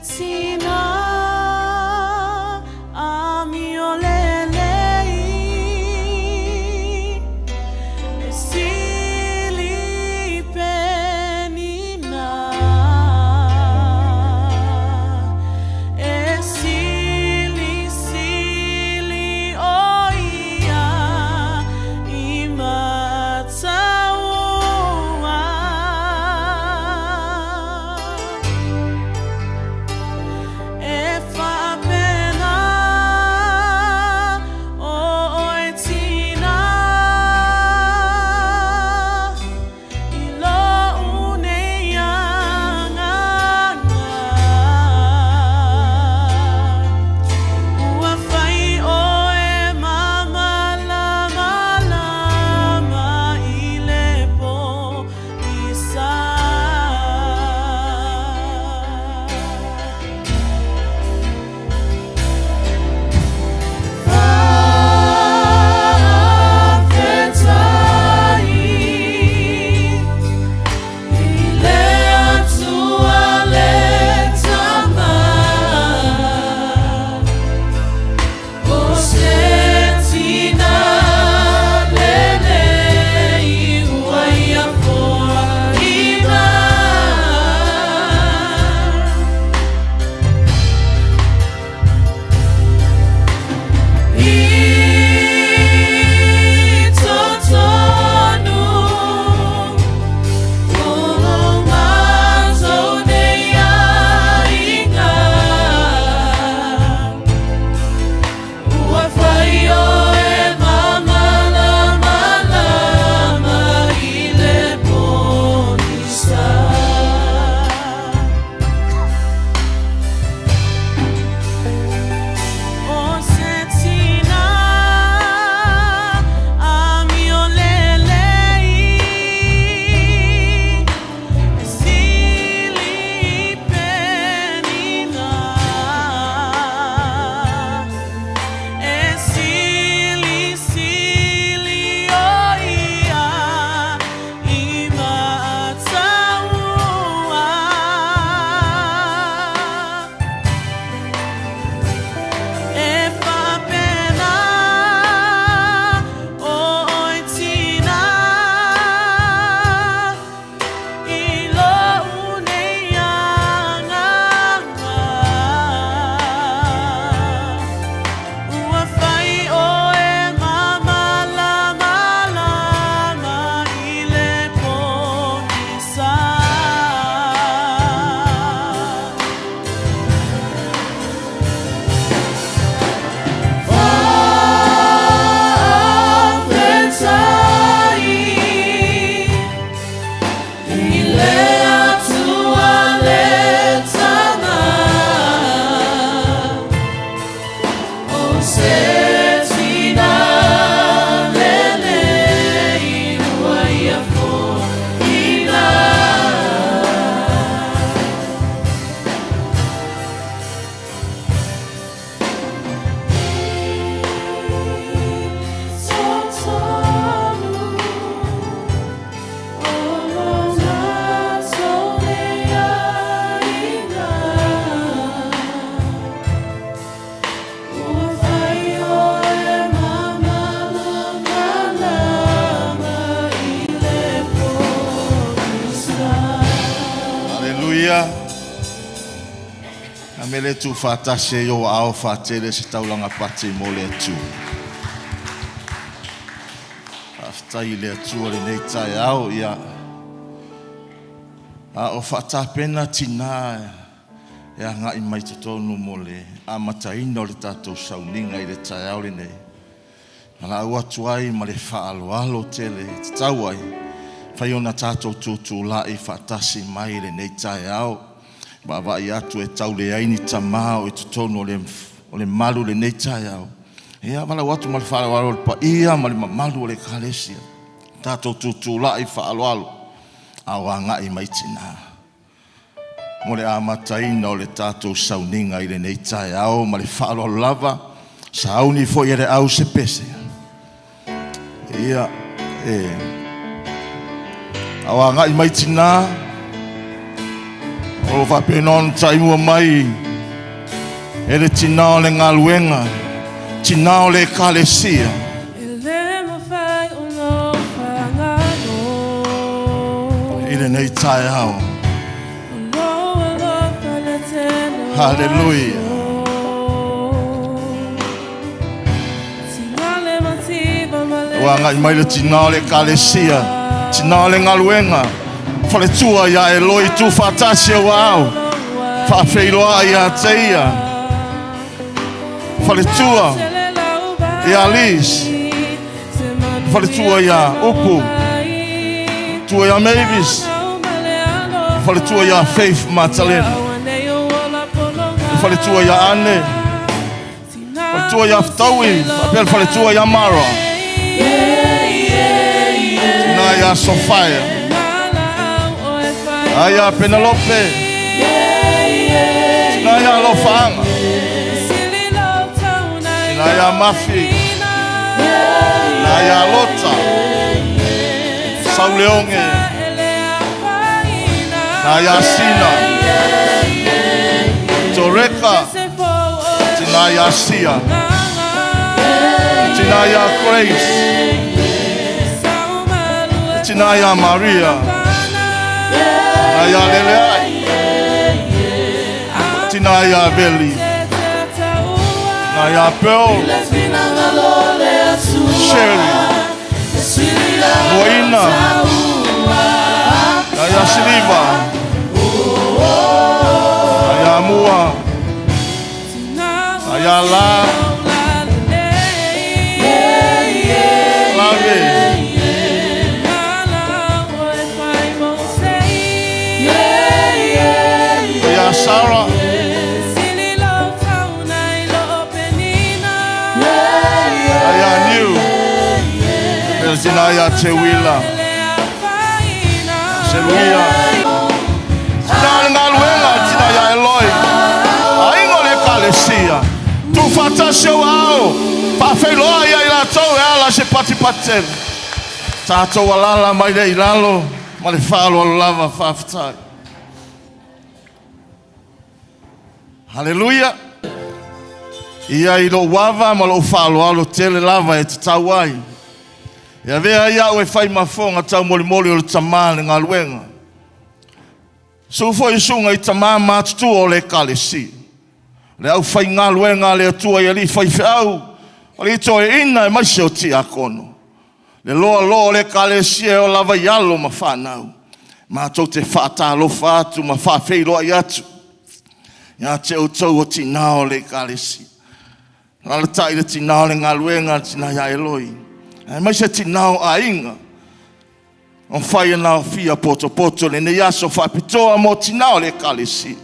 tina amio lelei E sili penina E sili sili o ia i mataua. E faapena o oe tina i lou nei agaga. Ua fai oe ma malamalama i le pogisa. Faafetai i le Atua le Tama, o se tina lelei ua ia foaiina. I totonu o lo matou nei aiga, ua fai oe ma malamalama i le pogisa. O se tina amio lelei E sili penina E sili sili o ia i mataua. E faapena o oe tina i lou nei agaga. Ua fai oe ma malamalama i le pogisa. Faafetai i le Atua le Tama, o se tina lelei ua ia foaiina. I totonu o lo matou nei aiga, ua fai oe ma malamalama i le pogisa. Aleluia. A mea lea e tuufaatasi ai ou aao faatele se taulaga pati mo le Atua. Faafetai i le Atua i lenei taeao. Ia, a o faatapena tinā e agai mai totonu mo le amataina o le tatou sauniga i le taeao lenei. Valaau atu ai ma le faaaloalo tele e tatau ai, fai ona tatou tutulai faatasi mai i lenei taeao. Vaavaai atu e tau leai ni tama o i totonu o le malu i lenei taeao. Ia, valaau atu ma le faaaloalo i le paia ma le mamalu o le Ekalesia, tatou tutulai faaaloalo a o agai mai tinā mo le amataina o le tatou sauniga i lenei taeao ma le faaaloalo lava. Sauni foi e le au se pese. Ia, e a o agai mai tinā. O lo o faapena ona taimua mai e le tinā o le galuega, tinā o le Ekalesia. E le mafai ona ou faagalo. I lenei taeao. O lou alofa le tele o Haleluia. aso. Tina le mativa ma le Ua agai mai le tinā o le Ekalesia, tinā o le galuega, faletua ia Eloi tuufaatasi au aao, faafeiloai ia te ia, faletua ia Liz, faletua ia Upu, tua ia Mavis, faletua ia Faith Matalena, faletua ia Anne, faletua ia Fetaui, faapea le faletua ia Mara, tina ia Sofaia, a ia Penelope, tina ia Alofaaga, tina ia Mafi, tina ia Lota, Sauleoge, tina ia Sina, Toreka, tina ia Sia, tina ia Grace, tina ia Maria, tina ia Leleai, tina ia Veli, tina ia Pearl, Sherry, Moina, tina ia Siliva, tina ia Mua, tina ia La, Lave, ia Sarah, tina ia Niu, tina ia Teuila, Seluia, tina o le galuega, tina ia Eloi, aiga o le Ekalesia, tuufaatasi ou aao, faafeiloai ia i latou e ala se patipati tele. Tatou alala mai le i lalo ma le faaaloalo lava faafetai. Haleluia! Ia i lou ava ma lou faaaloalo tele lava e tatau ai. E avea ai au e fai ma fofoga taumolimoli o le tamā le galuega. Susu foi i susuga i tamā matutua o le Ekalesia. Le aufaigaluega a le Atua i alii faifeau, alii toeaina aemaise o tiakono. Le loaloa o le Ekalesia e oo lava i alo ma fanau. Matou te faatalofa atu ma faafeiloai atu ia te outou o tinā o le Ekalesia. Alaalatai le tinā o le galuega, le tinā ia Eloi, aemaise tinā o aiga. Ua mafai ona aofia potopoto lenei aso faapitoa mo tinā o le Ekalesia.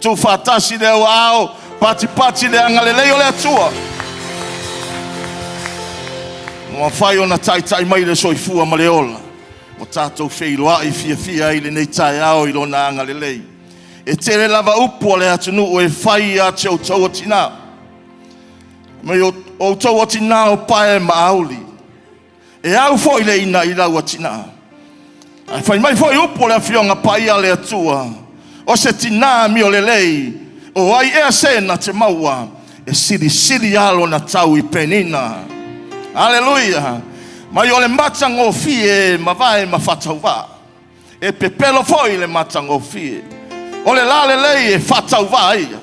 Tuufaatasi le aao, patipati le agalelei o le Atua. Ua mafai ona taitai mai le soifua ma le ola. Ua tatou feiloai fiafia ai i lenei taeao i lona agalelei. E tele lava upu a le atunuu e fai ia te outou o tinā. Mai outou o tinā o pae ma auli. E au foi le ina i lau atinā. Ae fai mai foi upu o le Afioga Paia a le Atua, O se tinā amio lelei, o ai ea se na te maua, e silisili lava lona tau i Penina. Aleluia! Mai o le matagofie e mavae ma faatauvaa. E pepelo foi le matagofie. O le lalelei e faatauvaa ia,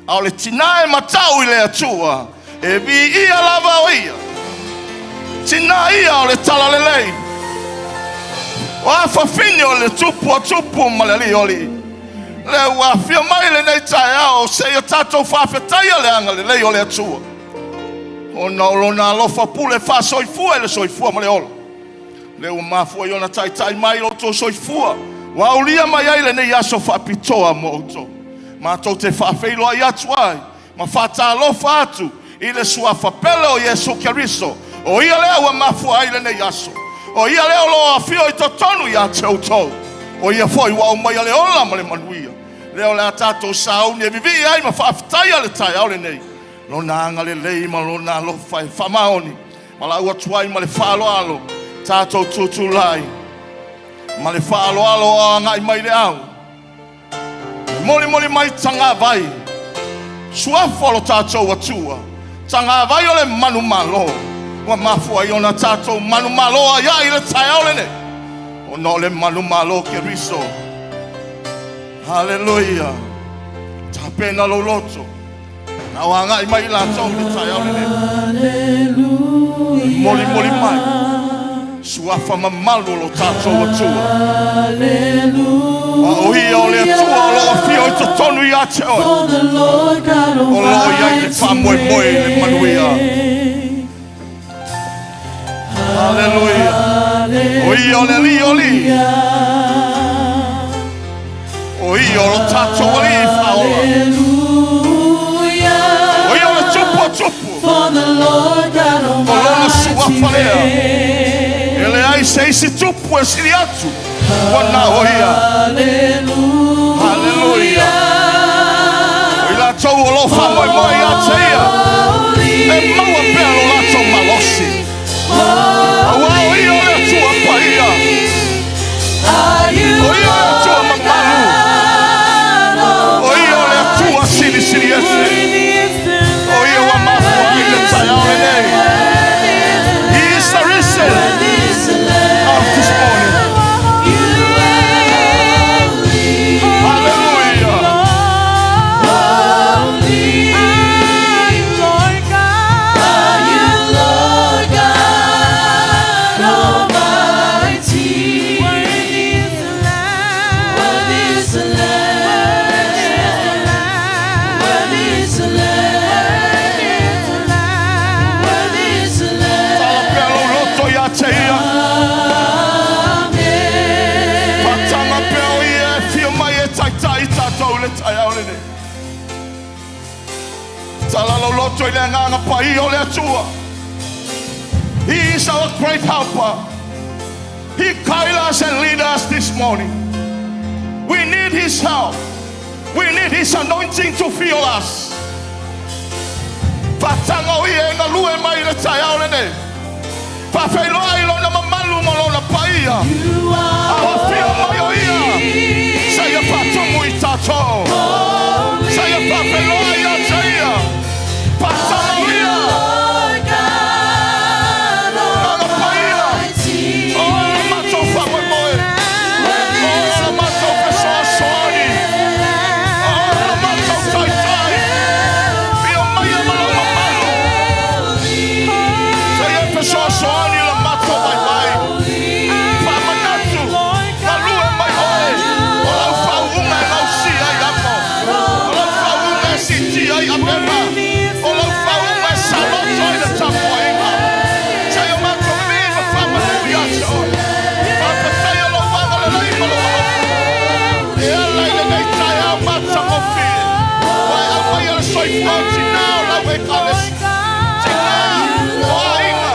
a o le tinā e matau i le Atua, e viia lava o ia. Tinā ia o le talalelei, o afafine o le tupu o tupu ma le alii o alii. Lea ua afio mai lenei taeao seia tatou faafetaia le agalelei o le Atua, ona o lona alofa pule faasoifua i le soifua ma le ola. Lea ua mafua i ona taitai mai lo outou soifua, ua aulia mai ai lenei aso faapitoa mo outou. Matou te faafeiloai atu ai ma faatalofa atu i le suafa pele o Iesu Keriso, o ia lea ua mafua ai lenei aso, o ia lea o lo o afio i totonu ia te outou, o ia foi ua aumaia le ola ma le manuia. Lea o le a tatou sauni e vivii ai ma faafetaia le taeao lenei, lona agalelei ma lona alofa e faamaoni. Valaau atu ai ma le faaaloalo tatou tutulai ma le faaaloalo o agai mai le au. Molimoli mai tagavai, suafa o lo tatou Atua, tagavai o le manumalo, ua mafua ai ona tatou manumalo ai ai i le taeao lenei, ona o le manumalo o Keriso. Haleluia! Tapena lou loto, na o agai mai i latou i le taeao lenei. Molimoli mai suafa mamalu o lo tatou Atua. A o ia o le Atua o lo o afio i totonu ia te oe, o lo o i ai le faamoemoe i le manuia. Haleluia! O ia o le Alii o alii, o ia o lo tatou Alii faaola, o ia o le Tupu o tupu, o lona suafa lea. E leai se isi tupu e sili atu, ua na o ia. Haleluia! O i latou o lo o faamoemoe ia te ia, e maua pea lo latou malosi, auā o ia o le Atua paia, o ia o le Atua mamalu, o ia o le Atua silisili ese, o ia ua mafua ai le taeao lenei. He is the reason of this morning. Hallelujah. Lord God. Are you Lord God Almighty? Worthy is the Lamb. Worthy is the Lamb. Worthy is the Lamb. Worthy is the Tala Lamb. pea lou loto ia te ia. Amen. Faataga pea o ia e fia mai e taitai tatou i le taeao lenei. Tala lou loto i le agaga paia o le Atua. He is our great helper. He guide us and lead us this morning. We need His help. We need His anointing to fill us. Faataga o ia e galue mai i le taeao lenei. Faafeiloai i lona mamalu ma lona paia. You are A o afio mai o ia, sa ia faatumu i tatou. Sa ia faafeiloai ia te ia. Faataga o ia. Lord God Agaga paia. Almighty. O le matou faamoemoe. O le matou fesoasoani. O le matou taitai. Ia mai ma lou mamalu. Sa ia fesoasoani le matou vaivai. Faamanatu. Galue mai oe. O lau faauuga e lausia ai amo. O lau faauuga e siitia ai avega. O lau faauuga e saloto ai le tapuaiga. Sa ia matou mii ma faamanu ia te oe. Faafetaia lou agalelei ma lou alofa. E ala i lenei taeao matagofie. Ua e aumaia le soifua o tinā o lau Ekalesia. Tinā o aiga.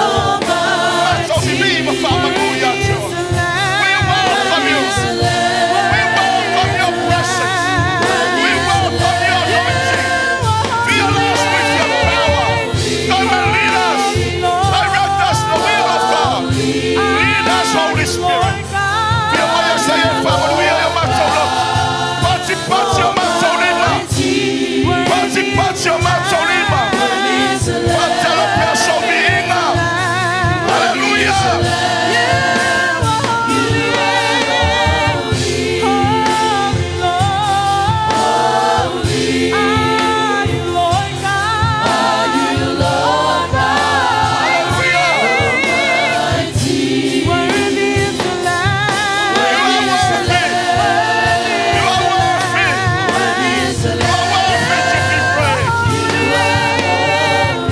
Matou mimii ma faamanu ia te oe. We welcome you. We welcome your presence. We welcome your anointing. Fill us with your power. Come and lead us. Direct us the will of God. Lead us, Holy Spirit. Fia mai sa ia faamanuia ia matou loto. Patipati o matou lima. Patipati o matou lima. Faatala pea sou viiga. Hallelujah. Hallelujah. You are worthy. You are worthy. You are worthy to be praised.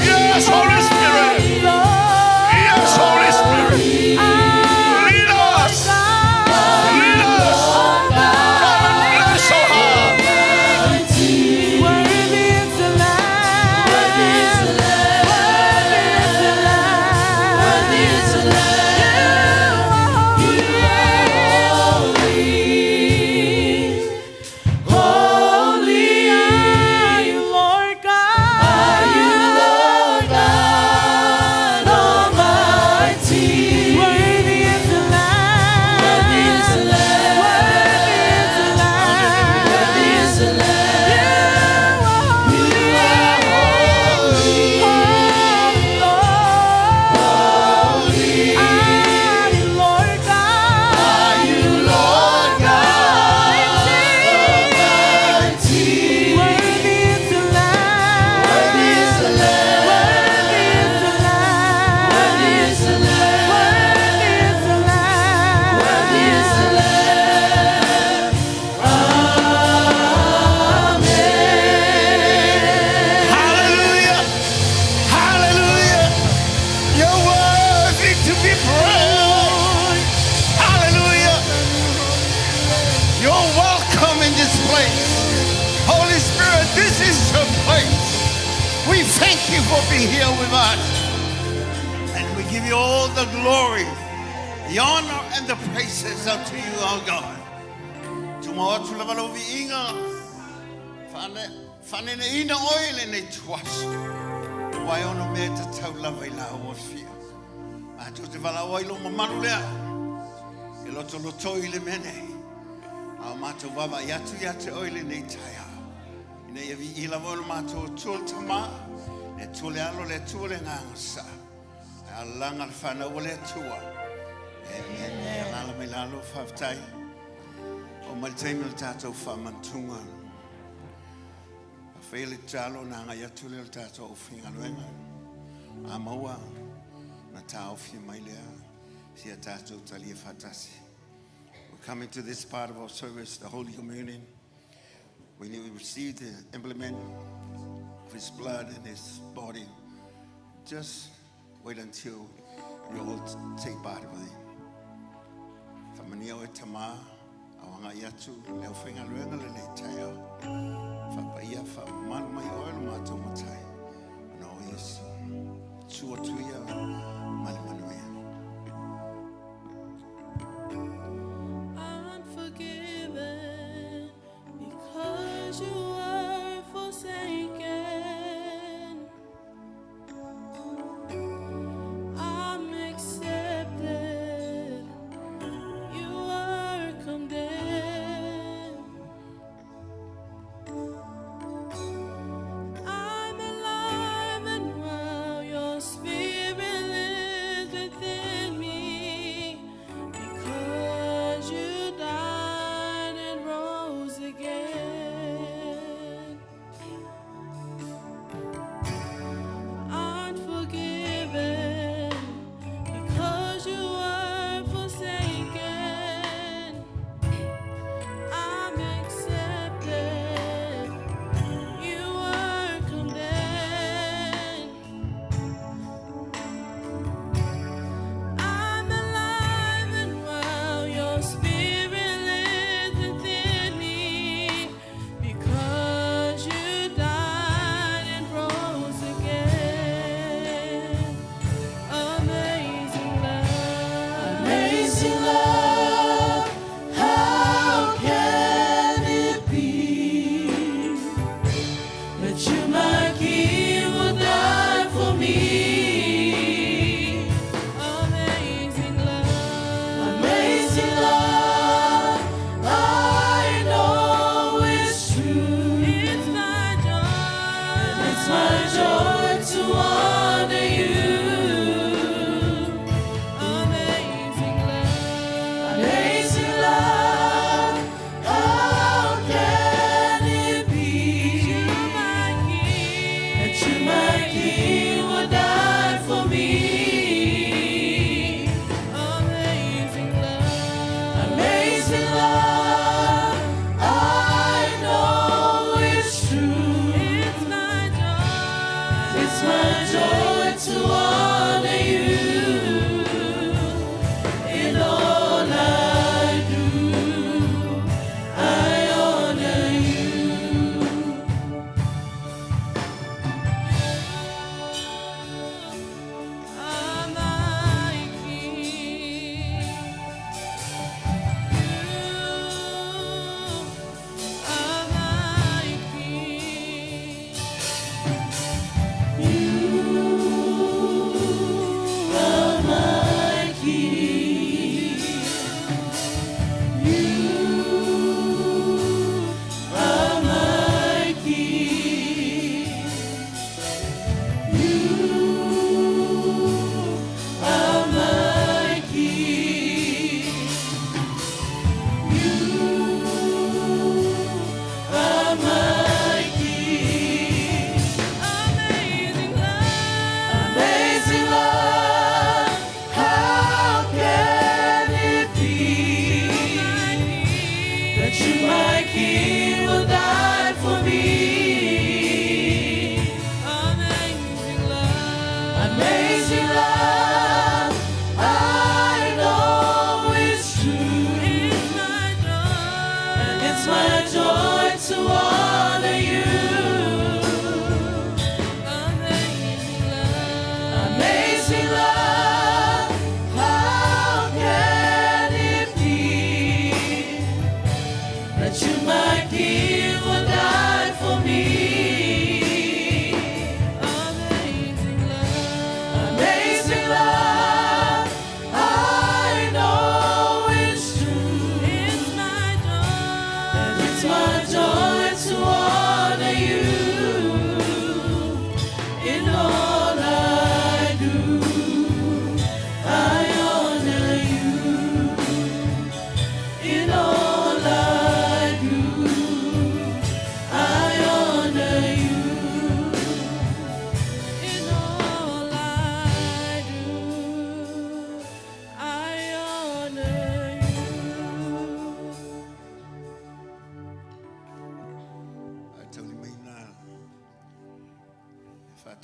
Yes, Holy Spirit. Yes, Holy Spirit. Lead us. Lead us. Come and bless our heart. Worthy is the Lamb. Worthy is the Lamb. Worthy is the Lamb. Holy, holy Are you Lord God? Are you Lord God Almighty? Worthy is the Lamb. Worthy is the Lamb. Worthy is the Thank you for being here with us. And we give you all the glory, the honor, and the praises unto you, our God. Tuumau atu lava lau viiga, faaneneina oe i lenei ituaso. Aua e ono mea e tatau lava i lau afio. Matou te valaau ai lou mamalu lea. E lotolotoi i le mea nei. A o matou vaavaai atu ia te oe i lenei taeao. Ina ia viia lava oe lo matou Atua le Tama, le Atua le Alo, le Atua le Agaga Sa. Ae alaga le fanau a le Atua. Amen. Alaala mai lalo, faafetai. Oo mai le taimi o le tatou faamanatuga. Faia le tatalo na agai atu lea o le tatou aufaigaluega. A maua na taofi mai lea si a tatou talia faatasi. We're coming to this part of our service, the Holy Communion. When you receive the implement of His blood and His body, just wait until we all take part of it. Faamanuia oe Tama, a o agai atu le aufaigaluega lenei taeao. Faapaia faamamalu mai oe lo matou Matai. Ona o Iesu. Susu atu ia ma le manuia. I'm forgiven because you were forsaken. I'm accepted. You were condemned. I'm alive and well. Your spirit lives.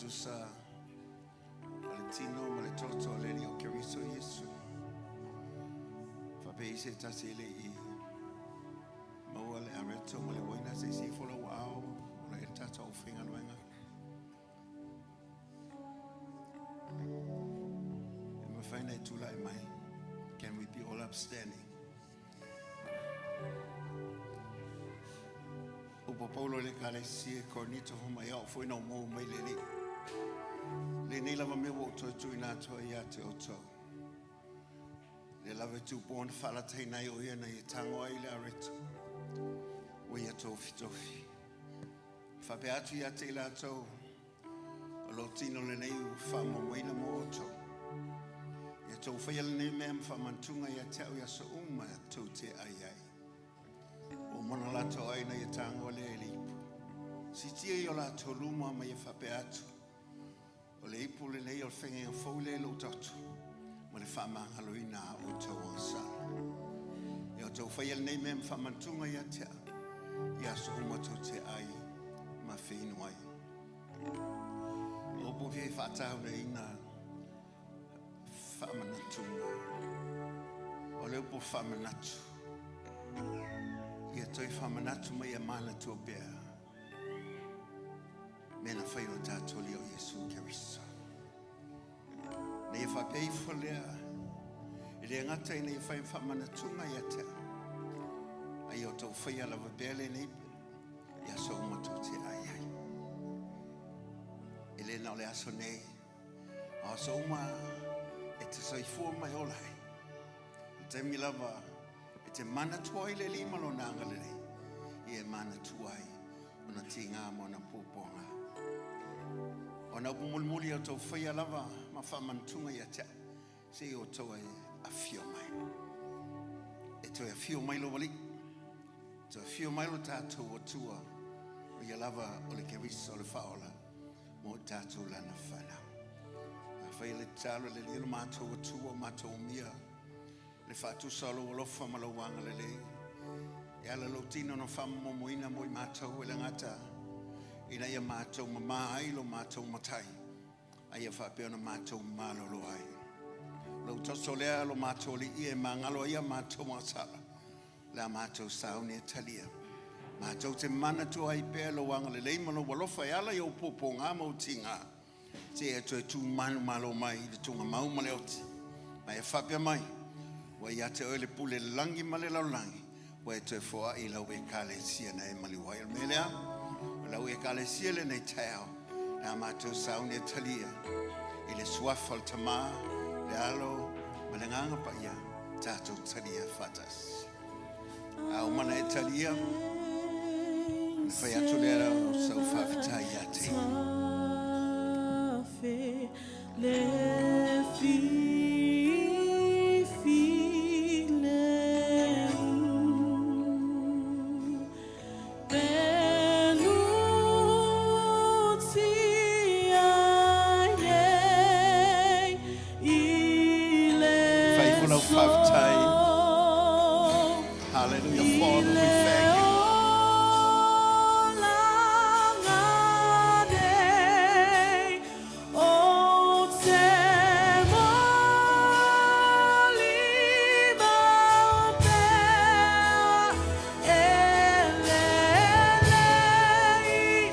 faatusa o le tino ma le toto o le Alii o Keriso Iesu. Faapea i se tasi e le i maua le areto ma le uaina se i ifo lou aao o lo o i ai le tatou aufaigaluega. E mafai ona e tulai mai. Can we be all upstanding? Upu a Paulo i le Ekalesia i Korinito, fai mai, Ao foi na ou maua mai le Alii. Lenei lava mea ua ou toe tuuina atu ai ia te outou. Le lava e tupu ona faalataina ai o ia na ia tago ai le areto ua ia tofitofi. Faapea atu ia te i latou, o lou tino lenei ua faamomoina mo outou. Ia tou faia lenei mea ma faamanatuga ia te au i aso uma tou te ai ai. Ua uma ona latou ai ina ia tagoa lea i le ipu. Siitia i o latou luma ma ia faapea atu, O le ipu lenei o le fegega fou lea i lou toto ma le faamagaloina a outou agasala. Ia outou faia lenei mea ma faamanatuga ia te au i aso uma tou te ai ma feinu ai. O upu fia faatauleina faamanatuga. O le upu faamanatu, ia toe faamanatu ma ia manatua pea mea na fai o tatou Alii o Iesu Keriso. Na ia faapea ifo lea, e le gata ina ia fai ma faamanatuga ia te au, a ia outou faia lava pea lenei i aso uma tou te ai ai. E le na o le aso nei, a o aso uma e te soifua mai ola ai. I le taimi lava e te manatua ai le Alii ma Lona agalelei, ia e manatua ai ona tiga ma ona puapuaga. O ana upu mulimuli ia outou faia lava ma faamanatuga ia te au, se i outou e afio mai. E toe afio mai lou Alii, toe afio mai lo tatou Atua, o ia lava o le Keriso o le Faaola mo i tatou lana fanau. Afai le tatalo le Alii o lo matou Atua o matou umia le faatusa o lou alofa ma lou agalelei, e ala lou tino na faamomomoina mo i matou e le gata ina ia matou mamā ai lo matou matai, a ia faapea ona matou malolo ai. Lou toto lea lo matou Alii e magalo ai a matou agasala, le a matou sauni e talia. Matou te manatua ai pea lou agalelei ma lou alofa e ala i ou puapuaga ma ou tiga, seia toe tu manumalo mai i le tugamau ma le oti. Ma e faapea mai, ua ia te oe le pule lagi ma le lalolagi, ua e toe foai i lau Ekalesia na e maliu ai. O le mea lea, o lau Ekalesia lenei taeao, le a matou sauni e talia i le suafa o le Tama, le Alo ma le Agaga Paia, tatou talia faatasi. A uma ona e talia, ona fai atu lea o sau faafetai ia te ia. Fai ifo lau faafetai. Hallelujah, Father, we thank you.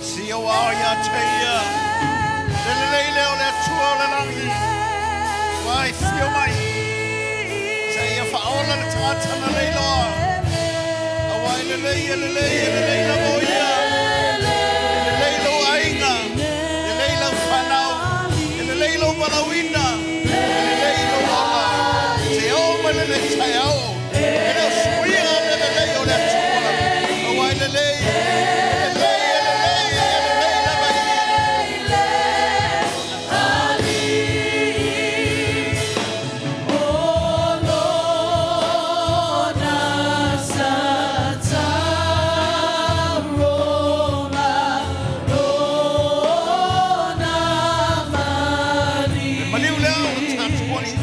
Si o ao ia te ia, le lelei lea o le Atua o le lagi, ua e fio mai, se ia faaola le tagata na leiloa, aua e lelei, e lelei, e lelei lava o ia, e lelei lou aiga, e lelei lau fanau, e lelei lou valaauina, e lelei lou ola, se oo mai lenei taeao, e le o suia le lelei o le Atua, aua e lelei, e lelei, e lelei, e lelei lava ia. Le maliu lea o le tatou Alii.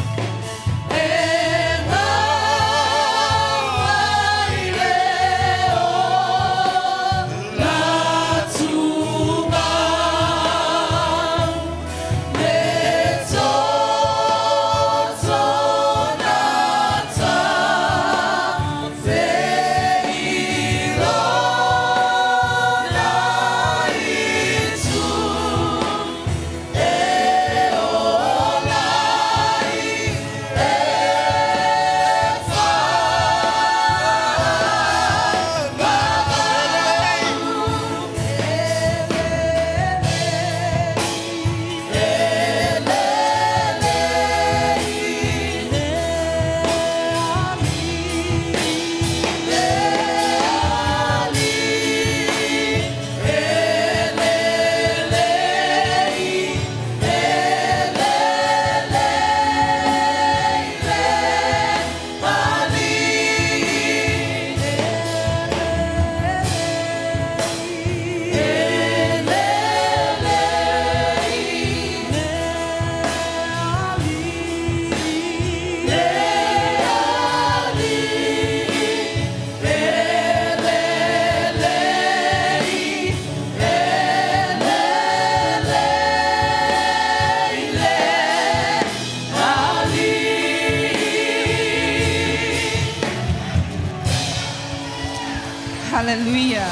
Hallelujah.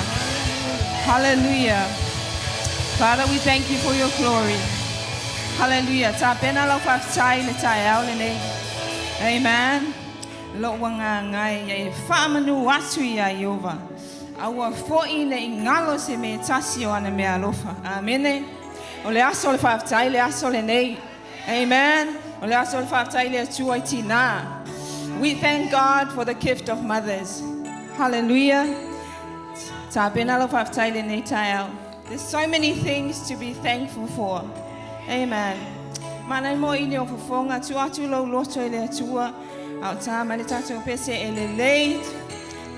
Hallelujah. Father, we thank you for your glory. Hallelujah. Tapena lau faafetai i le taeao lenei. Amen. Lo'u agaga e ia e faamanu atu iā Ieova, aua foi ne i galo se mea e tasi o ana meaalofa. Amene. O le aso o le faafetai le aso lenei. Amen. O le aso o le faafetai i le Atua i tinā. We thank God for the gift of mothers. Hallelujah. Tapena lau faafetai i lenei taeao. There's so many things to be thankful for. Amen. Manaia moi i o fofoga, tuu atu lou loto i le Atua, a o tā mai le tatou pese e lelei,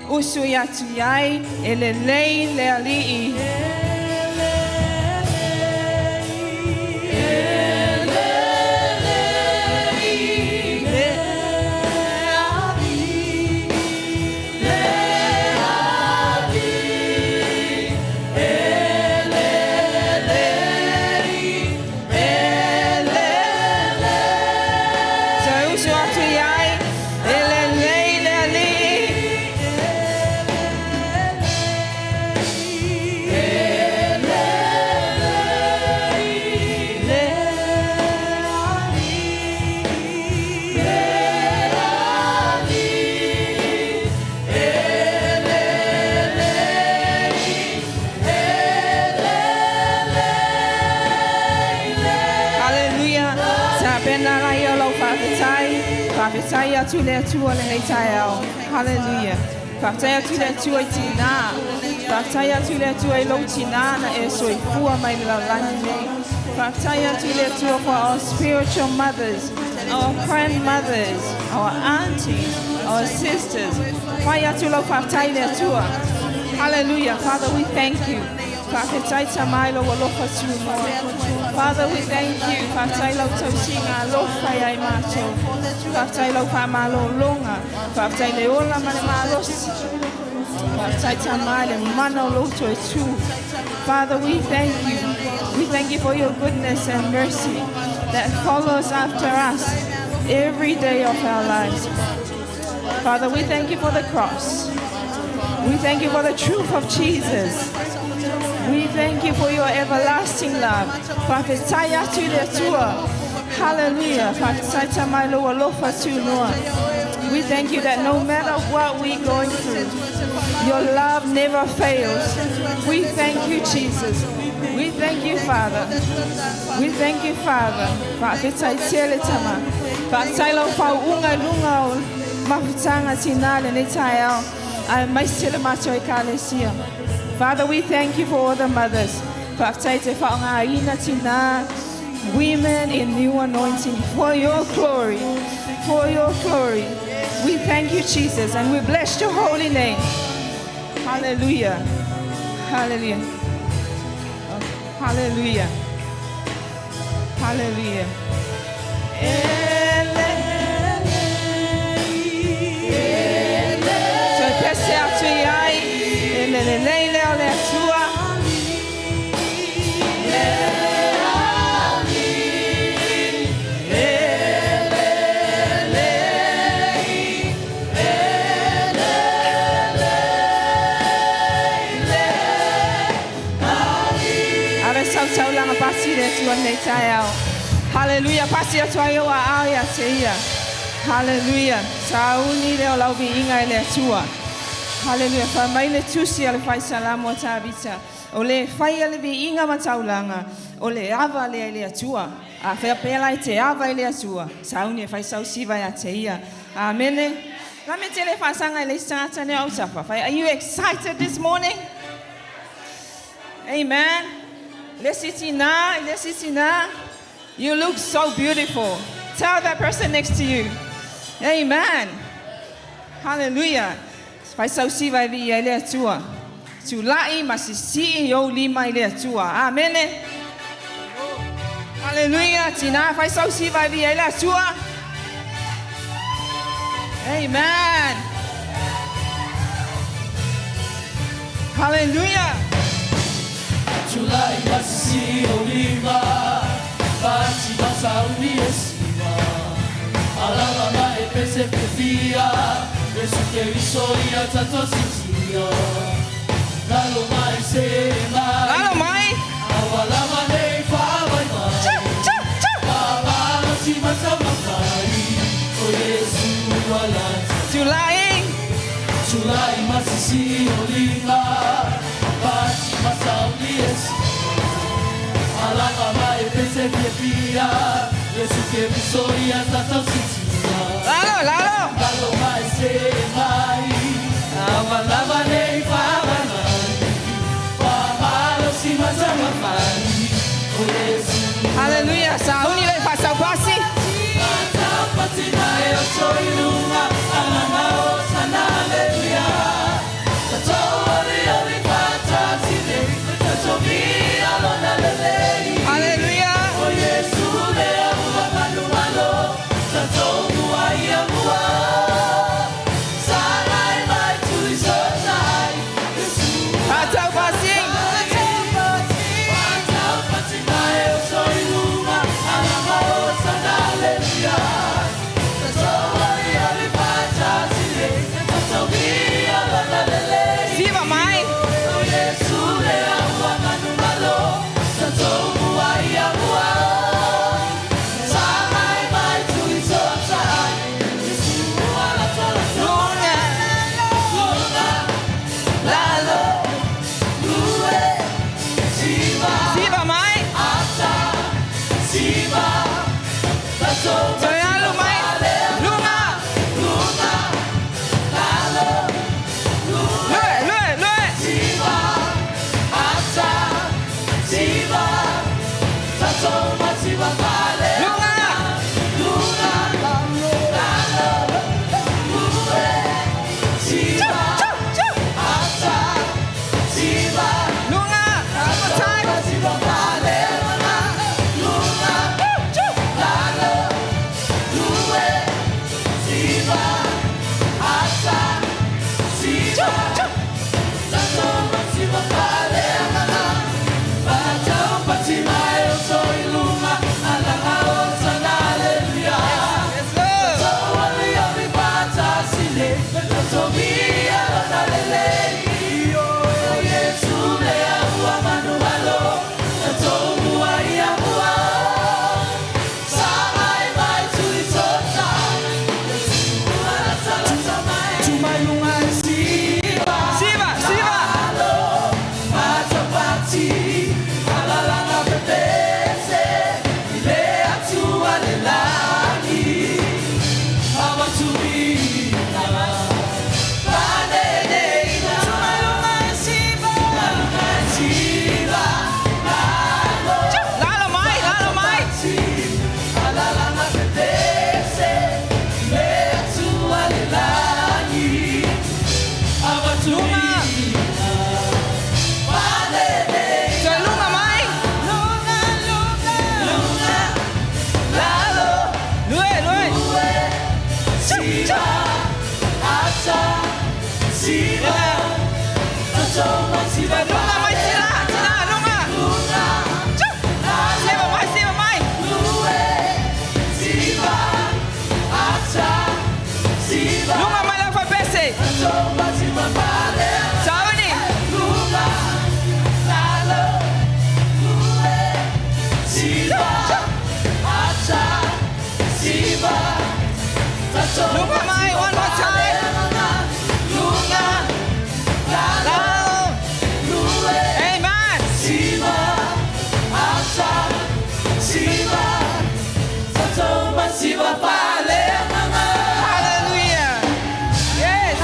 usu atu i ai, e lelei le Alii. Toe usu atu i ai, e lelei le Alii. Hallelujah. Tapena laia o lau faafetai. Faafetai atu i le Atua lenei taeao. Hallelujah. Faafetai atu i le Atua i tinā. Faafetai atu i le Atua i lou tinā na e soifua mai le lalolagi nei. Faafetai atu i le Atua for our spiritual mothers, our grandmothers, our aunties, our sisters. Fai atu lau faafetai i le Atua. Hallelujah. Father, we thank you. Faafetai Tama i lou alofa tunoa. Father, we thank you. Faafetai lau tausiga alofa ia i matou. Faafetai lau faamalologa. Faafetai le ola ma le malosi. Faafetai Tama i le mana o lou toe tu. Father, we thank you. We thank you for your goodness and mercy that follows after us every day of our lives. Father, we thank you for the cross. We thank you for the truth of Jesus. We thank you for your everlasting love. Faafetai atu i le Atua. Hallelujah. Faafetai Tama i lou alofa tunoa. We thank you that no matter what we're going through, your love never fails. We thank you, Jesus. We thank you, Father. We thank you, Father. Faafetai tele Tama. Faafetai lau faauuga i luga o mafutaga tinā lenei taeao. Aemaise le matou Ekalesia. Father, we thank you for all the mothers. Faafetai te faaaogaina tinā, women in new anointing for your glory. For your glory. We thank you, Jesus, and we bless your holy name. Hallelujah. Hallelujah. Hallelujah. Hallelujah. Ele. Toe pese atu i ai, e le lelei lea o le Atua. Ave sautaulaga pasi i le Atua lenei taeao. Hallelujah. Pasi atu ai ou aao ia te ia. Hallelujah. Sauni lea o lau viiga i le Atua. Hallelujah. Fai mai le tusi a le faisalamo a Tavita. O le faia le viiga ma taulaga, o le ava lea i le Atua. A faapea la e te ava i le Atua, sauni e fai sau siva ia te ia. Amene. La me tele faasaga i le isi tagata nei o autafa. Fai, are you excited this morning? Amen. Le isi tinā, le isi tinā. You look so beautiful. Tell that person next to you. Amen. Hallelujah. Fai sau siva e viia ai le Atua. Tula'i ma sisii ou lima i le Atua. Amene. Hallelujah. Tinā fai sau siva e viia ai le Atua. Amen. Hallelujah. Tula'i ma sisii ou lima, pasi ma sauni e siva. Alala ma e pese fiafia, Iesu Keriso ia tatou sitia. Lalo mai. Chu, chu, chu. Tulai. Lalo, lalo. Hallelujah. Sauni le fasaupasi. Hallelujah. Fasaupasi. Siva mai. Lunga. Lalo. Siva mai. Toe alu mai. Lunga. Lue, lue, lue. Lunga. Chu, chu, chu. Lunga. One more time. Chu, chu. Chu, chu. Yes, Lord. Siva, siva. Chu, lalo mai, lalo mai. Lunga. Toe lunga mai. Lunga, lunga. Lalo. Lue, lue. Chu, chu. Lunga mai sila, sila, lunga. Chu. Siva mai, siva mai. Lunga mai lau faipese. Sauni. Lunga mai, one more time. Lunga. Lalo. Amen. Hallelujah. Yes.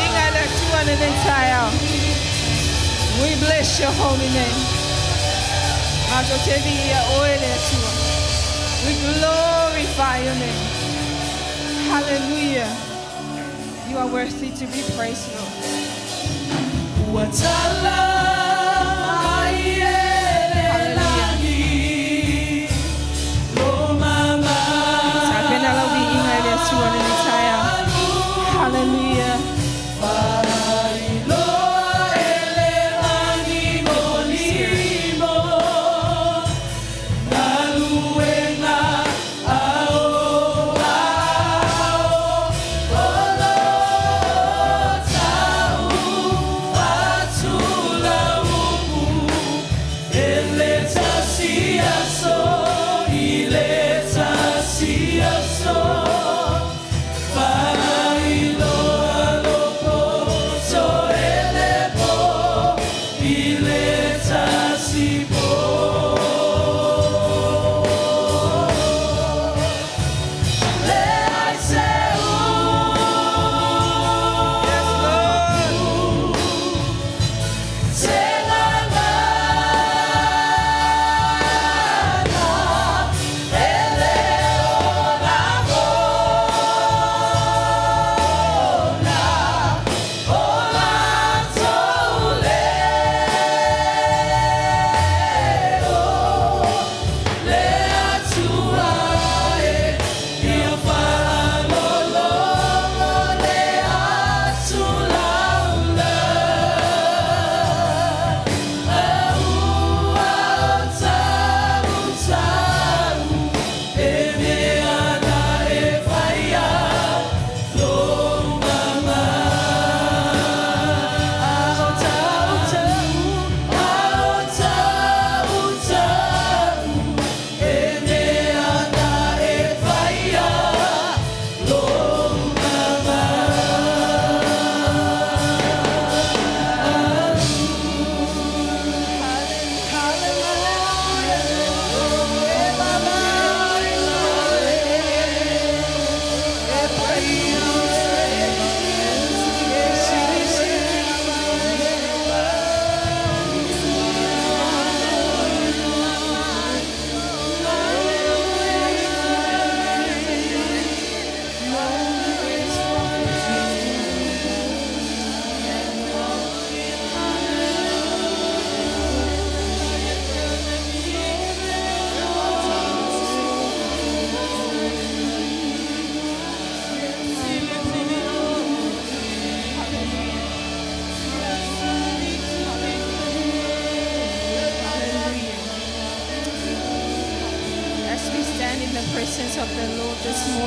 Inga le Atua lenei taeao. We bless your holy name. Matou te viia oe le Atua. We glorify your name. Hallelujah. You are worthy to be praised, Lord. Ua tala mai e le lagi Lo mama Tapena lau viiga i le Atua lenei taeao. Hallelujah. Failoa e le lagi mo limo Galuega ao ao O lo tau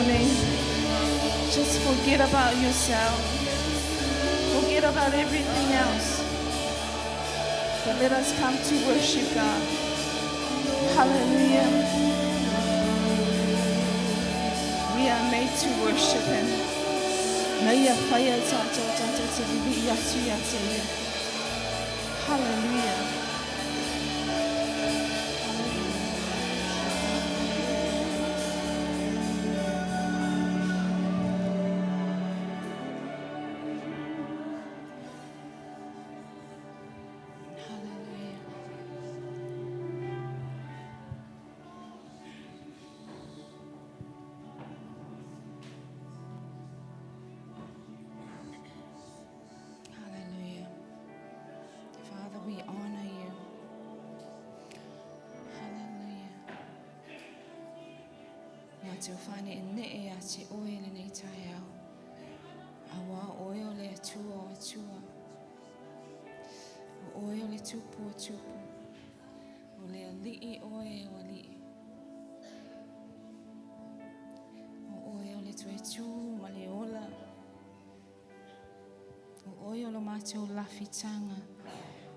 morning. Just forget about yourself. Forget about everything else. But let us come to worship God. Hallelujah. We are made to worship Him. Na ia whaia tātou tātou te vivi i atu i a te ia. Hallelujah. Hallelujah. Hallelujah. Father, we honor you. Hallelujah. Matou faane'ene'e ia te oe lenei taeao. Auā o oe o le Atua o Atua. O oe o le Tupu o Tupu. O le Alii oe o Alii. O oe o le Toetū ma le Ola. O oe o lo matou lafitaga.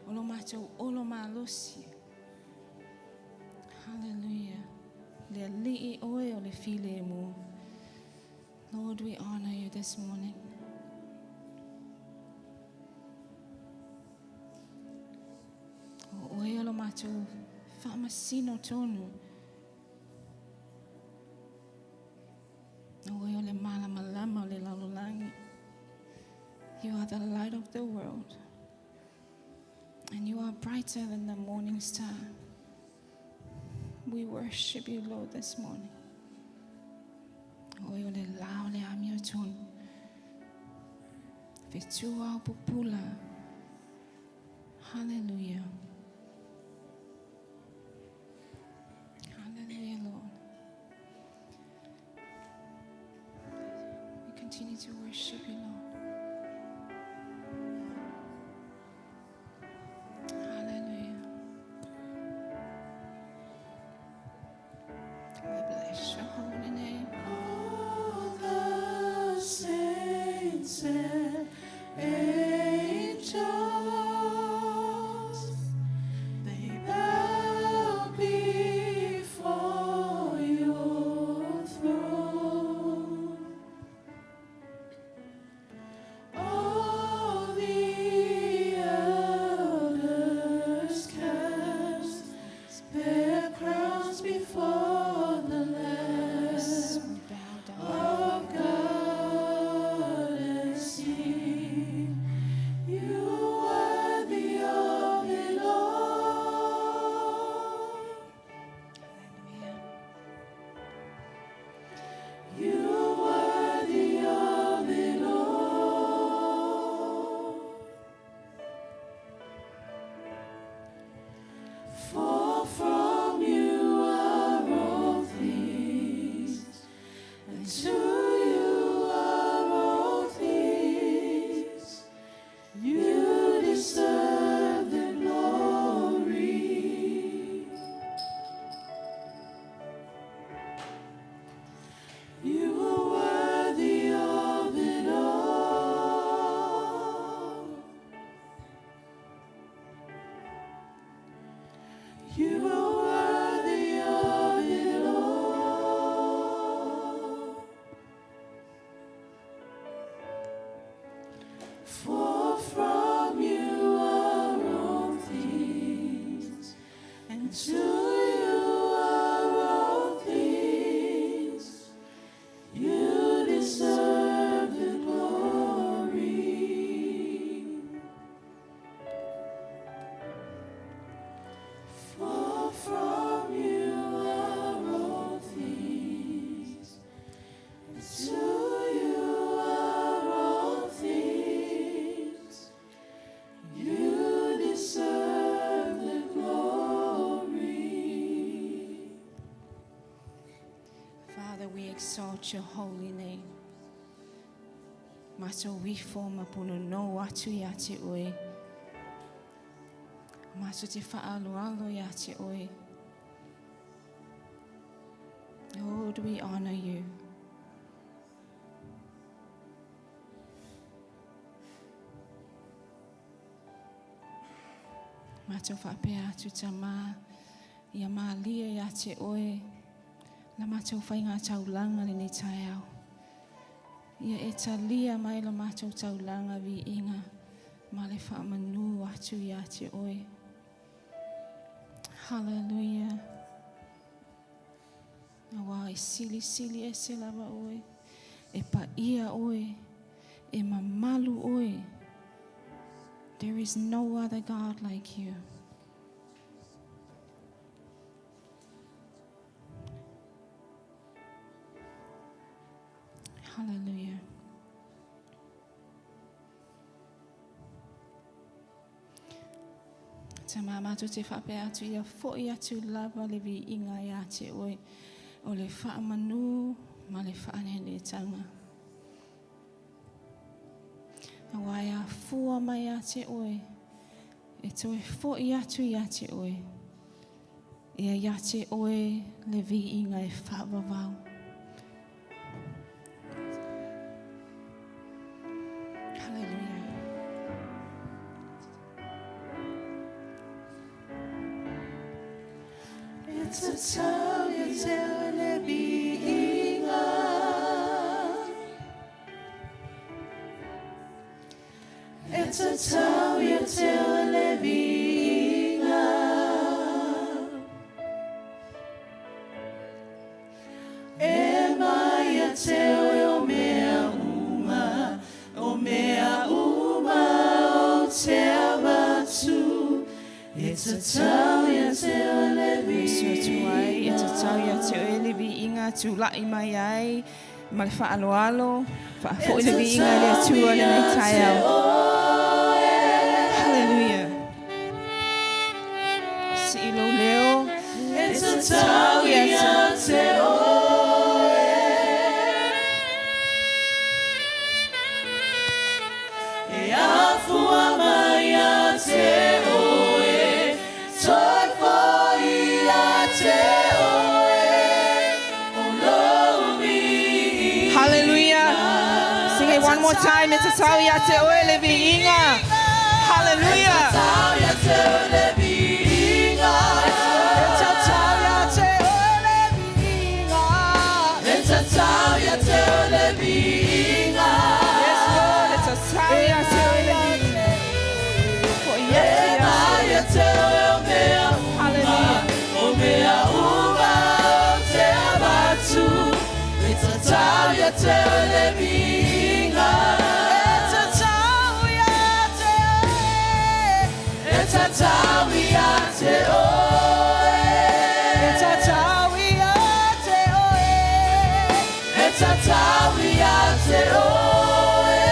O lo matou olo malosi. Hallelujah. Le Alii oe o le filemu. Lord, we honor you this morning. O oe o lo matou faamasino tonu. O oe o le malamalama o le lalolagi. You are the light of the world. And you are brighter than the morning star. We worship you, Lord, this morning. O oe o le la o le amiotonu. Fetu ao pupula. Hallelujah. Hallelujah, Lord. We continue to worship you, Lord. Hallelujah. We bless your holy name. All the saints and angels, they bow before your throne. All the elders cast their crowns before the Lamb Yes, we bow down. Of God and sing, "You are worthy of it all." Hallelujah. You are worthy of it all. For from you are all things, and to you are all things. You deserve the glory. You are worthy of it all. You are worthy of it all. For from you are all things, and to you are all things. You deserve the glory. For from you are all things, and to you are all things. You deserve the glory. Father, we exalt your holy name. Matou ifo ma punonou atu ia te oe. Matou te faaaloalo ia te oe. Lord, we honor you. Matou faapea atu Tama, ia malie ia te Oe la matou faiga taulaga lenei taeao. Ia e talia mai la matou taulaga viiga ma le faamanu atu ia te Oe. Hallelujah. Aua e silisili ese lava Oe, e paia Oe, e mamalu Oe. There is no other God like you. Hallelujah. Tama, matou te faapea atu ia fo'i atu lava le viiga ia te oe o le faamanu ma le faanenetaga. Aua e afua mai ia te oe, e toe fo'i atu ia te oe, ia ia te oe le viiga e faavavau. Hallelujah. E tatau ia te oe le viiga. E tatau ia te oe le viiga. E mai ia te oe o mea uma, o mea uma ou te avatu. E tatau ia te oe le Musu atu ai, e tatau ia te viiga. oe le viiga tula'i mai ai ma le faaaloalo, faafo'i le viiga i le Atua i lenei taeao. Hallelujah. Sii lou leo. E tatau ia te oe. E afua mai ia te oe, toe fo'i ia te oe, o lou viiga. Hallelujah. Sing it one more time. E tatau ia te oe le viiga. Hallelujah. E tatau ia te oe le viiga. E tatau ia te oe le viiga. E tatau ia te oe le viiga. Yes, Lord. E tatau ia te oe le viiga. Fo'i E atu ia mai ia te oe o mea uma. Hallelujah. O mea uma ou te avatu. E tatau ia te oe le viiga. E tatau ia te oe. E tatau ia te oe. E tatau ia te oe. E tatau ia te oe.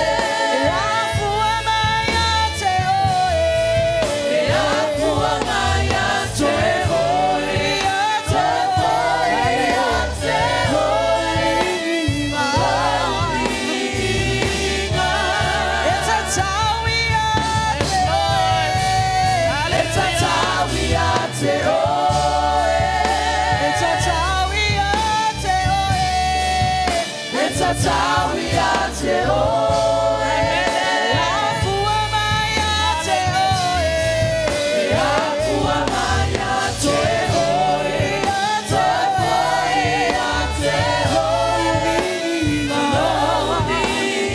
E afua mai ia te oe. E afua mai ia te oe. Toe fo'i ia te oe. Lou viiga. E tatau ia te oe. E tatau ia te oe. E tatau ia te oe. E tatau ia te oe. E afua mai ia te oe. E afua mai ia te oe. Toe fo'i ia te oe. Lou viiga.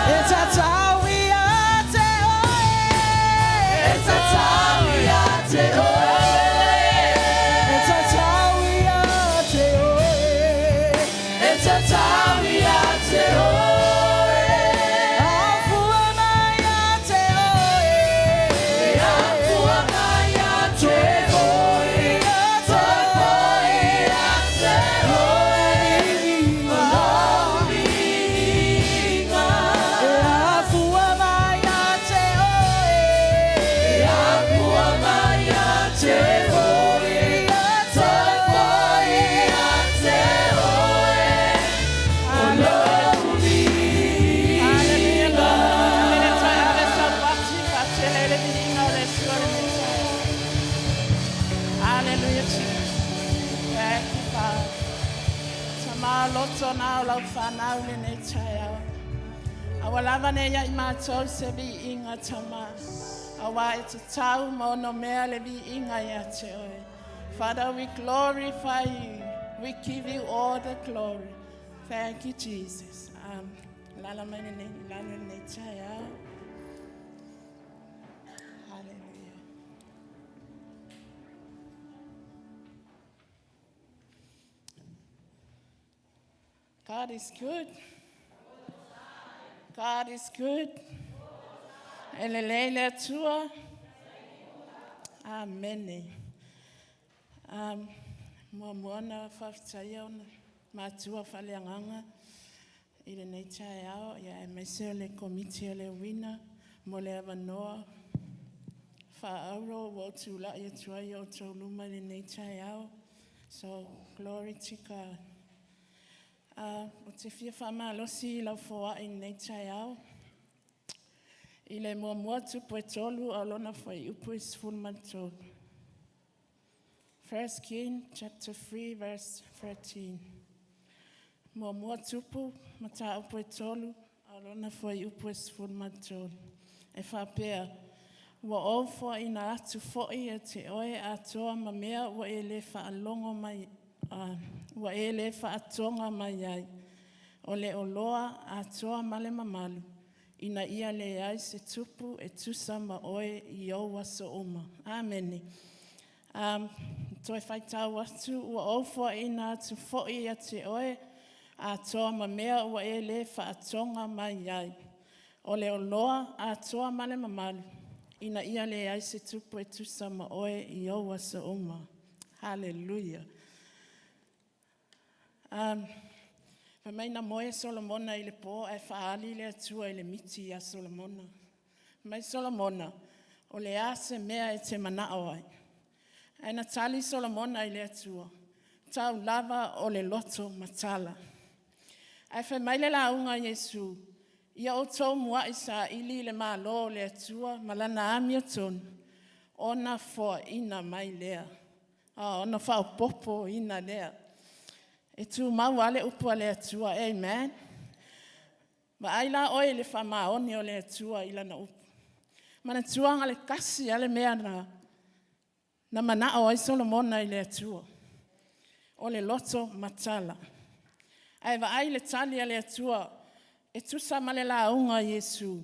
E tatau ia te oe. E tatau ia te oe. E tatau ia te oe. E tatau ia te oe. Afua mai ia te oe. E afua mai ia te oe. Toe fo'i ia te oe. Lou viiga. E afua mai ia te oe. E afua mai ia te oe. Toe fo'i ia te oe. O lou Hallelujah, viiga. Lord. Le toe ave sau ati faatele le viiga o le Atua lenei taeao. Hallelujah, Jesus. Thank you, Father. Tama loto na o lau whanau lenei taeao. A ua lava nei ia i matou se viiga Tama. Auā e tatau ma onomea le viiga ia te oe. Father, we glorify you. We give you all the glory. Thank you, Jesus. Alaala mai lenei, i lalo i lenei taeao. Hallelujah. God is good. God is good. E lelei le Atua. Amene. Muamua ona faafetaia ona matua faaleagaga i lenei taeao, ia aemaise o le Komiti o le Uina mo le avanoa faaauro ua ou tulai atu ai i o outou luma i lenei taeao. So, glory to God. Ou te fia faamalosi i lau foai i lenei taeao. I le Muamua Tupu e 3 a o lona fuaiupu e 13. 1 King chapter 3 verse 13. Muamua Tupu, mataupu e 3, a o lona fuaiupu e 13. E faapea, ua ou foaina atu foi ia te oe atoa ma mea ua e le faalogo mai, ua e le faatoga mai ai, o le oloa atoa ma le mamalu, ina ia leai se tupu e tusa ma oe i ou aso uma. Amene. Toe faitau atu, ua ou foaina atu foi ia te oe atoa ma mea ua e le faatoga mai ai, o le oloa atoa ma le mamalu, ina ia leai se tupu e tusa ma oe i ou aso uma. Haleluia. Fai mai na moe Solomona i le po ae faaali le Atua i le miti ia Solomona. Fai mai Solomona, o le a se mea e te manao ai? Ae na tali Solomona i le Atua, tau lava o le loto matala. Ae fai mai le lauga a Iesu, ia outou muai saili le Malo o le Atua ma lana amiotonu, ona foaina mai lea, ona faaopoopoina lea. E tumau lava le upu a le Atua, amen. Vaai la oe i le faamaoni o le Atua i lana upu. Manatua na o le tasi lava le mea na manao ai Solomona i le Atua, o le loto matala. Ae vaai i le tali a le Atua e tusa ma le lauga a Iesu,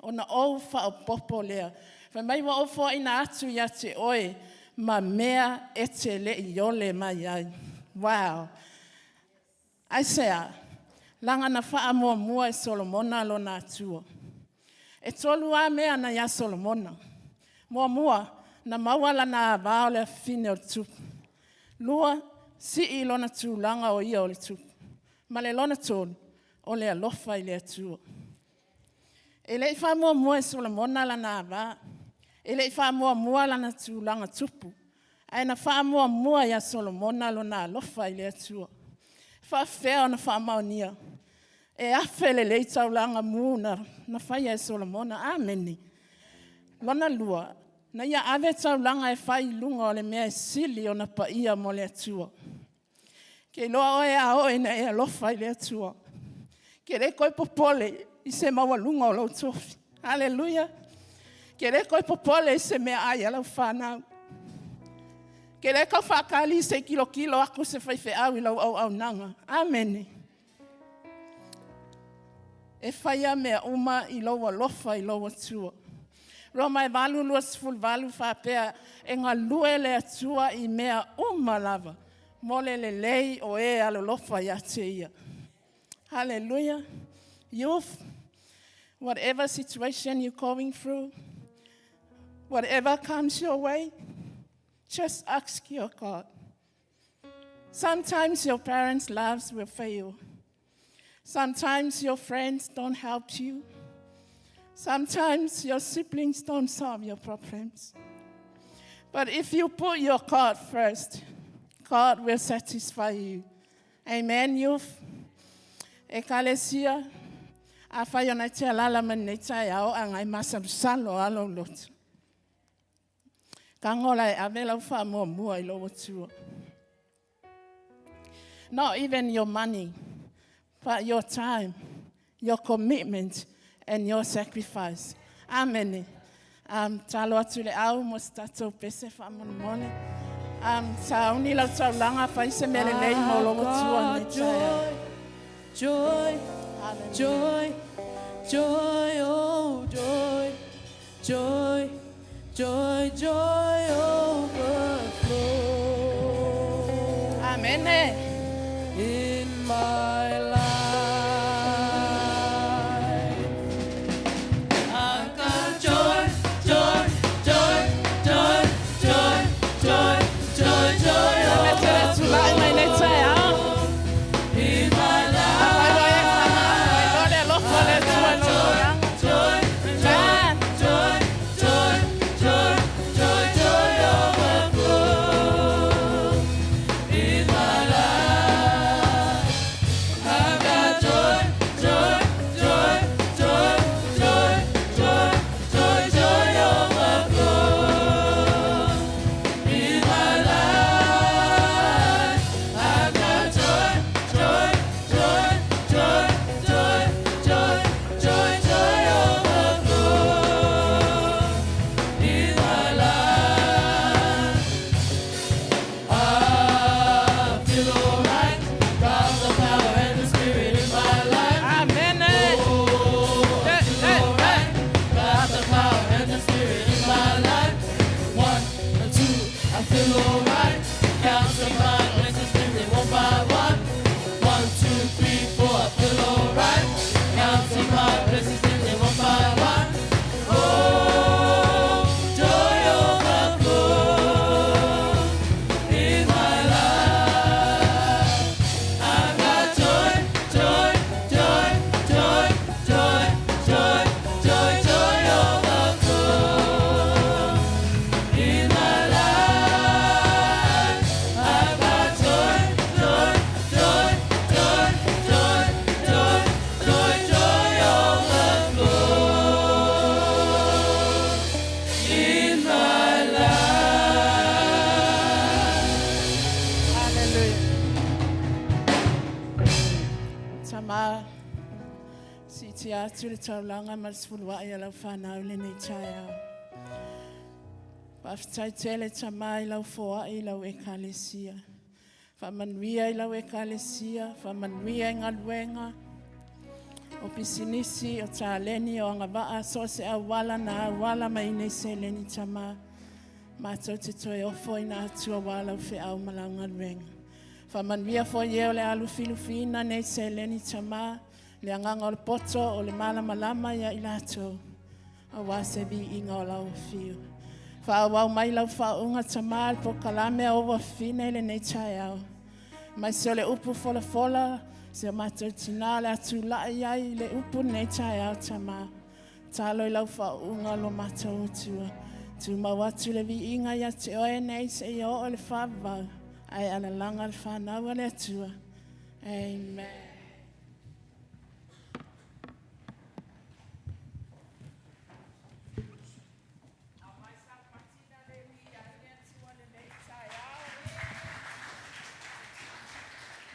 ona ou faaopoopo lea. Fai mai ua ou foaina atu ia te oe ma mea e te le i iole mai ai. Wow! Aisea? Leaga na faamuamua e Solomona lona Atua. E 3 lava mea na ia Solomona. Muamua, na maua lana ava o le afafine o le tupu. 2, sii lona tulaga o ia o le tupu. Ma le lona 3, o le alofa i le Atua. E le i faamuamua e Solomona lana ava, e le i faamuamua lana tulaga tupu, ae na faamuamua ia Solomona lona alofa i le Atua. E faapefea ona faamaonia? E afe lelei taulaga mu na faia e Solomona. Amene. Lona lua, na ia ave taulaga e fai i luga o le mea e sili ona paia mo le Atua. Ke iloa oe a oo ina e alofa i le Atua, ke le toe popole i se maualuga o lou tofi. Haleluia. Ke le toe popole i se meaai a lau fanau. Ke le tau faatali se i tilotilo atu se faifeau i lau auaunaga. Amene. E faia mea uma i lou alofa i lou Atua. Roma e 8:28 faapea, e galue le Atua i mea uma lava mo le lelei o e alolofa ia te ia. Hallelujah. Youth, whatever situation you're going through, whatever comes your way, just ask your God. Sometimes your parents' loves will fail. Sometimes your friends don't help you. Sometimes your siblings don't solve your problems. But if you put your God first, God will satisfy you. Amen, youth. Ekalesia, afai ona e te alala mai lenei taeao a ngai masalosalo a lou loto. Tago la e ave lau faamuamua i lou Atua. Not even your money, but your time, your commitment, and your sacrifice. Amen. Um, talo atu le au mo se tatou pese faamolemole. Um, sauni lau taulaga fai se mea lelei mo lou Atua i lenei taeao. Joy, joy, joy, oh joy, joy, joy, joy overflow. Amene. In my life. I've got joy, joy, joy, joy, joy, joy, joy, joy Me te le tulai mai nei taeao. in my life. Afai loa e fai loa le alofa o le Atua i lou tulaga. Joy, Amen. joy, joy, joy, joy, joy overflow in my life. I've got joy, joy, joy, joy, joy, joy, joy, joy overflow in my life. I've got joy, joy, joy, joy, joy, joy, joy, joy overflow in my life. I feel alright. Got the power and the spirit in my life. Amene. Oh, I Eh, feel eh, eh. alright. Got the power and the spirit in my life. One and two, I feel alright. Counting my blessings, living one by one. One, two, three, four, I feel alright. Counting my blessings, living one by one. Oh, joy overflow in my life. I've got joy, joy, joy, joy, joy, joy, joy, joy overflow in my life. I've got joy, joy, joy, joy, joy, joy, joy, joy overflow in my life. Hallelujah. Tama, siitia atu le taulaga ma le sefuluai a lau fanau i lenei taeao. Faafetai tele Tama i lau foai i lau Ekalesia. Faamanuia i lau Ekalesia, faamanuia i galuega, o pisinisi, o taleni, o agavaa, so o se auala na auala mai nei seleni Tama. Matou te toe ofoina atu auā lau feau ma lau galuega. Faamanuia foi i e o le a lufilufiina nei seleni Tama, le agaga o le poto o le malamalama ia i latou, auā se viiga o lau afio. Faaauau mai lau faauuga Tama i le polokalame a ou afafine i lenei taeao. Aemaise o le upu folafola, si o matou tinā o le a tulai ai i le upu lenei taeao Tama. Tatalo i lau faauuga lo matou Atua. Tumau atu le viiga ia te oe nei seia oo i le faavavau, ae alalaga le fanau a le Atua. Amen.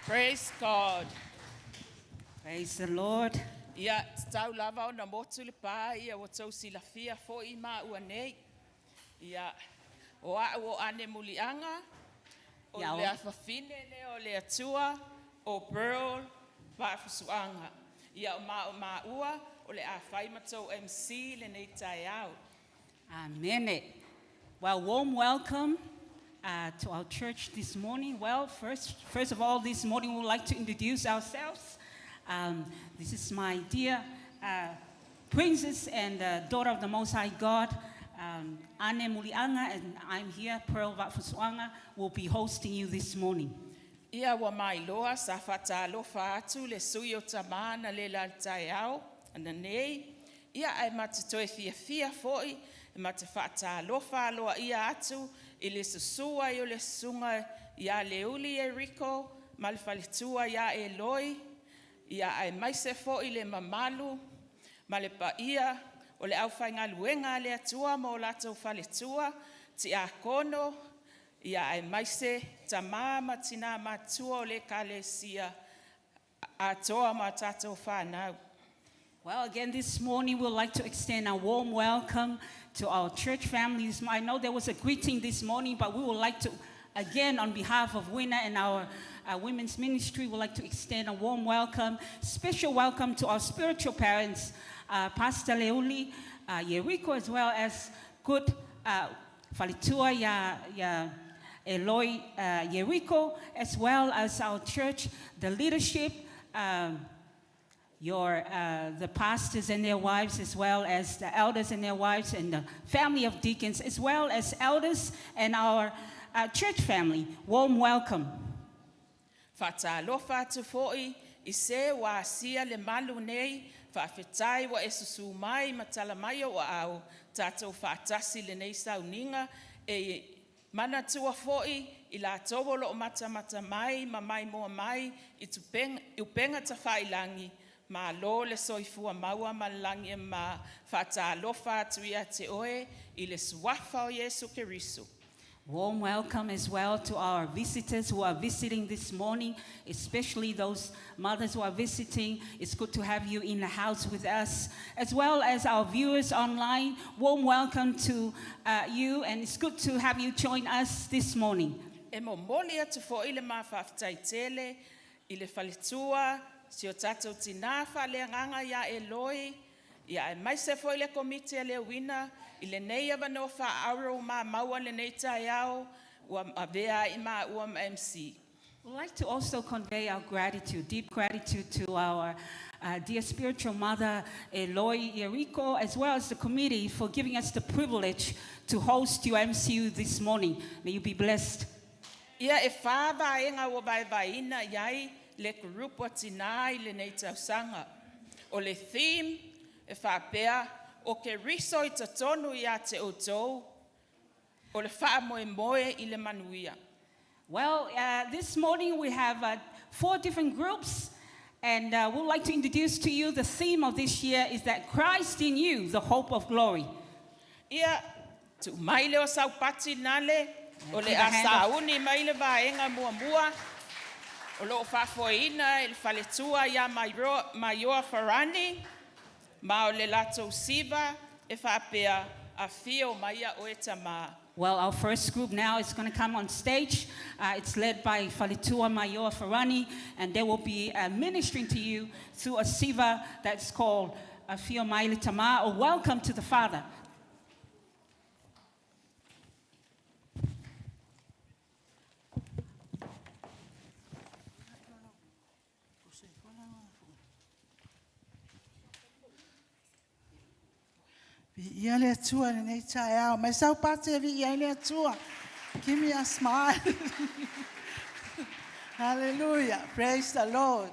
Praise God. Praise the Lord. Ia, tatau lava ona motu le pa, ia ua tou silafia foi maua nei. Ia, o a'u o Ane Muliaga, o le afafine lea o le Atua, o Pearl Vaafusuaga. Ia, o ma o maua o le a fai ma tou MC lenei taeao. Amene. Well, warm welcome to our church this morning. Well, first of all, this morning we would like to introduce ourselves. This is my dear princess and daughter of the Most High God, Ane Muliaga, and I'm here, Pearl Vaafusuaga, will be hosting you this morning. Ia ua mailoa sa faatalofa atu le sui o Tamā analeila i le taeao ananei, ia ae ma te toe fiafia foi e ma te faatalofa aloaia atu i le susu ai o le susuga ia Leuli Eriko ma le faletua ia Eloi, ia aemaise foi le mamalu ma le paia o le aufaigaluega a le Atua ma o latou faletua, tiakono, ia aemaise tamā ma tinā matutua o le Ekalesia atoa ma tatou fanau. Well, again, this morning we'd like to extend a warm welcome to our church families. I know there was a greeting this morning, but we would like to, again, on behalf of WINA and our women's ministry, we'd like to extend a warm welcome, special welcome to our spiritual parents, Pastor Leuli, Yeriko, as well as good Faletua ya Eloi Yeriko, as well as our church, the leadership, the pastors and their wives, as well as the elders and their wives, and the family of deacons, as well as elders and our church family. Warm welcome. Faatalofa atu fo'i i se ua asia le malu nei, faafetai ua e susū mai ma tala mai ou aao, tatou faatasi i lenei sauniga e manatua fo'i i latou o loo matamata mai ma maimoa mai i upega tafailagi, malo le soifua maua ma le lagi e mama. Faatalofa atu ia te oe i le suafa o Iesu Keriso. Warm welcome as well to our visitors who are visiting this morning, especially those mothers who are visiting. It's good to have you in the house with us, as well as our viewers online. Warm welcome to you, and it's good to have you join us this morning. E momoli atu fo'i le mafaafetai tele i le faletua, si o tatou tinā faaleagaga ia Eloi, ia aemaise foi le komiti a le uina i lenei avanoa faaauro ua maua lenei taeao ua avea ai maua ma MC. We'd like to also convey our gratitude, deep gratitude to our dear spiritual mother, Eloi Yeriko, as well as the committee for giving us the privilege to host your MCU this morning. May you be blessed. Ia e whā vaega ua vaevaeina i ai le group o tinā i lenei tausaga. O le theme e faapea o Keriso i totonu ia te outou o le faamoemoe i le manuia. Well, this morning we have four different groups, and we'd like to introduce to you the theme of this year is that Christ in you, the hope of glory. Ia, tuu mai lea o Saupati Nale, o le a sauni mai le vaega muamua, o loo faafoeina e le faletua ia Maioa Farani, ma o le latou siva e faapea, Afio maia oe Tamā. Well, our first group now is going to come on stage. It's led by Faletua Maioa Farani, and they will be ministering to you through a siva that's called Afio Mai Le Tama, or Welcome to the Father. Viia le Atua i lenei taeao. Mai Saupati e viia ai le Atua. Give me a smile. Hallelujah. Praise the Lord.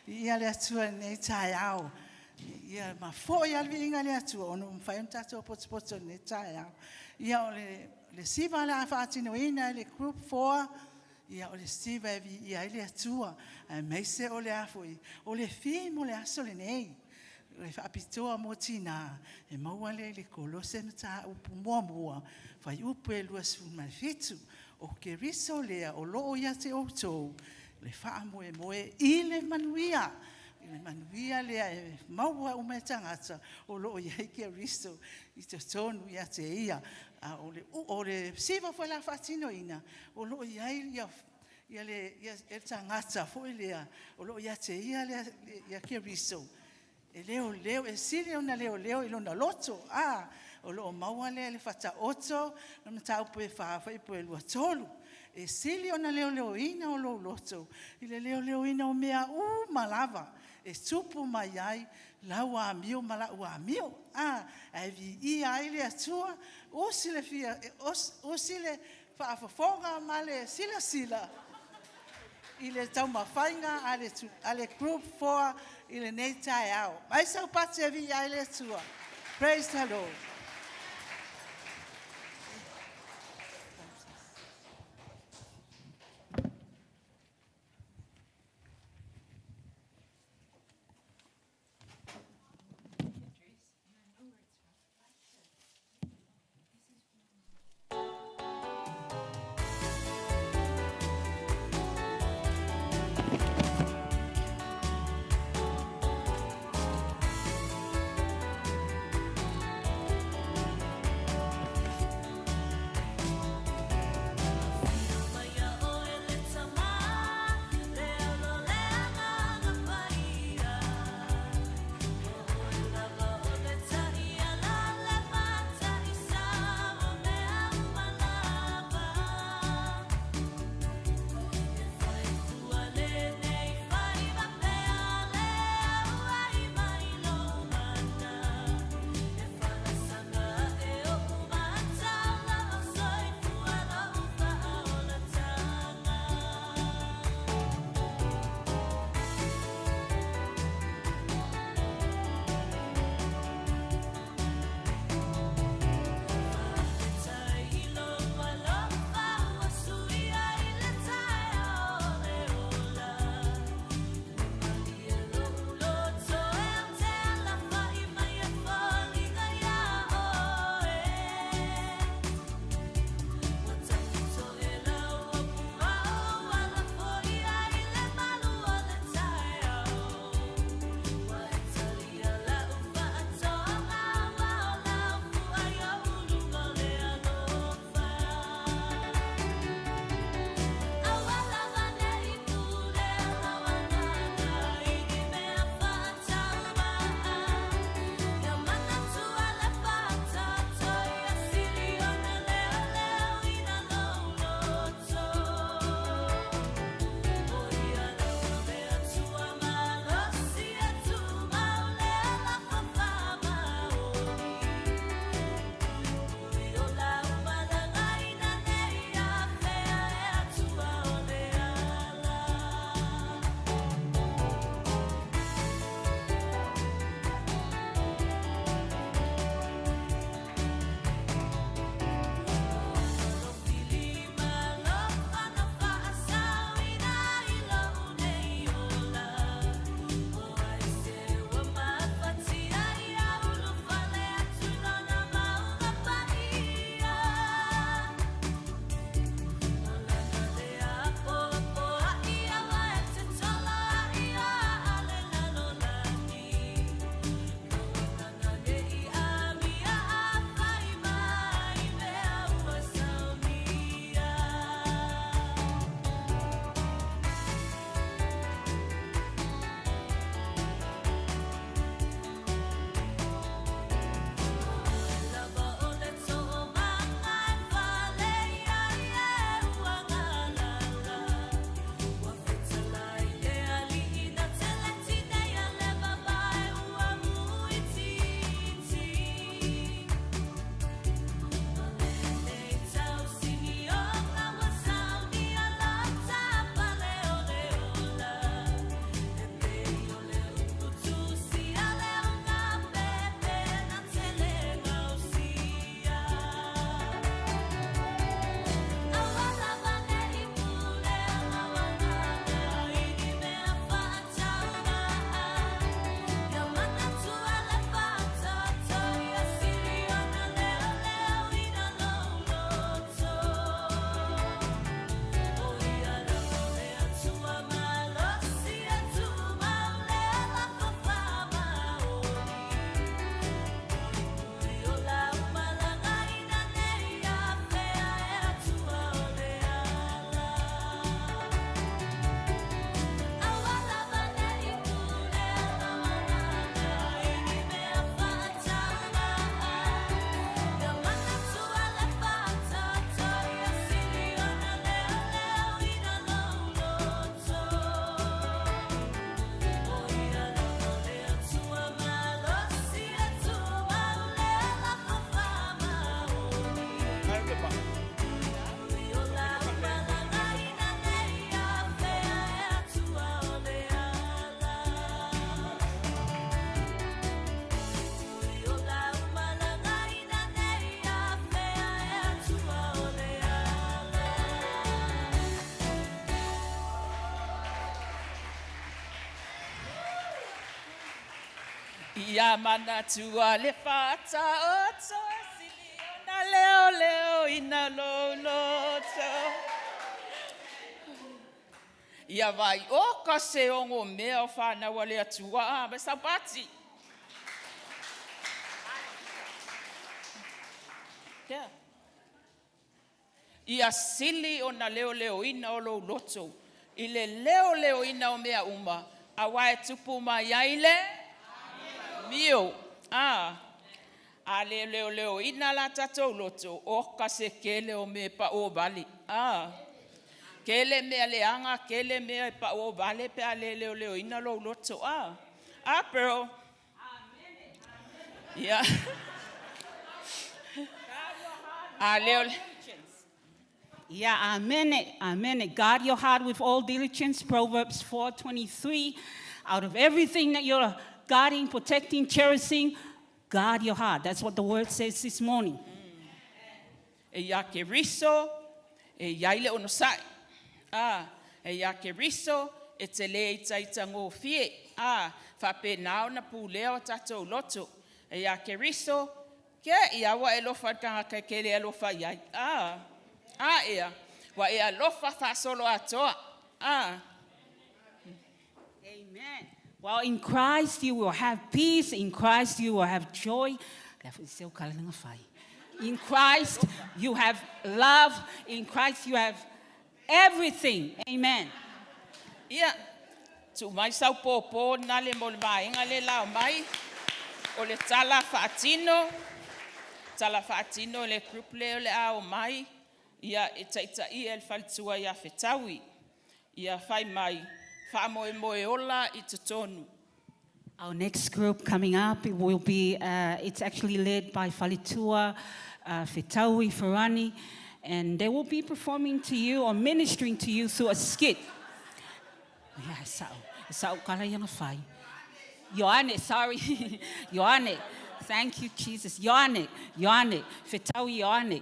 Viia le Atua i lenei taeao. Ia mafo'i lava le viiga i le Atua ona ua mafai ona tatou potopoto i lenei taeao. Ia o le siva o le a faatinoina e le group 4, ia o le siva e viia ai le Atua, aemaise o le a foi, o le theme o le aso lenei. O le faapitoa mo tinā, e maua lea i le Kolose mataupu muamua, fuaiupu e 27. O Keriso lea o loo ia te outou, le faamoemoe i le manuia. I le manuia lea e maua uma e tagata o loo i ai Keriso i totonu ia te ia. A o le siva foi la faatinoina, o loo i ai ia le tagata foi lea, o loo ia te ia ia Keriso, e leoleo, e sili ona leoleo i lona loto. A, o loo maua lea i le Faataoto, le mataupu e 4 fuaiupu e 23. E sili ona leoleoina o lou loto, i le leoleoina o mea uma lava, e tupu mai ai lau amio ma lau amio. A, ae viia ai le Atua, usi le fia, usi le faafofoga ma le silasila i le taumafaiga a le group 4 i lenei taeao. Mai Saupati e viia ai le Atua. Praise the Lord. Ia manatua le Faataoto e sili ona leoleoina lou loto. Ia vai oka se ogo mea o fanau a le Atua ma saupati. Yeah. Ia sili ona leoleoina o lou loto i le leoleoina o mea uma, auā e tupu mai ai le amio. A le leoleoina la tatou loto, oka se kele o me pa o vale. Kele mea leaga, kele mea e pa o vale pe a le leoleoina lou loto. Pearl. Yeah. A leo Yeah, amen. Amen. Guard your heart with all diligence. Proverbs 4:23. Out of everything that you're guarding, protecting, cherishing, guard your heart. That's what the word says this morning. E ia Keriso, e iai le onosai. E ia Keriso, e te le ita ita ngōfie. Whapena ona pulea o tatou loto. E ia Keriso, ke ia wa e lofa kanga ke le alofa iai. Ea, wa e alofa whaasolo atoa. Amen. Well, in Christ you will have peace. In Christ you will have joy. In Christ you have love. In Christ you have everything. Amen. Ia, tu mai sau pōpō na le mo le vaenga le lao mai. O le tala whaatino. Tala whaatino le group le o le ao mai. Ia e taita i el faletua ia Fetaui. Ia whai mai. Wha moe moe ola i te tonu. Our next group coming up, it will be, it's actually led by Faletua, Fetaui Ferrani, and they will be performing to you or ministering to you through a skit. Yeah, so, kala ia fai. Ioane, sorry. Ioane. Thank you, Jesus. Ioane, Ioane, Fetaui Ioane.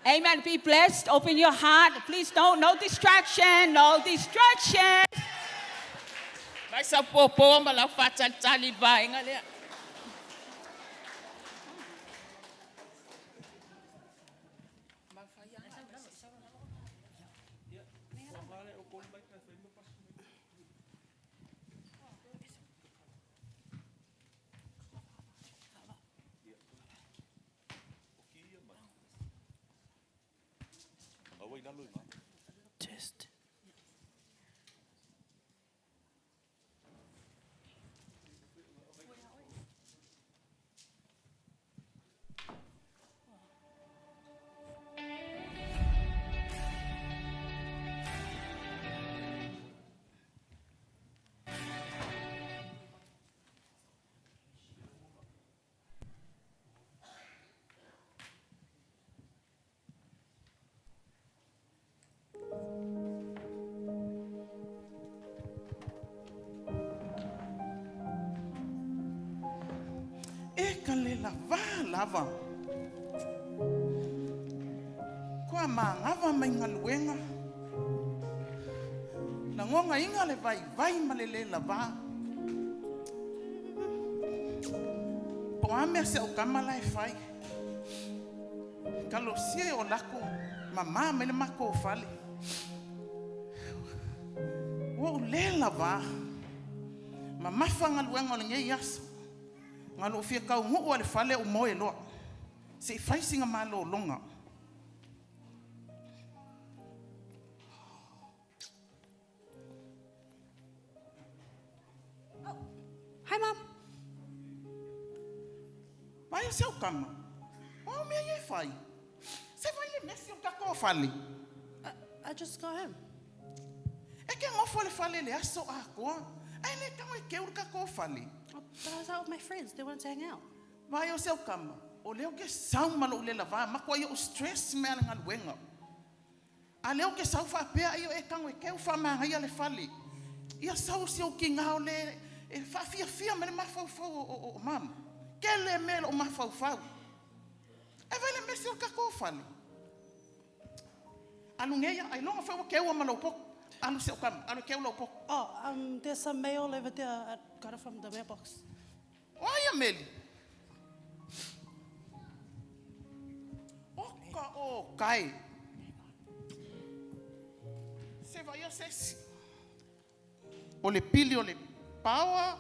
Amen. Be blessed. Open your heart. Please don't, no distraction, no distraction. Mai sau pōpō ma lau whātalitali vaenga lea. Test. E ka le lava lava. Kua maagafa mai galuega. Lagogaina le vaivai ma le lē lavā. Po a mea se au kama la e fai. Kalosia e o lako mamā mai le makou fale. Ua ou lē lavā. Mamafa galuega o lenei aso. Ga lou fia kaugu'u a le fale ou moe loa. Se i fai siga malōlōga. Hi, Mom. Vai o seu kama. O mea ia e fai. Se vai le mesi o takou fale. I just got home. E ke ngofo le fale le aso atoa. Ai le tago e keu le takou fale. Oh, but I was out with my friends. They wanted to hang out. Vai o seu kama. O leo ke sau ma lou le lava. Makoa i o stress mea le galuega. A leo ke sau faapea ai o e tago e keu faamagaia le fale. Ia sau si ou kiga o le e faafiafia ma le mafaufau o mama. Kele mea lou mafaufau. E vai le mesi o le takou fale. Alu nei ai longa foi ua keua ma lou poto. Alu si a'u tama, alu e keu lou popo. Oh, um, there's some mail over there. I got it from the mailbox. O ai ia meli? Oka o kai. Se vaia se isi. O le pili o le power,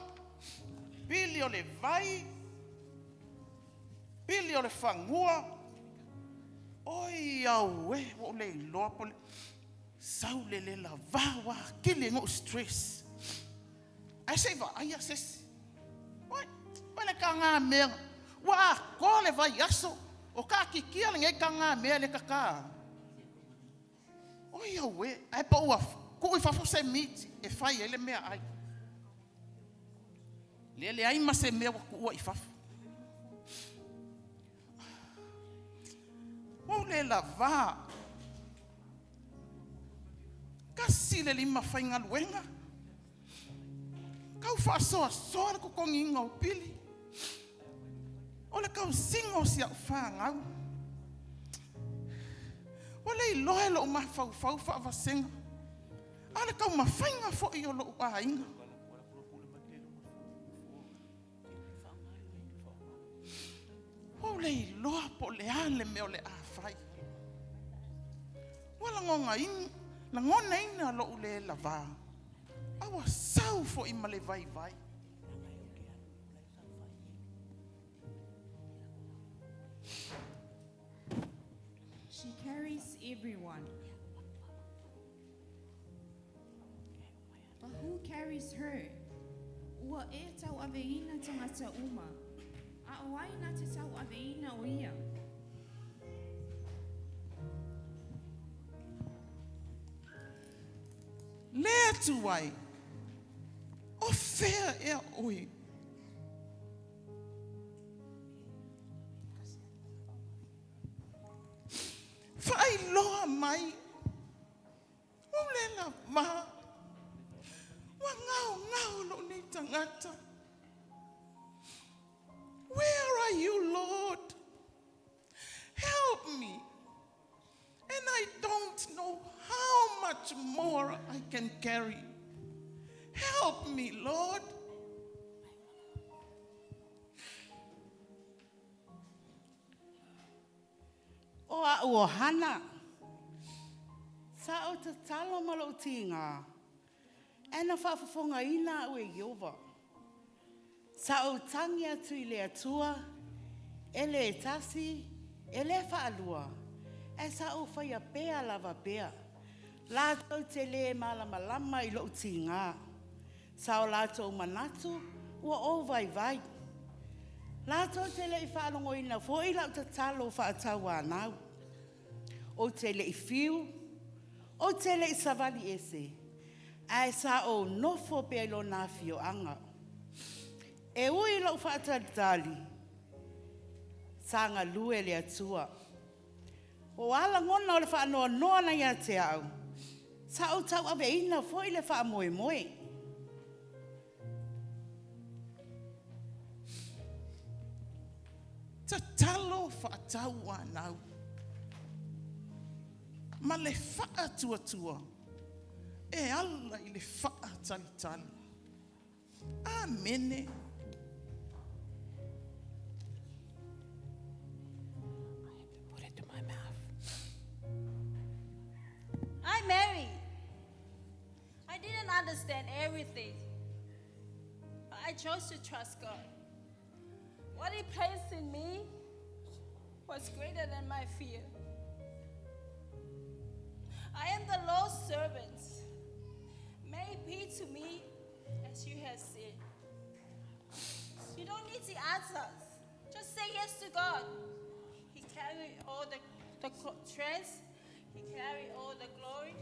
pili o le vai, pili o le fagua. Oi au e, ua ou le iloa po o le sau le le lavā ua atili ai ona ou stress. Ae se i vaaia se isi. Oi, oi le tagamea, ua atoa le vaiaso o taatitia lenei tagamea i le tata. Oi auē, ae po ua tuu i fafo se miti e fai ai le meaai. Lea e leai ma se mea ua tuua i fafo. Ua ou le lavā. Tasi le lima faigaluega. Tau faasoasoa le totogiina o pili. O le tausiga o si au fanau. Ua le iloa e lou mafaufau faavasega, a o le taumafaiga foi o lou aiga. Ua ou le iloa po o le a le mea o le a fai. Ua lagonaina lou le lavā, a ua sau foi ma le vaivai. She carries everyone. But who carries her? Ua e tauaveina tagata uma, a o ai na te tauaveina o ia? Le Atua e, o fea ea oe? Faailoa mai, ua ou le lavā, ua gaogao lou nei tagata. Where are you, Lord? Help me. And I don't know how much more I can carry. Help me, Lord. O a'u o Hana. Sa ou tatalo ma lo'u tigā, ae na faafofogaina a'u e Ieova. Sa ou tagi atu i le Atua, e lē tasi, e lē faalua, ae sa ou faia pea lava pea. Latou te lē malamalama i lo'u tigā. Sa o latou manatu ua ou vaivai. Latou te le i faalogoina foi lau tatalo faatauanau. Ou te le i fiu, ou te le i savali ese, ae sa ou nofo pea i Lona afioaga. E ui i lou faatalitali, sa galue le Atua. O a lagona o le faanoanoa na ia te au, sa ou tauaveina foi le faamoemoe. Tatalo faatauanau ma le faatuatua e ala i le faatalitali. Amene. Put it to my mouth. I'm Mary. I didn't understand everything, but I chose to trust God. What He placed in me was greater than my fear. I am the Lord's servant. May it be to me as you have said. You don't need the answers. Just say yes to God. He carry all the strength. He carry all the glory.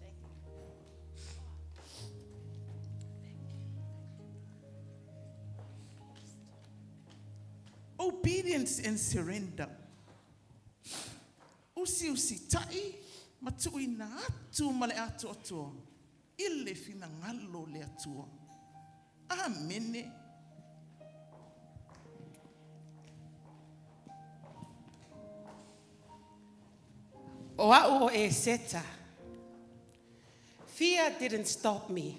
Thank you. Obedience and surrender. Usiusitaʻi ma tuuina atu ma le atoatoa i le finagalo o le Atua. Amene. O a'u o Eseta. Fear didn't stop me,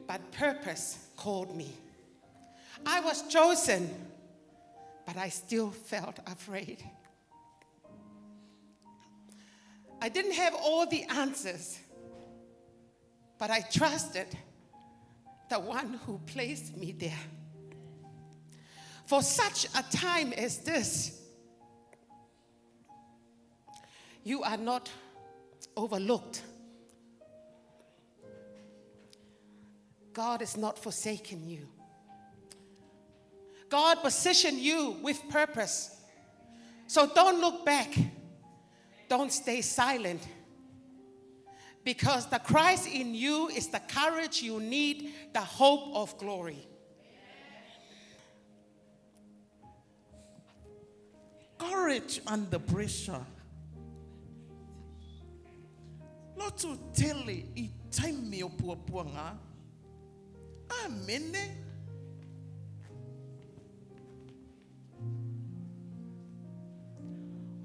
but purpose called me. I was chosen, but I still felt afraid. I didn't have all the answers, but I trusted the one who placed me there. For such a time as this, you are not overlooked. God has not forsaken you. God positioned you with purpose. So don't look back. Don't stay silent. Because the Christ in you is the courage you need, the hope of glory. Courage under pressure. Loto tele i taimi o puapuaga. Amene.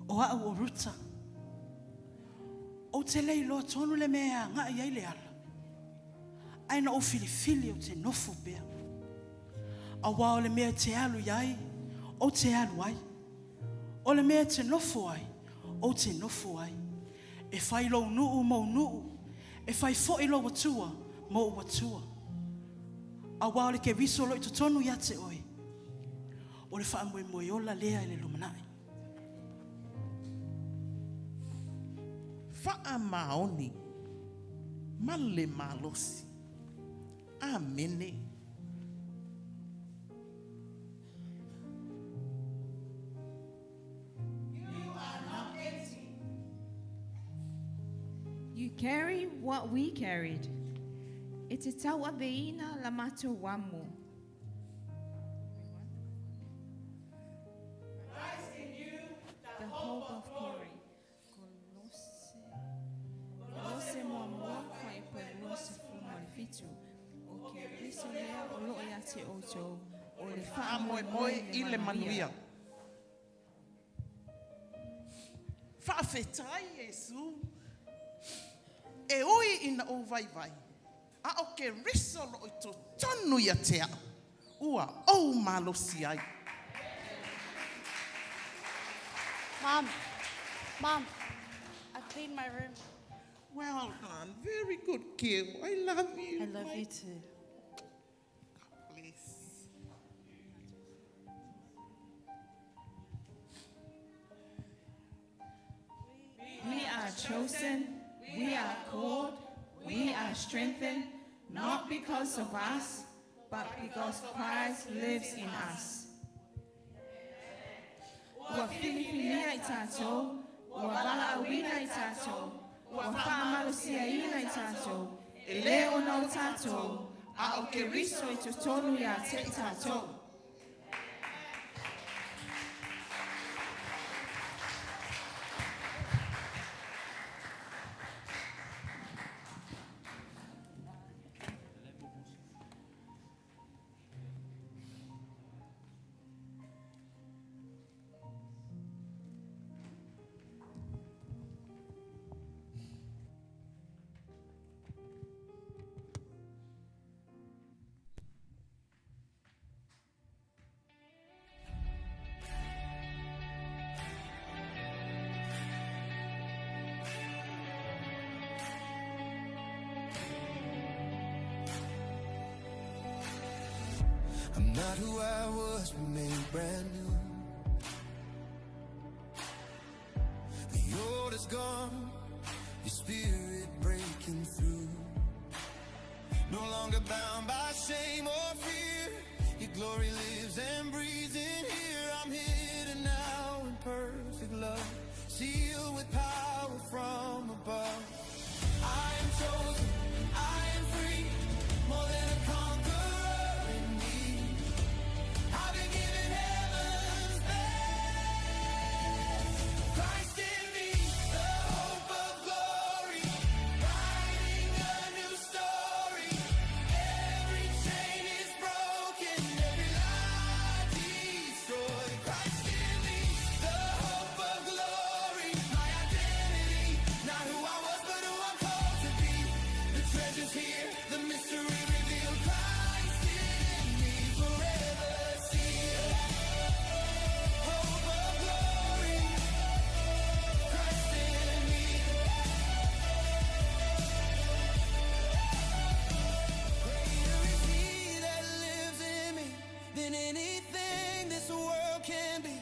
O a'u o Ruta. Ou te le iloa tonu le mea e agai ai le ala, ae na ou filifili ou te nofo pea. Auā o le mea e te alu i ai, ou te alu ai. O le mea e te nofo ai, ou te nofo ai. E fai lou nuu mou nuu, e fai foi lou Atua mou Atua. Auā o le Keriso o lo o i totonu ia te oe, o le faamoemoe ola lea i le lumanai. Faamaoni ma le malosi. Amene. You carry what we carried. E te tauaveina la matou amo. The hope of glory. Kolose, Kolose muamua fuaiupu e 27. O Keriso lea o loo ia te outou, o le Faamoemoe i le manuia. Faafetai Iesu, e ui ina ou vaivai, a o Keriso o loo i totonu ia te a'u, ua ou malosi ai. Mom, Mom, I cleaned my room. Well done. Very good girl. I love you. I love you too. God bless. We are chosen, we are called, we are strengthened, not because of us, but because Christ lives in us. Ua filifilia i tatou, ua valaauina i tatou, ua faamalosiaina i tatou, e le ona o tatou, a o Keriso i totonu ia te i tatou. I'm not who I was, but made brand new. The old is gone, your spirit breaking through. No longer bound by shame or fear. Your glory lives and breathes in here. I'm hidden now in perfect love, sealed with power from above. I am chosen, I am free, more than a conqueror in me. I've been given heaven's best. Christ in me, the hope of glory, writing a new story. Every chain is broken, every lie destroyed. Christ in me, the hope of glory. My identity. Future's here, the mystery revealed. Christ in me, forever sealed. Hope of glory, Christ in me. Greater is He that lives in me than anything this world can be.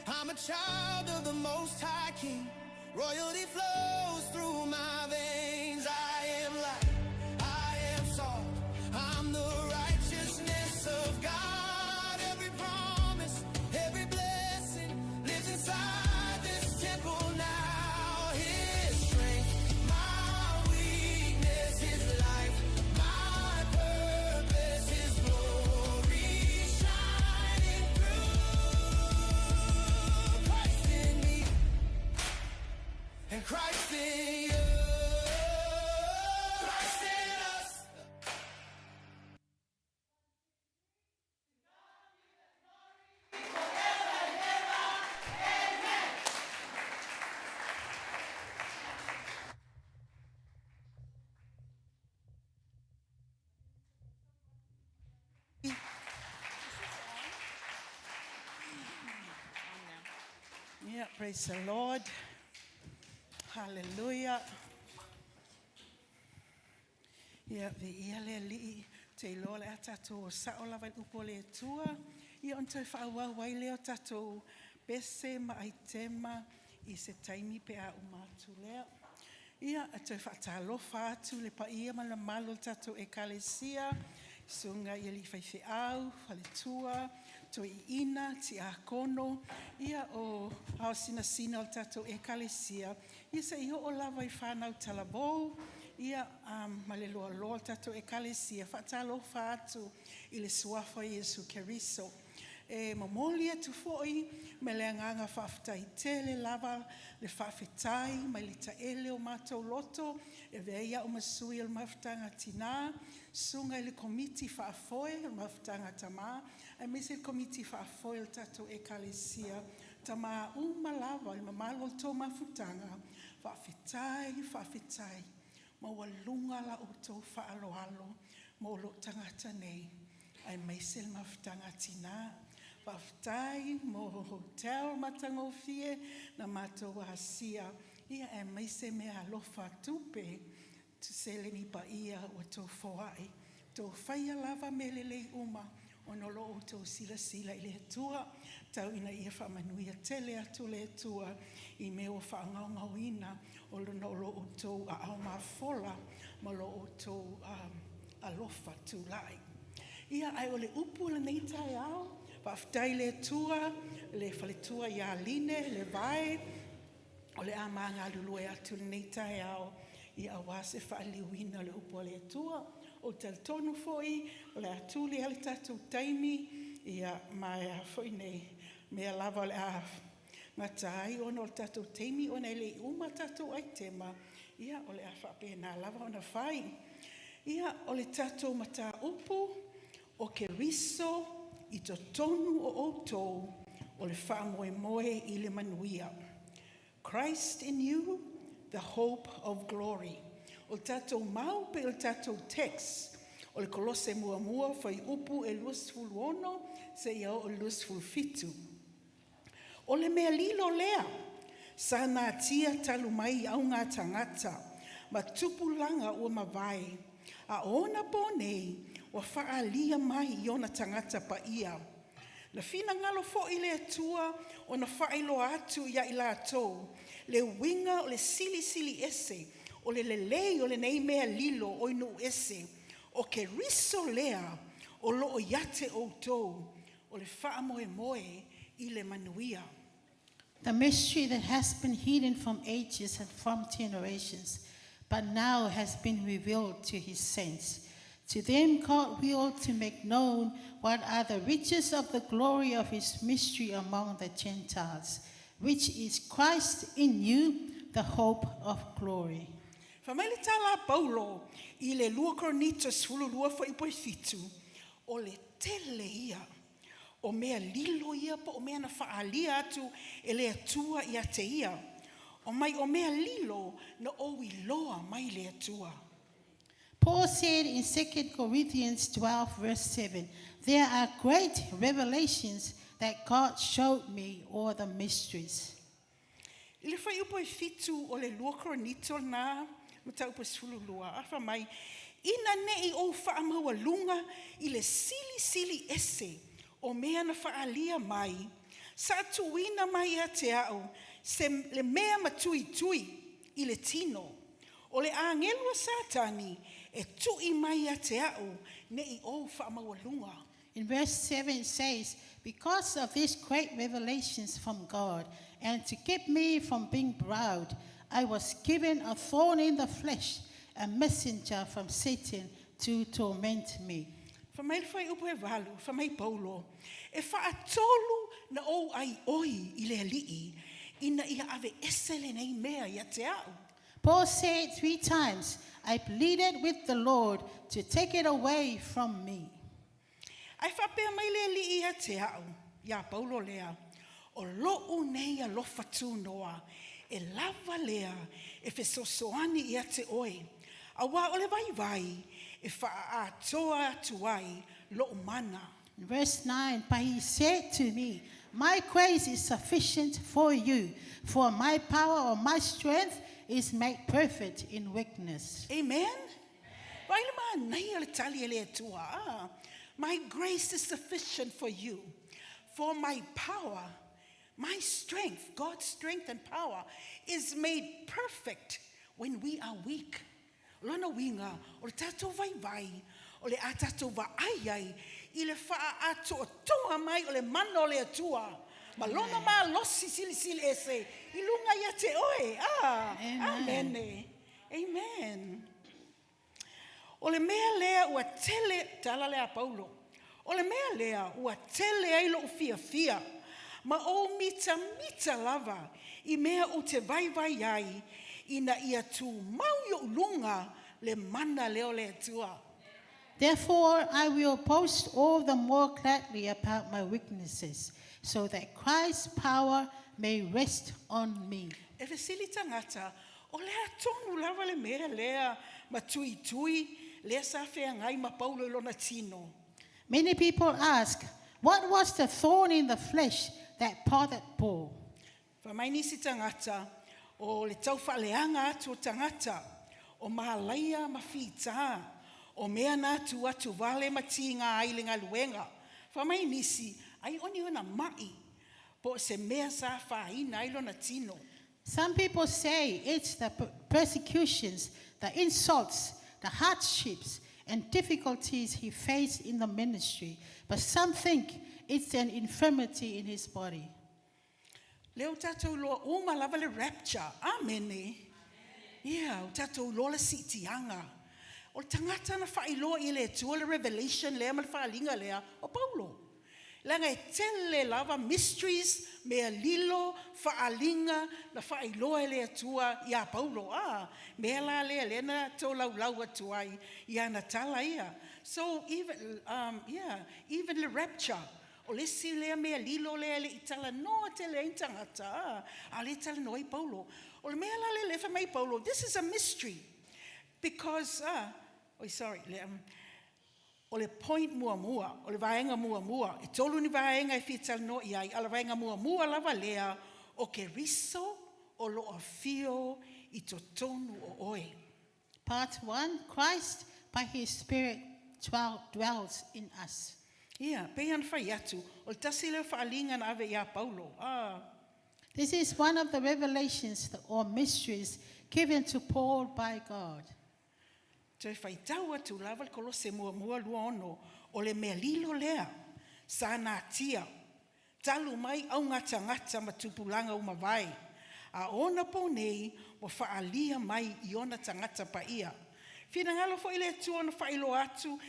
I'm a child of the Most High King. Royalty flows through my veins. I am light. I am salt. I'm the righteousness of God. Every promise, every blessing lives inside this temple now. His strength, my weakness, His life, my purpose, His glory shining through. Christ in me and Christ in you. Christ in us. Yeah, praise the Lord. Hallelujah. Ia, viia le Alii, te iloa o le a tatou o sao lava i le upu a le Atua. Ia ona toe faaauau ai lea o tatou pese ma aitema i se taimi pe a uma atu lea. Ia, e toe faatalofa atu i le paia ma le mamalu o le tatou Ekalesia, susuga i alii faifeau, faletua, toeaiina, tiakono, ia o ao sinasina o le tatou Ekalesia, ia se i oo lava i whānau talavou, ia ma le loaloa o le tatou Ekalesia, faatalofa atu i le suafa o Iesu Keriso. E momoli atu foi ma le agaga faafetai tele lava le faafetai mai le taele o matou loto e avea ai au ma sui o le Mafutaga Tinā, susuga i le Komiti Faafoe o le Mafutaga Tamā, aemaise le Komiti Faafoe o le tatou Ekalesia, tamā uma lava i le mamalu o le tou mafutaga, faafetai, faafetai, maualuga la outou faaaloalo mo lou tagata nei, aemaise le Mafutaga Tinā. Faafetai mo hotel matagofie na matou asia, ia aemaise mea alofa tupe, seleni paia ua tou foai. Tou faia lava mea lelei uma, ona o lo outou silasila i le Atua, tau ina ia faamanuia tele atu le Atua i mea ua faagaogaoina o lona o lo outou aao mafola ma lo outou alofa tulai. Ia, ae o le upu o lenei taeao, faafetai i le Atua, le faletua ia Line, le vae, o le a magalulue atu lenei taeao, ia aua se faaliliuina o le upu a le Atua. O talitonu foi, o le a tuli lava le tatou taimi, ia ma e a foi nei, mea lava o le a gata ai ona o le tatou taimi ona e le i uma tatou aitema, ia o le a faapena lava ona fai. Ia, o le tatou mataupu o Keriso i totonu o outou o le faamoemoe i le manuia. Christ in you, the hope of glory. O le tatou mau pe o le tatou text, o le Kolose muamua fuaiupu e 26 seia oo i le 27. O le mea lilo lea, sa natia talu mai i auga tagata, ma tupulaga ua mavae, a o ona pō nei, ua faalia mai i ona tagata paia. Na finagalo foi le Atua ona faailoa atu ia i latou, le uiga o le silisili ese, o le lelei o lenei mea lilo o i nuu ese, o Keriso lea o loo ia te outou, o le faamoemoe i le manuia. The mystery that has been hidden from ages and from generations, but now has been revealed to his saints. To them God willed to make known what are the riches of the glory of his mystery among the Gentiles, which is Christ in you, the hope of glory. Fai mai le tala a Paulo i le 2 Korinito 12 fuaiupu e 7, o le tele ia o mea lilo ia po o mea na faaalia atu e le Atua ia te ia, o mai o mea lilo na ou iloa mai le Atua. Paul said in 2 Corinthians 12, verse 7, There are great revelations that God showed me, or the mysteries. I le fuaiupu e 7 o le 2 Korinito lena mataupu e 12, a fai mai, Ina ne i ou faamaualuga i le silisili ese o mea na faaalia mai, sa tuuina mai ia te au se le mea matuitui i le tino, o le agelu a Satani e tui mai ia te au ne i ou faamaualuga. In verse 7 it says, Because of these great revelations from God, and to keep me from being proud, I was given a thorn in the flesh, a messenger from Satan to torment me. Fai mai le fuaiupu e 8, fai mai Paulo, E faatolu na ou aioi i le Alii, ina ia aveese lenei mea ia te au. Paul said three times, I pleaded with the Lord to take it away from me. Ae faapea mai le Alii ia te au, iā Paulo lea, O lou nei alofa tunoa, e lava lea e fesoasoani ia te oe, auā o le vaivai e faaatoa atu ai lou mana. In verse 9, but he said to me, My grace is sufficient for you, for my power or my strength is made perfect in weakness. Amen? Vaai le manaia o le tali a le Atua, ah. My grace is sufficient for you, for my power, my strength, God's strength and power is made perfect when we are weak. O lona uiga, o le tatou vaivai, o le a tatou vaai ai i le faaatoatoa mai o le mana o le Atua ma lona malosi silisili ese i luga ia te oe. Ah, amene. Amen. O le mea lea ua tele, tala lea a Paulo, o le mea lea ua tele ai lou fiafia ma ou mitamita lava i mea ou te vaivai ai ina ia tumau i ou luga le mana lea o le Atua. Therefore, I will boast all the more gladly about my weaknesses, so that Christ's power may rest on me. E fesili tagata, O le a tonu lava le mea lea matuitui lea sa feagai ma Paulo i lona tino? Many people ask, What was the thorn in the flesh that bothered Paul? Fai mai nisi tagata, O le taufaaleaga atu o tagata, o malaia ma fitā, o mea na atu atu vale ma tiga ai le galuega. Fai mai nisi, Ai o ni ona ma'i, po o se mea sa afaina ai lona tino. Some people say it's the persecutions, the insults, the hardships, and difficulties he faced in the ministry. But some think it's an infirmity in his body. Lea ua tatou iloa uma lava le rapture. Amene. Ia, ua tatou iloa le siitiaga. O le tagata na faailoa i le Atua le revelation lea ma le faaaliga lea, o Paulo. Leaga e tele lava mysteries, mea lilo, faaaliga na faailoa e le Atua iā Paulo. A, mea la lea lea na tolaulau atu ai i ana tala ia. So, even, um, yeah, even le rapture, O le isi lea mea lilo lea e le i talanoa tele ai ni tagata, a, a o lea e talanoa ai Paulo. O le mea la lea lea e fai mai ai Paulo, this is a mystery because, a, oi sorry, le, um, o le point muamua, o le vaega muamua, e tolu ni vaega e fia talanoa i ai, a o le vaega muamua lava lea, o Keriso o lo o afio i totonu o oe. Part 1, Christ by his Spirit dwells in us. Ia, pei ona fai atu, o le tasi lea o faaaliga na ave iā Paulo, ā. This is one of the revelations or mysteries given to Paul by God. Toe faitau atu lava le Kolose muamua 26, o le mea lilo lea sa natia talu mai augatagata ma tupulaga ua mavae, a o ona pō nei ua faaalia mai i ona tagata paia. Finagalo foi le Atua ona faailoa atu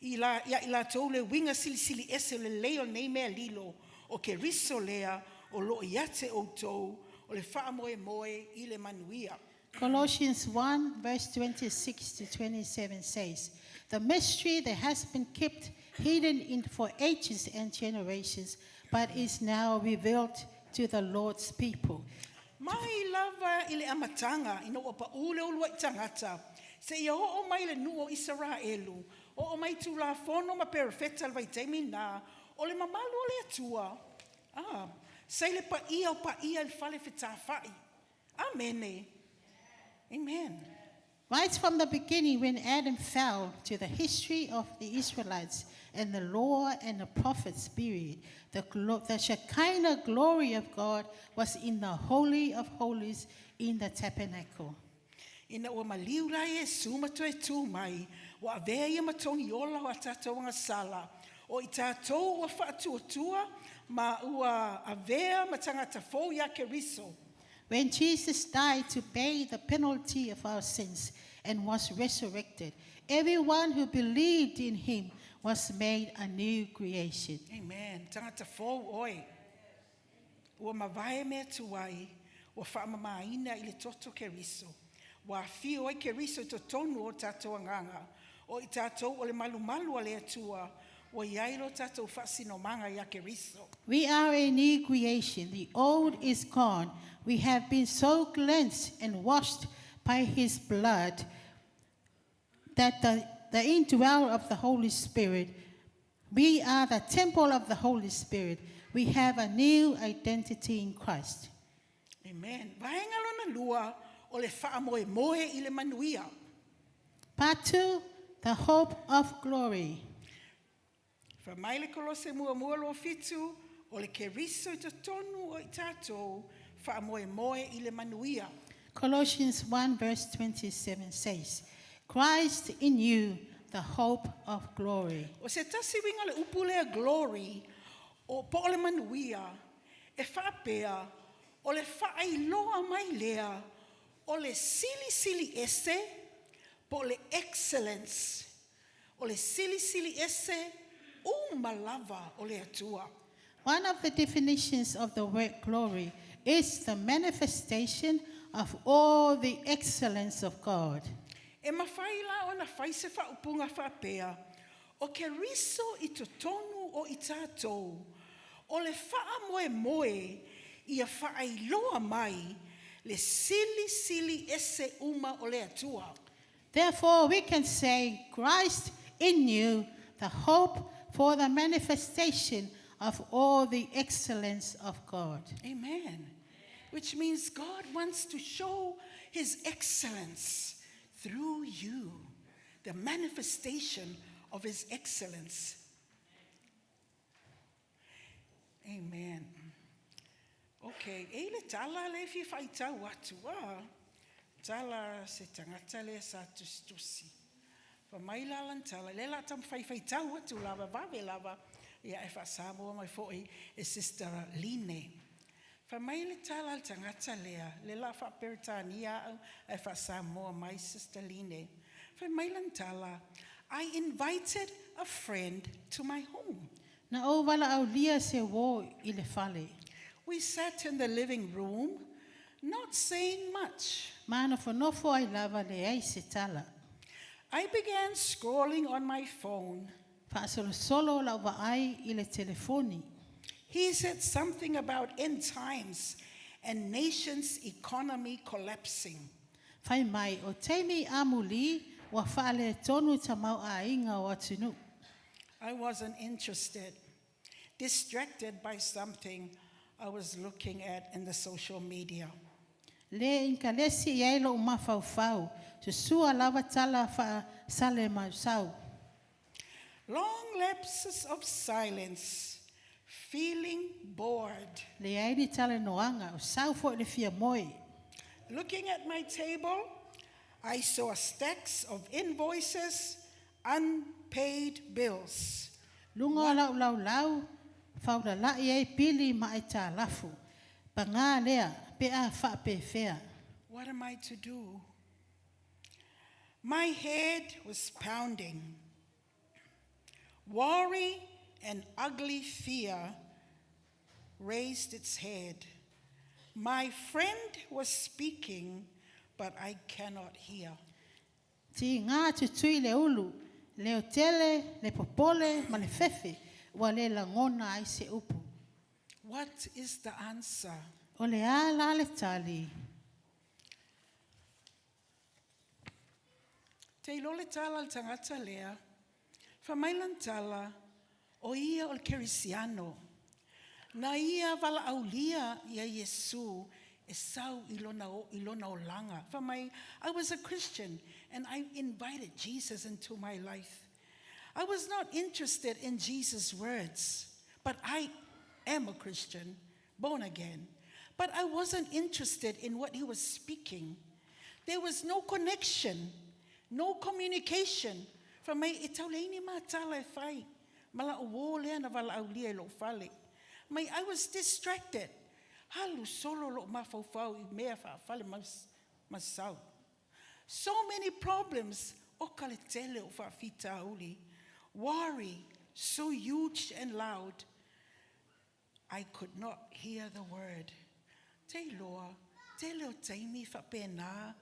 i la, ia i latou le uiga silisili ese o le lelei o lenei mea lilo, o Keriso lea o lo o ia te outou, o le faamoemoe i le manuia. Colossians 1, verse 26 to 27 says, The mystery that has been kept hidden in for ages and generations, but is now revealed to the Lord's people. Mai lava i le amataga ina ua paʻu le uluai tagata, Seia oo mai le nuu o Isaraelu, oo mai Tulafono ma Perofeta i le vaitaimi lena, o le mamalu o le Atua, ah, sa i le paia o paia i le fale fetafa'i. Amene. Amen. Right from the beginning, when Adam fell, to the history of the Israelites and the law and the prophets period, the Shekinah glory of God was in the Holy of Holies in the tabernacle. Ina ua maliu la Iesu ma toe tu mai, ua avea ia ma togi ola o a tatou agasala, o i tatou ua faatuatua ma ua avea ma tagata fou iā Keriso. When Jesus died to pay the penalty of our sins and was resurrected, everyone who believed in him was made a new creation. Amen. Tagata fou oe. Ua mavae mea tuai, ua faamamaina i le toto Keriso. Ua afio ai Keriso i totonu o tatou agaga. O i tatou o le malumalu a le Atua, ua i ai lo tatou faasinomaga iā Keriso. We are a new creation. The old is gone. We have been so cleansed and washed by his blood that the indwell of the Holy Spirit. We are the temple of the Holy Spirit. We have a new identity in Christ. Amen. Vaega lona lua o le faamoemoe i le manuia. Part 2, the hope of glory. Fai mai le Kolose muamua 27, o le Keriso i totonu o i tatou, faamoemoe i le manuia. Colossians 1 verse 27 says, Christ in you, the hope of glory. O se tasi uiga le upu lea glory, o po o le manuia, e faapea, o le faailoa mai lea, o le silisili ese, po o le excellence, o le silisili ese, uma lava o le Atua. One of the definitions of the word glory is the manifestation of all the excellence of God. E mafai la ona fai se faaupuga faapea, o Keriso i totonu o i tatou, o le faamoemoe ia faailoa mai le silisili ese uma o le Atua. Therefore, we can say, Christ in you, the hope for the manifestation of all the excellence of God. Amen. Which means God wants to show his excellence through you, the manifestation of his excellence. Amen. Okay, e le tala le fia faitau atu a. Tala se tagata le sa tusitusi. Fa mai la lan tala, le la tam fai faitau atu lava, vave lava. Ia e faasamoa mai foi e Sister Line. Fai mai le tala al tagata lea, le la faaperetania au, e faasamoa mai Sister Line. Fai mai lan tala, I invited a friend to my home. Na ou valaaulia se uō i le fale. We sat in the living room, not saying much. Ma nofonofo ai lava leai se tala. I began scrolling on my phone. Faasolosolo lau vaai i le telefoni. He said something about end times and nations' economy collapsing. Fai mai o taimi amulī ua faaletonu tamaoaiga o atunuu. I wasn't interested, distracted by something I was looking at in the social media. Le inkalesi i ai lou mafaufau, susua lava tala faasalemausau. Long lapses of silence, feeling bored. Leai ni talanoaga, o sau foi le fia moe. Looking at my table, I saw stacks of invoices, unpaid bills. Luga o lau laulau, faulala'i ai pili ma aitalafu. Pagā lea, pe a faapefea. What am I to do? My head was pounding. Worry and ugly fear raised its head. My friend was speaking, but I cannot hear. Tigā tutui le ulu, leo tele, le popole ma le fefe, ua le lagona ai se upu. What is the answer? O le a la le tali? Te iloa le tala a le tagata lea, fai mai lana tala, o ia o le Kerisiano. Na ia valaaulia ia Iesu e sau i lona, i lona olaga. Fai mai, I was a Christian and I invited Jesus into my life. I was not interested in Jesus' words, but I am a Christian, born again. But I wasn't interested in what he was speaking. There was no connection, no communication. Fai mai, e tau leai ni ma tala e fai, ma la'u uō lea na valaaulia i lo'u fale. Mai, I was distracted. Alu solo lo'u mafaufau i mea faafale ma sau. So many problems, oka le tele o faafitauli. Worry, so huge and loud. I could not hear the word. Te iloa, tele o taimi faapena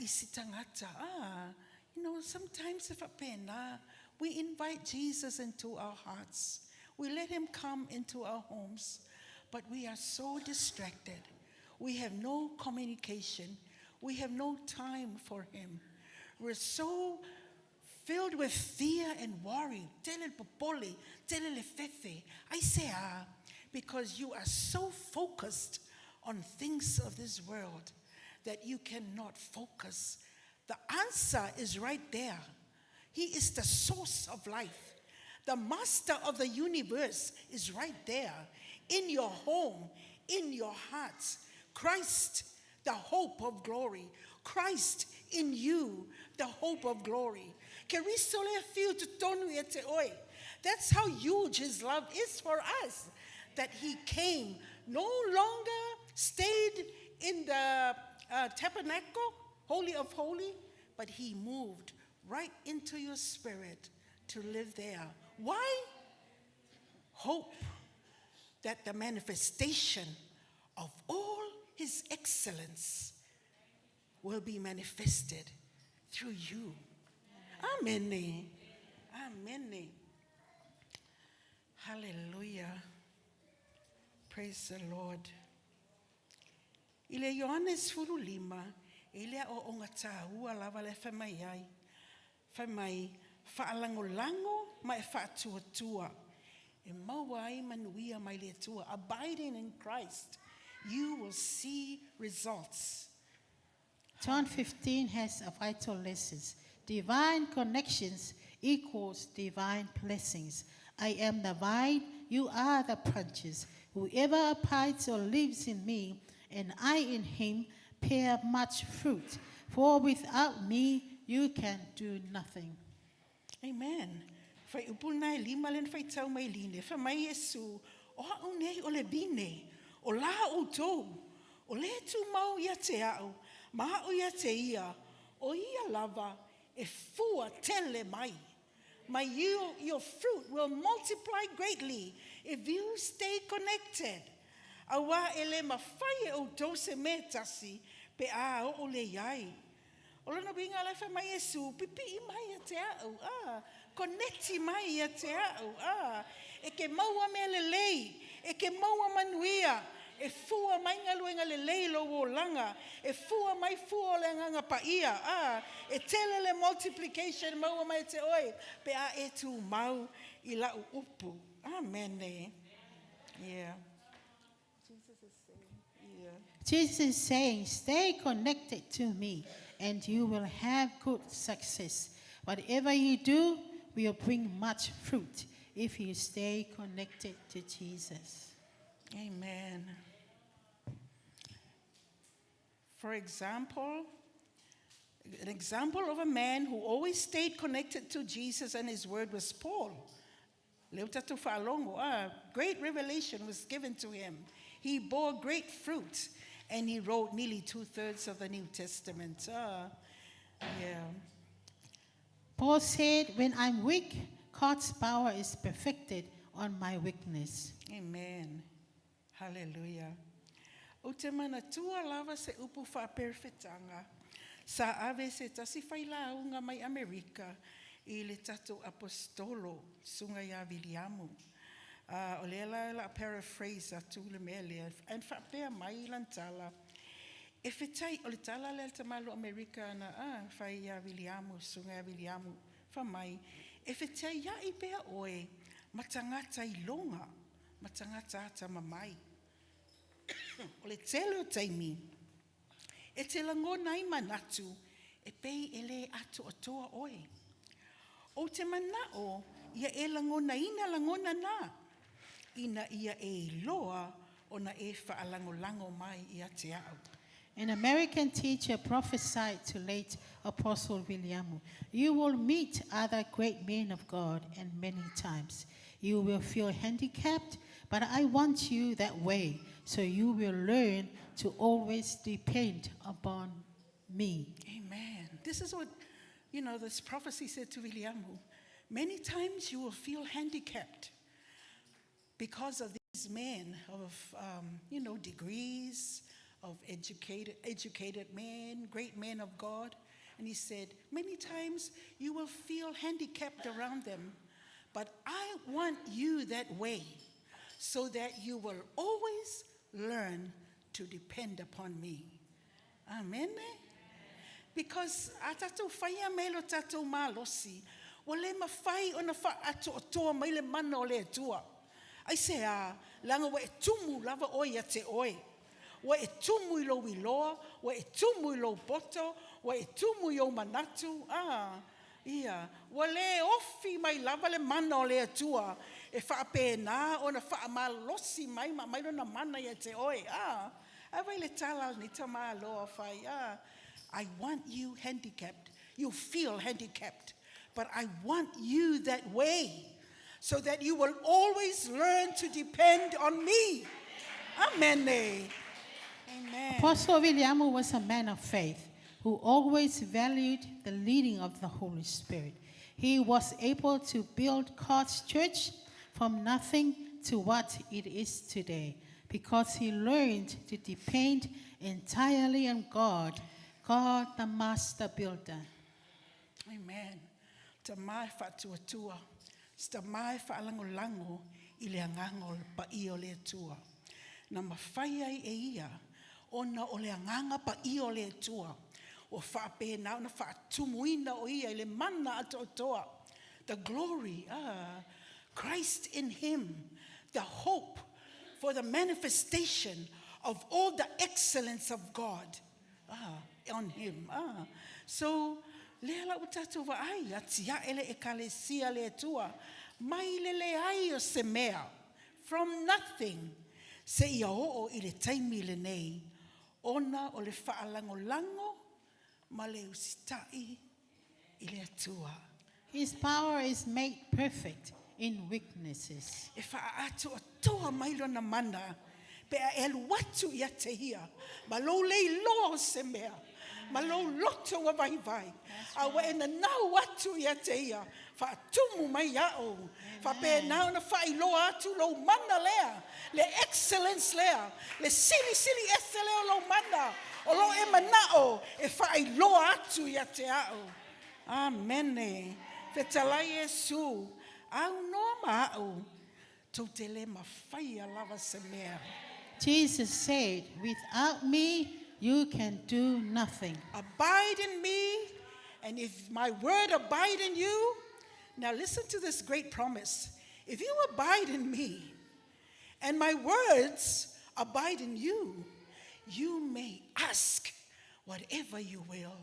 i si tagata. Ah, sometimes e faapena, we invite Jesus into our hearts. We let him come into our homes, but we are so distracted. We have no communication. We have no time for him. We're so filled with fear and worry. Tele le popole, tele le fefe. I say ah, because you are so focused on things of this world that you cannot focus. The answer is right there. He is the source of life. The master of the universe is right there in your home, in your hearts. Christ, the hope of glory. Christ in you, the hope of glory. Keriso le fiu totonu ia te oe. That's how huge his love is for us. That he came, no longer stayed in the tabernacle, holy of holy, but he moved right into your spirit to live there. Why? Hope that the manifestation of all his excellence will be manifested through you. Amen. Amen. Hallelujah. Praise the Lord. I le Ioane 15, e le o o tāua lava le whai mai ai. Fai mai, whaalangolango ma e whaatuatua. E maua ai manuia mai le Atua. Abiding in Christ, you will see results. John 15 has a vital lessons. Divine connections equals divine blessings. I am the vine, you are the branches. Whoever abides or lives in me, and I in him, bear much fruit. For without me, you can do nothing. Amen. Fai upu nai lima len fai tau mai line. Fai mai Iesu, o ha'u nei o le vine, o la outou, o le tu mau ia te au, ma ha'u ia te ia, o ia lava e fua tele mai. My you, your fruit will multiply greatly if you stay connected. Auā e le mafai e outou se mea tasi pe a o le iai. O lona uiga le fai mai Iesu, pipi'i mai ia te a'u, ah, koneti mai ia te a'u, ah, e ke maua mea lelei, e ke maua manuia, e fua mai galuega lelei lou olaga, e fua mai fua o le agaga paia, ah, e tele le multiplication maua mai te oe, pe a e tumau i la'u upu. Amen. Yeah. Jesus is saying, yeah. Jesus is saying, Stay connected to me, and you will have good success. Whatever you do will bring much fruit if you stay connected to Jesus. Amen. For example, an example of a man who always stayed connected to Jesus and his word was Paul. Leo tatu whaalongo, ah, great revelation was given to him. He bore great fruit and he wrote nearly 2/3 of the New Testament. Ah, yeah. Paul said, When I'm weak, God's power is perfected on my weakness. Amen. Hallelujah. O te manatua lava se upu whaaperefetanga. Sa ave se tasi whailaunga mai Amerika i le tatou apostolo sunga ia Viliamu. O lea la la paraphrase atu le mea lea. And whaapea mai lantala. E fetai, o le tala lea a le tamālua Amerika na a, fai iā Viliamu, susuga ia Viliamu, fai mai, E fetaia'i pea oe ma tagata iloga ma tagata atamamai. O le tele o taimi, e te lagona ai manatu e pei e lē atoatoa oe. Ou te mana'o ia e lagonaina lagona na, ina ia e iloa ona e faalagolago mai ia te a'u. An American teacher prophesied to late Apostle Viliamu, You will meet other great men of God, and many times you will feel handicapped, but I want you that way, so you will learn to always depend upon me. Amen. This is what, you know, this prophecy said to Viliamu. Many times you will feel handicapped because of these men of, you know, degrees, of educated, educated men, great men of God. And he said, many times you will feel handicapped around them, but I want you that way so that you will always learn to depend upon me. Amen. Because a tatou faia mai lo tatou malosi, ua le mafai ona faaatoatoa mai le mana o le Atua. Aisea? Leaga ua e tumu lava oe ia te oe. Ua e tumu i lou iloa, ua e tumu i lou poto, ua e tumu i ou manatu, a, ia, ua le ofi mai lava le mana o le Atua e faapena ona faamalosi mai ma aumai lona mana ia te oe. A, ae vaai le tala a lenei tamāloa fai, a, I want you handicapped. You feel handicapped, but I want you that way so that you will always learn to depend on me. Amen. Amen. Apostle Viliamu was a man of faith who always valued the leading of the Holy Spirit. He was able to build God's church from nothing to what it is today because he learned to depend entirely on God, God the master builder. Amen. Tamā e faatuatua, se tamā e faalagolago i le agaga o le paia o le Atua. Na mafai ai e ia ona o le agaga paia o le Atua ua faapena ona faatumuina o ia i le mana atoatoa. The glory, ah, Christ in him, the hope for the manifestation of all the excellence of God. Ah, on him. Ah. So, lea la ua tatou vaai, atiae le Ekalesia a le Atua, mai le leai o se mea, from nothing, seia oo i le taimi lenei, ona o le faalagolago ma le usitai i le Atua. His power is made perfect in weaknesses. E faaatoatoa mai lona mana pe a e alu atu ia te ia ma lou le iloa o se mea, ma lou loto ua vaivai, a ua e nanau atu ia te ia, faatumu mai a'u. Faapena ona faailoa atu lou mana lea, le excellence lea, le silisili ese lea o lou mana, o lo o e mana'o e faailoa atu ia te a'u. Amene. Fetalai Iesu, aunoa ma a'u, tou te le mafaia lava se mea. Jesus said, Without me, you can do nothing. Abide in me, and if my word abide in you. Now listen to this great promise. If you abide in me, and my words abide in you, you may ask whatever you will,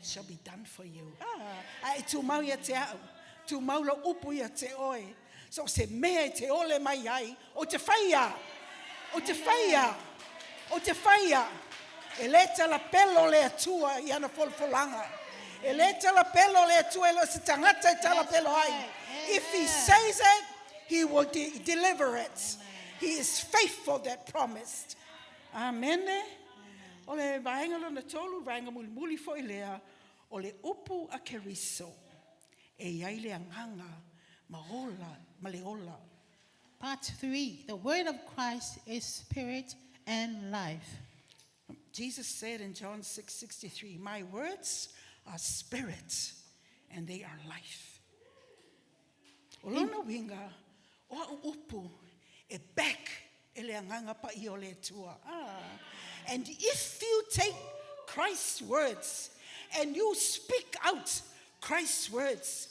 it shall be done for you. Ah, a e tumau ia te a'u, tumau lou upu ia te oe. So o se mea e te ole mai ai, o te whai a, o te whai a, o te whai a. E le talapelo le Atua i ana folafolaga. E le talapelo le Atua e le o se tagata e talapelo ai. If he says it, he will de deliver it. He is faithful that promised. Amene. O le vaega lona tolu, vaega mulimuli foi lea, o le upu a Keriso, e i ai le agaga ma ola, ma le ola. Part 3 The Word of Christ is Spirit and Life. Jesus said in John 6:63, "My words are spirit and they are life." O lona uiga, o a'u upu e back e le Agaga Paia o le Atua. Ah. And if you take Christ's words and you speak out Christ's words,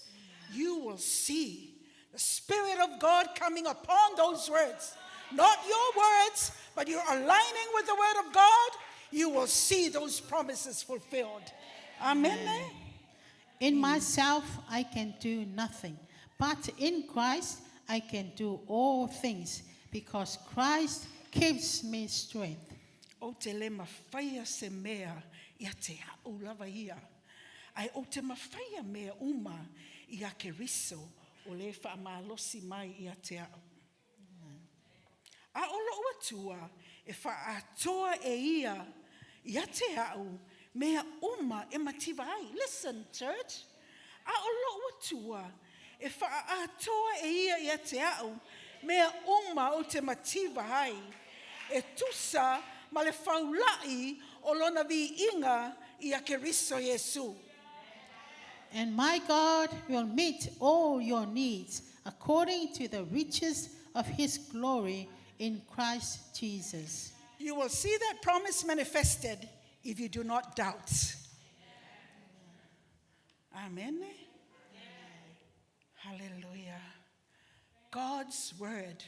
you will see the Spirit of God coming upon those words. Not your words, but you're aligning with the Word of God. You will see those promises fulfilled. Amen. Eh? In myself I can do nothing, but in Christ I can do all things, because Christ gives me strength. Ou te le mafaia se mea ia te a'u lava ia, ae ou te mafaia mea uma ia Keriso o le faamalosi mai ia te a'u. A o lo'u Atua e faaatoa e ia ia te a'u mea uma e mativa ai. Listen, church. A o lo'u Atua e faaatoa e ia ia te a'u mea uma ou te mativa ai, e tusa ma le faula'i o lona viiga ia Keriso Iesu. And my God will meet all your needs according to the riches of his glory in Christ Jesus. You will see that promise manifested if you do not doubt. Amen. Hallelujah. God's word,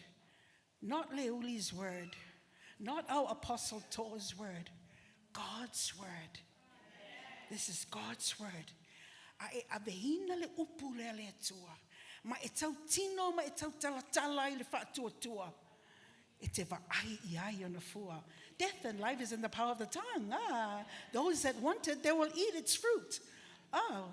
not Leuli's word, not our apostle Tor's word, God's word. This is God's word. A e aveina le upu lea le Atua. Ma e tautino ma e tautalatala i le faatuatua. E te vaai i ai ona fua. Death and life is in the power of the tongue. Ah, those that want it, they will eat its fruit. Oh,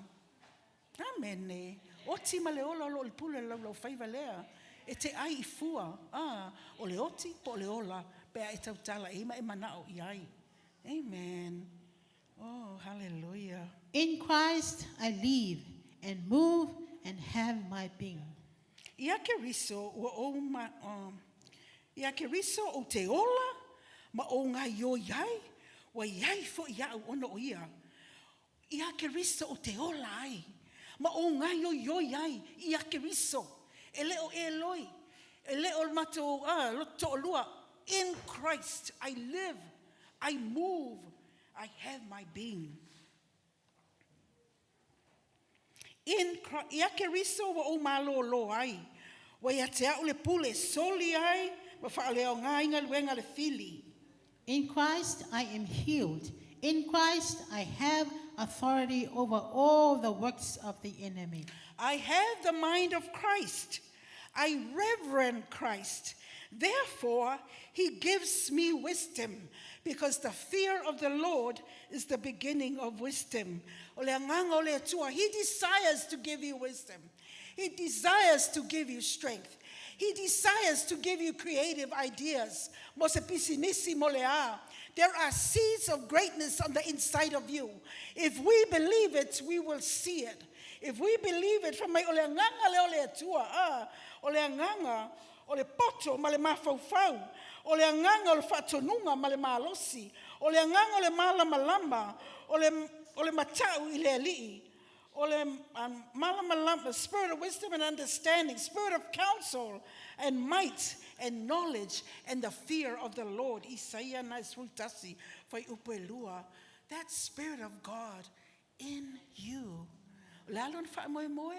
amene. Oti ma le ola o lo o le pule le laulau faiva lea. E te ai i fua. Ah, o le oti po o le ola pe a e tautala i ma e mana'o i ai. Amen. Oh, hallelujah. In Christ I live and move and have my being. Ia Keriso ua ou ma, ia Keriso ou te ola ma ou gaioi ai, ua iai fo'i a'u ona o ia. Ia Keriso ou te ola ai, ma ou gaioioi ai, ia Keriso. E le o Eloi, e le o le matou loto to'alua. In Christ I live, I move, I have my being. In Christ, ia Keriso ua ou malōlō ai, ua ia te a'u le pule e soli ai ma faaleaogā ai galuega a le fili. In Christ I am healed. In Christ I have authority over all the works of the enemy. I have the mind of Christ. I reverend Christ. Therefore, he gives me wisdom, because the fear of the Lord is the beginning of wisdom. O le agaga o le Atua, He desires to give you wisdom. He desires to give you strength. He desires to give you creative ideas. Mo se pisinisi mo le a. There are seeds of greatness on the inside of you. If we believe it, we will see it. If we believe it, fai mai o le agaga lea o le Atua, a, o le agaga o le poto ma le mafaufau, o le agaga o le faatonuga ma le malosi, o le agaga o le malamalama, o le, o le mata'u i le Alii, o le malamalama, spirit of wisdom and understanding, spirit of counsel and might and knowledge and the fear of the Lord. Isaia 91, fuaiupu e lua. That spirit of God in you. O le a lona faamoemoe?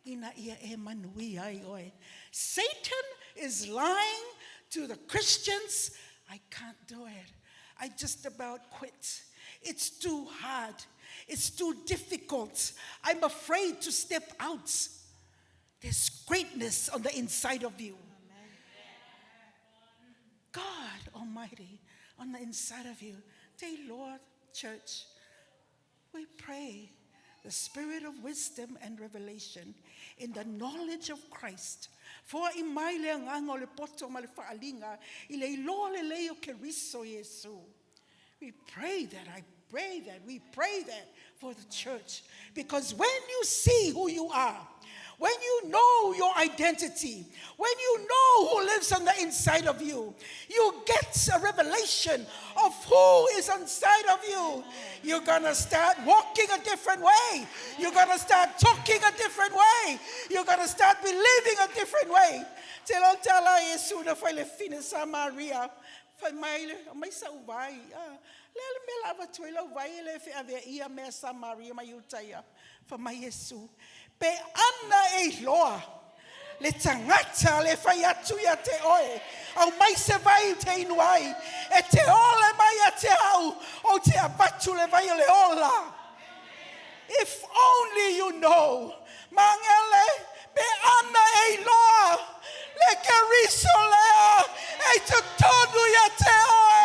Ina ia e manuia ai oe. Satan is lying to the Christians. I can't do it. I just about quit. It's too hard. It's too difficult. I'm afraid to step out. There's greatness on the inside of you. God Almighty on the inside of you. Dear Lord, church, we pray the spirit of wisdom and revelation in the knowledge of Christ. Foa'i mai le agaga o le poto ma le faaaliga i le iloa lelei o Keriso Iesu. We pray that, I pray that, we pray that for the church. Because when you see who you are, when you know your identity, when you know who lives on the inside of you, you get a revelation of who is inside of you. You're going to start walking a different way. You're going to start talking a different way. You're going to start believing a different way. Te lo tala Iesu na fai le fine Samaria. Fai mai le, aumai sa'u vai. Ah, le a le mea o le a avatu ai lau vai e le feaveaia mea a Samaria ma Iutaia. Fai mai Iesu, pe ana e iloa le tagata le fai atu ia te oe, aumai se vai ou te inu ai, e te ole mai ia te au, ou te avatu le vai o le ola. If only you know. Magele, pe ana e iloa le Keriso lea e i totonu ia te oe.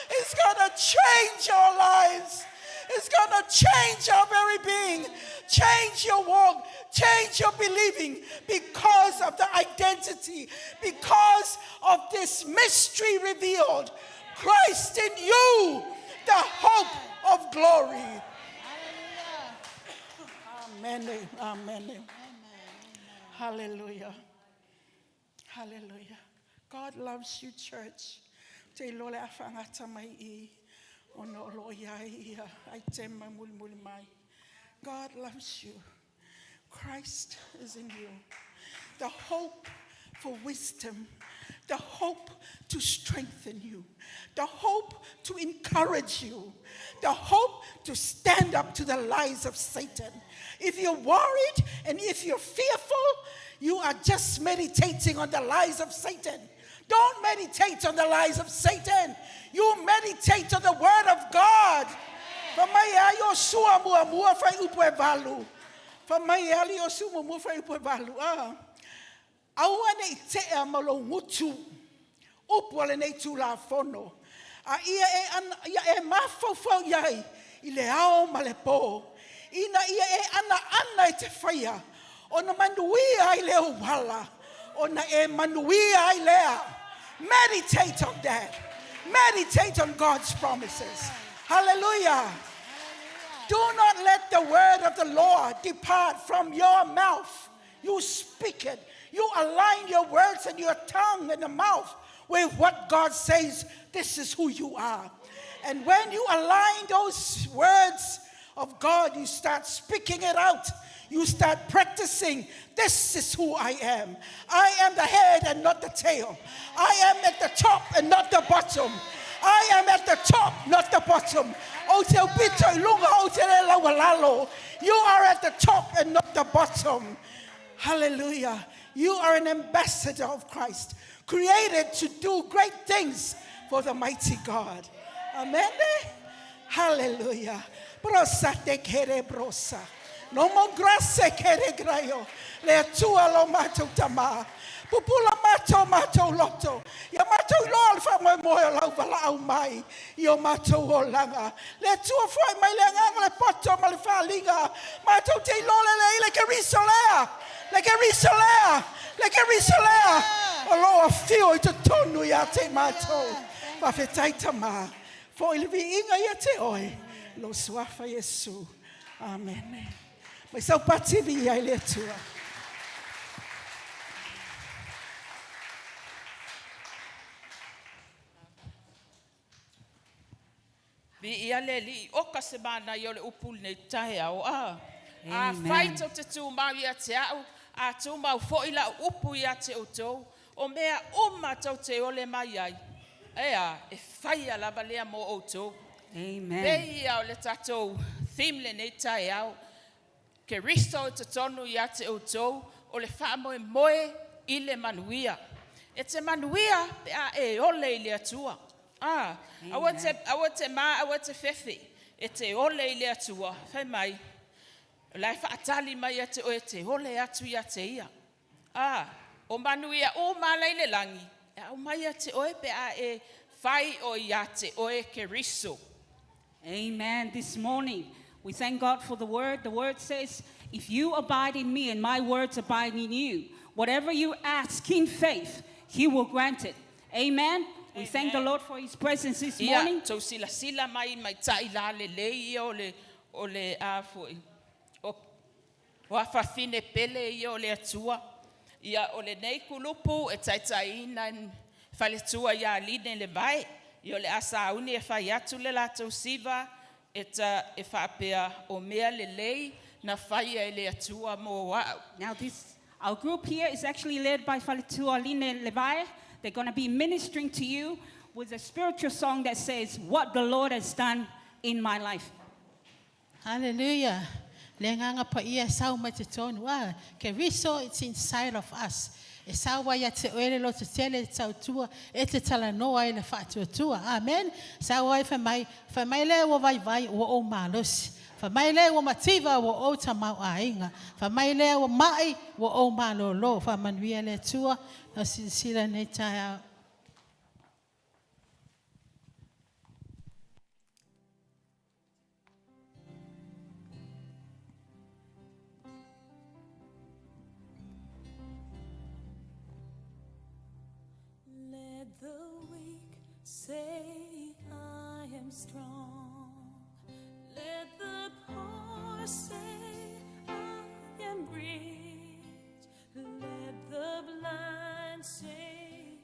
It's gonna change our lives. It's gonna change our very being, change your walk, change your believing because of the identity, because of this mystery revealed. Christ in you, the hope of glory. Amen. Amen. Hallelujah. Hallelujah. God loves you, church. Te iloa le a faagata mai i ona o lo o i ai ia aitema mulimuli mai. God loves you. Christ is in you. The hope for wisdom, the hope to strengthen you, the hope to encourage you, the hope to stand up to the lies of Satan. If you're worried and if you're fearful, you are just meditating on the lies of Satan. Don't meditate on the lies of Satan. You meditate on the word of God. Fai mai e a Iosua muamua fuaiupu e valu. Fai mai e ali Iosua muamua fuaiupu e valu. Ah. Aua ne i tea ma lou gutu upu a lenei Tulafono, a ia e ana, ia e mafaufau i ai i le ao ma le po, ina ia e anaana i te faia, ona manuia ai le ou ala, ona e manuia ai lea. Meditate on that. Meditate on God's promises. Hallelujah. Do not let the word of the Lord depart from your mouth. You speak it. You align your words and your tongue and the mouth with what God says. This is who you are. And when you align those words of God, you start speaking it out. You start practicing. This is who I am. I am the head and not the tail. I am at the top and not the bottom. I am at the top, not the bottom. Ou te upito i luga, ou te le laualalo. You are at the top and not the bottom. Hallelujah. You are an ambassador of Christ, created to do great things for the mighty God. Amen. Hallelujah. Brosa te kere brosa. No mo grace kere graio. Le Atua lo matou Tama. Pupula matou matou loto. Ia matou iloa le faamoemoe o lau valaau mai i o matou olaga. Le Atua foai mai le agaga le poto ma le faaliga. Matou te iloa lelei le Keriso lea. Le Keriso lea. Le Keriso lea. O lo o afio i totonu ia te matou. Faafetai Tama. Foi le viiga ia te oe. Lou suafa Iesu. Amene. Mai saupati viia i le Atua. Viia le Alii, oka se manaia o le upu lenei taeao. A, afai tou te tumau ia te au, a tumau foi lau upu ia te outou, o mea uma tou te ole mai ai, e a, e faia lava lea mo outou. Amen. Pei ia o le tatou theme lenei taeao, Keriso i totonu ia te outou, o le faamoemoe i le manuia. E te manuia pe a e ole i le Atua. A, aua te, aua te ma, aua te fefe. E te ole i le Atua, fai mai, o la e faatali mai ia te oe e te ole atu ia te ia. A, o manuia uma la i le lagi, e aumai ia te oe pe a e fai o ia te oe Keriso. Amen. This morning, we thank God for the word. The word says, If you abide in me and my words abide in you, whatever you ask in faith, he will grant it. Amen. We thank the Lord for his presence this Ia, morning. tou silasila mai maitai la lelei ia o le, o le a foi, o, o afafine pele ia o le Atua. Ia, o lenei kulupu e taitaiina e faletua ia Line Levae. Ia o le a sauni e fai atu le latou siva e ta, e faapea o mea lelei na faia e le Atua mo au. Now, this our group here is actually led by Faletua Line Levae. They're going to be ministering to you with a spiritual song that says, What the Lord has done in my life. Hallelujah. Le agaga paia e sau mai totonu. Ah, Keriso, it's inside of us. E sau ai ia te oe le lototele, le tautua, e te talanoa ai le faatuatua. Amen. Sau ai fai mai, fai mai lea ua vaivai, ua ou malosi. Fai mai lea ua mativa, ua ou tamaoaiga. Fai mai lea ua mai, ua ou malolo. Faamanuia le Atua, lau silasila i lenei taeao. Let the weak say, I am strong. Let the poor say, I am rich. Let the blind say,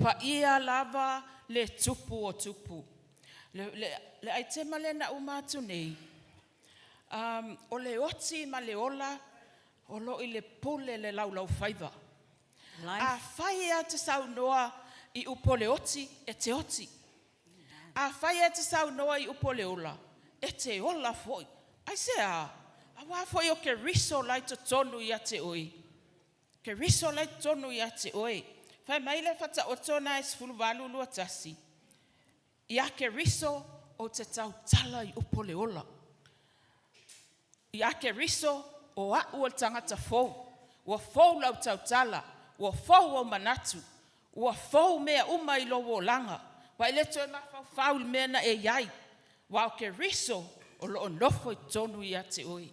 Paia lava le Tupu o Tupu. Le, le, le aitema lea na uma atu nei, um, o le oti ma le ola o lo i le pule le laulaufaiva. Afai e te saunoa i upu o le oti, e te oti. Afai e te saunoa i upu o le ola, e te ola foi. Aisea? Auā foi o Keriso la e i totonu ia te oe. Keriso la e i totonu ia te oe. Fai mai le Faataoto lena e 18, 21, Ia Keriso ou te tautala i upu o le ola. Ia Keriso o a'u o le tagata fou. Ua fou lau tautala, ua fou ou manatu, ua fou mea uma i lou olaga. Ua e le toe mafaufau i le mea na e i ai, aua o Keriso o lo o nofo i totonu ia te oe.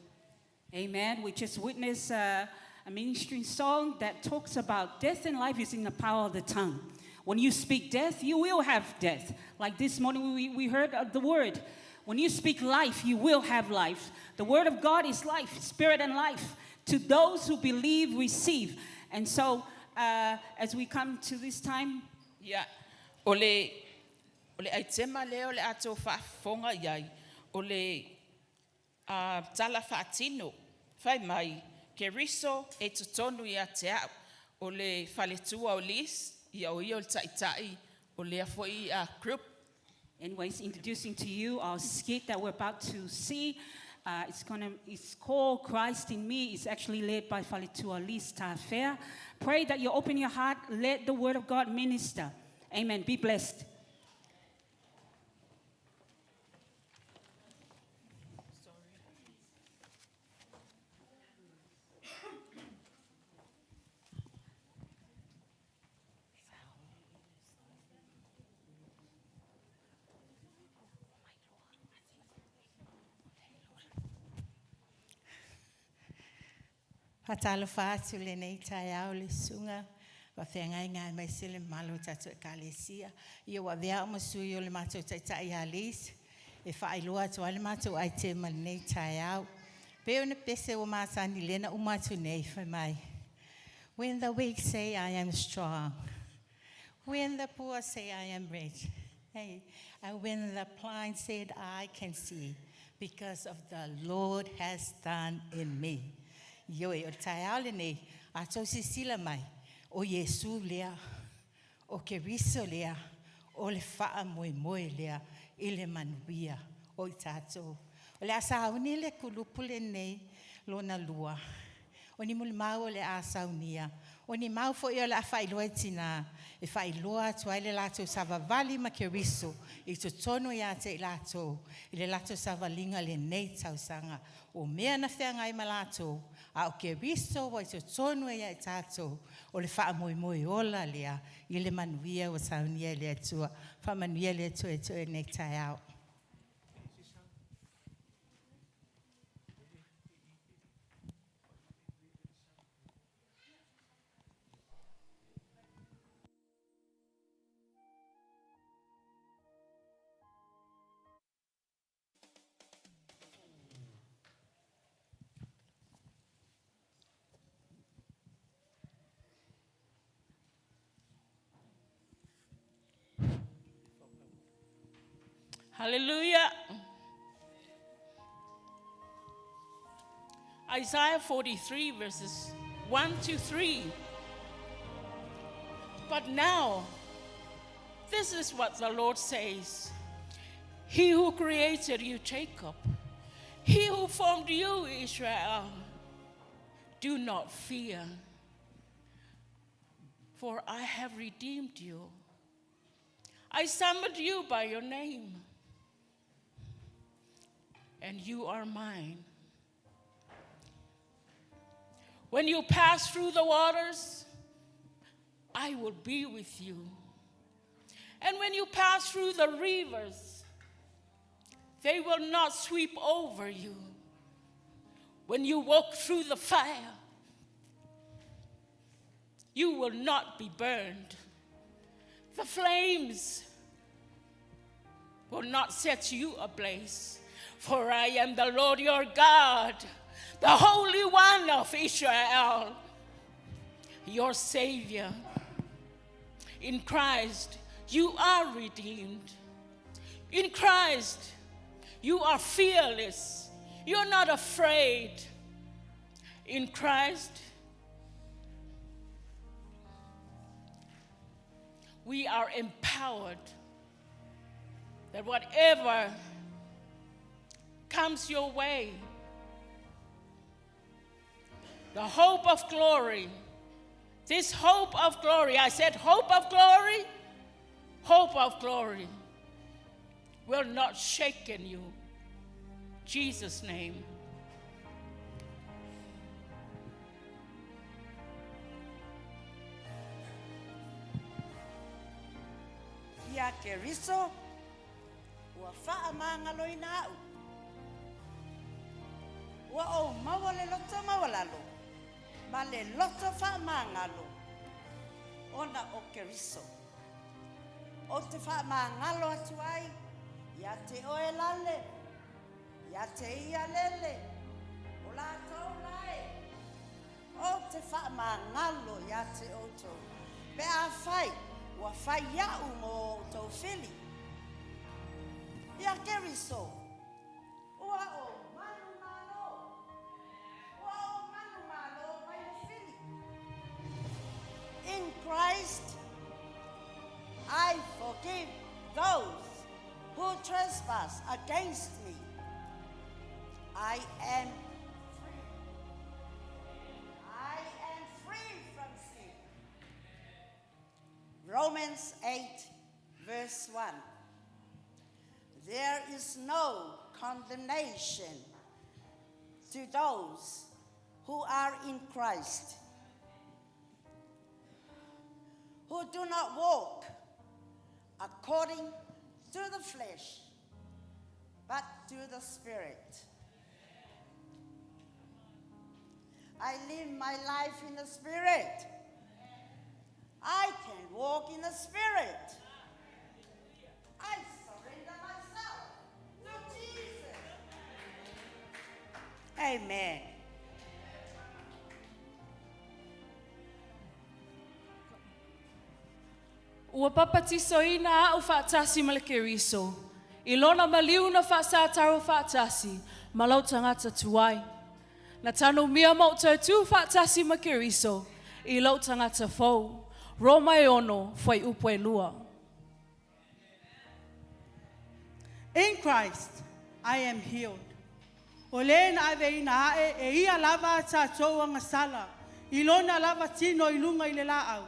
Amen. We just witnessed a, a ministry song that talks about death and life is in the power of the tongue. When you speak death, you will have death. Like this morning, we, we heard the word. When you speak life, you will have life. The word of God is life, spirit and life. To those who believe, receive. And so, uh, as we come to this time, Ia, o le, o le aitema lea o le a tou faafofoga i ai, o le a tala faatino, fai mai, Keriso e totonu ia te au, o le faletua o Liz, ia o ia o le taitai o lea foi group. Anyways, introducing to you our skit that we're about to see. Uh, it's, gonna, it's called Christ in Me. It's actually led by Faletua Liz Tafea. Pray that you open your heart, let the word of God minister. Amen. Be blessed. Faatalofa atu i lenei taeao i le susuga faafeagaiga aemaise le mamalu o tatou Ekalesia. Ia ua avea au ma sui o le matou taitai ia Liz e faailoa atu ai le matou aitema i lenei taeao. Pei o le pese ua masani lea na uma atu nei fai mai, When the weak say I am strong, when the poor say I am rich, hey, and when the blind said I can see, because of the Lord has done in me. Ioe, o le taeao lenei, a tou silasila mai, o Iesu lea, o Keriso lea, o le faamoemoe lea i le manuia o i tatou. O le a sauni le kulupu lenei lona lua. O ni molimau o le a saunia. O ni mau foi o le a faailoa e tinā, e faailoa atu ai le latou savavali ma Keriso i totonu ia te i latou, i le latou savaliga i lenei tausaga. O mea na feagai ma latou, a o Keriso ua i totonu ia i tatou, o le faamoemoe ola lea i le manuia ua saunia e le Atua. Faamanuia le Atua ia te oe i lenei taeao. Hallelujah. Isaiah 43, verses 1 to 3. But now, this is what the Lord says He who created you, Jacob, he who formed you, Israel, do not fear, for I have redeemed you. I summoned you by your name, and you are mine. When you pass through the waters, I will be with you. And when you pass through the rivers, they will not sweep over you. When you walk through the fire, you will not be burned. The flames will not set you ablaze. For I am the Lord your God, the Holy One of Israel, your Savior. In Christ, you are redeemed. In Christ, you are fearless. You're not afraid. In Christ, we are empowered that whatever comes your way, the hope of glory, this hope of glory, I said hope of glory, hope of glory will not shake in you. Jesus' name. Ia Keriso, ua faamagaloina a'u. Ua ou maua le loto maualalo, ma le loto faamagalo, ona o Keriso. Ou te faamagalo atu ai, ia te oe Lale, ia te ia Lele, o latou la e, ou te faamagalo ia te outou, pe afai ua fai a'u mo outou fili. Ia Keriso, ua ou manumalo, ua ou manumalo mai le fili. In Christ, I forgive those who trespass against me. I am free. I am free from sin. Romans 8, verse 1. There is no condemnation to those who are in Christ, who do not walk according to the flesh, but to the Spirit. I live my life in the Spirit. I can walk in the Spirit. I surrender myself to Jesus. Amen. Ua papatisoina a'u faatasi ma le Keriso, i lona maliu na faasataro faatasi ma lou tagata tuai. Na tanumia ma ou toe tu faatasi ma Keriso i lou tagata fou. Roma e ono, fuaiupu e lua. In Christ I am healed. O lē na aveina aʻe e ia lava a tatou agasala i lona lava tino i luga i le laau,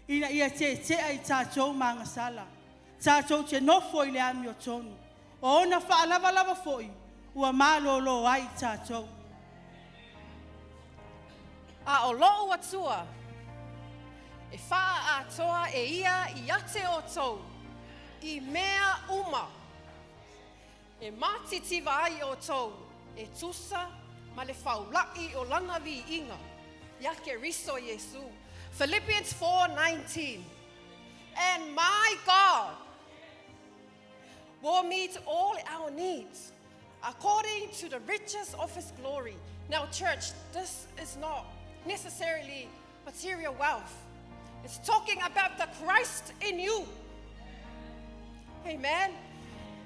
ina ia tetea i tatou ma agasala, tatou te nofo i le amiotonu. O ona faalavalava foi ua malōlō ai tatou. A o lo'u Atua, e faaatoa e ia ia te outou i mea uma, e matitiva ai outou e tusa ma le faula'i o lana viiga ia Keriso Iesu. Philippians 4:19. And my God will meet all our needs according to the riches of his glory. Now, church, this is not necessarily material wealth. It's talking about the Christ in you. Amen.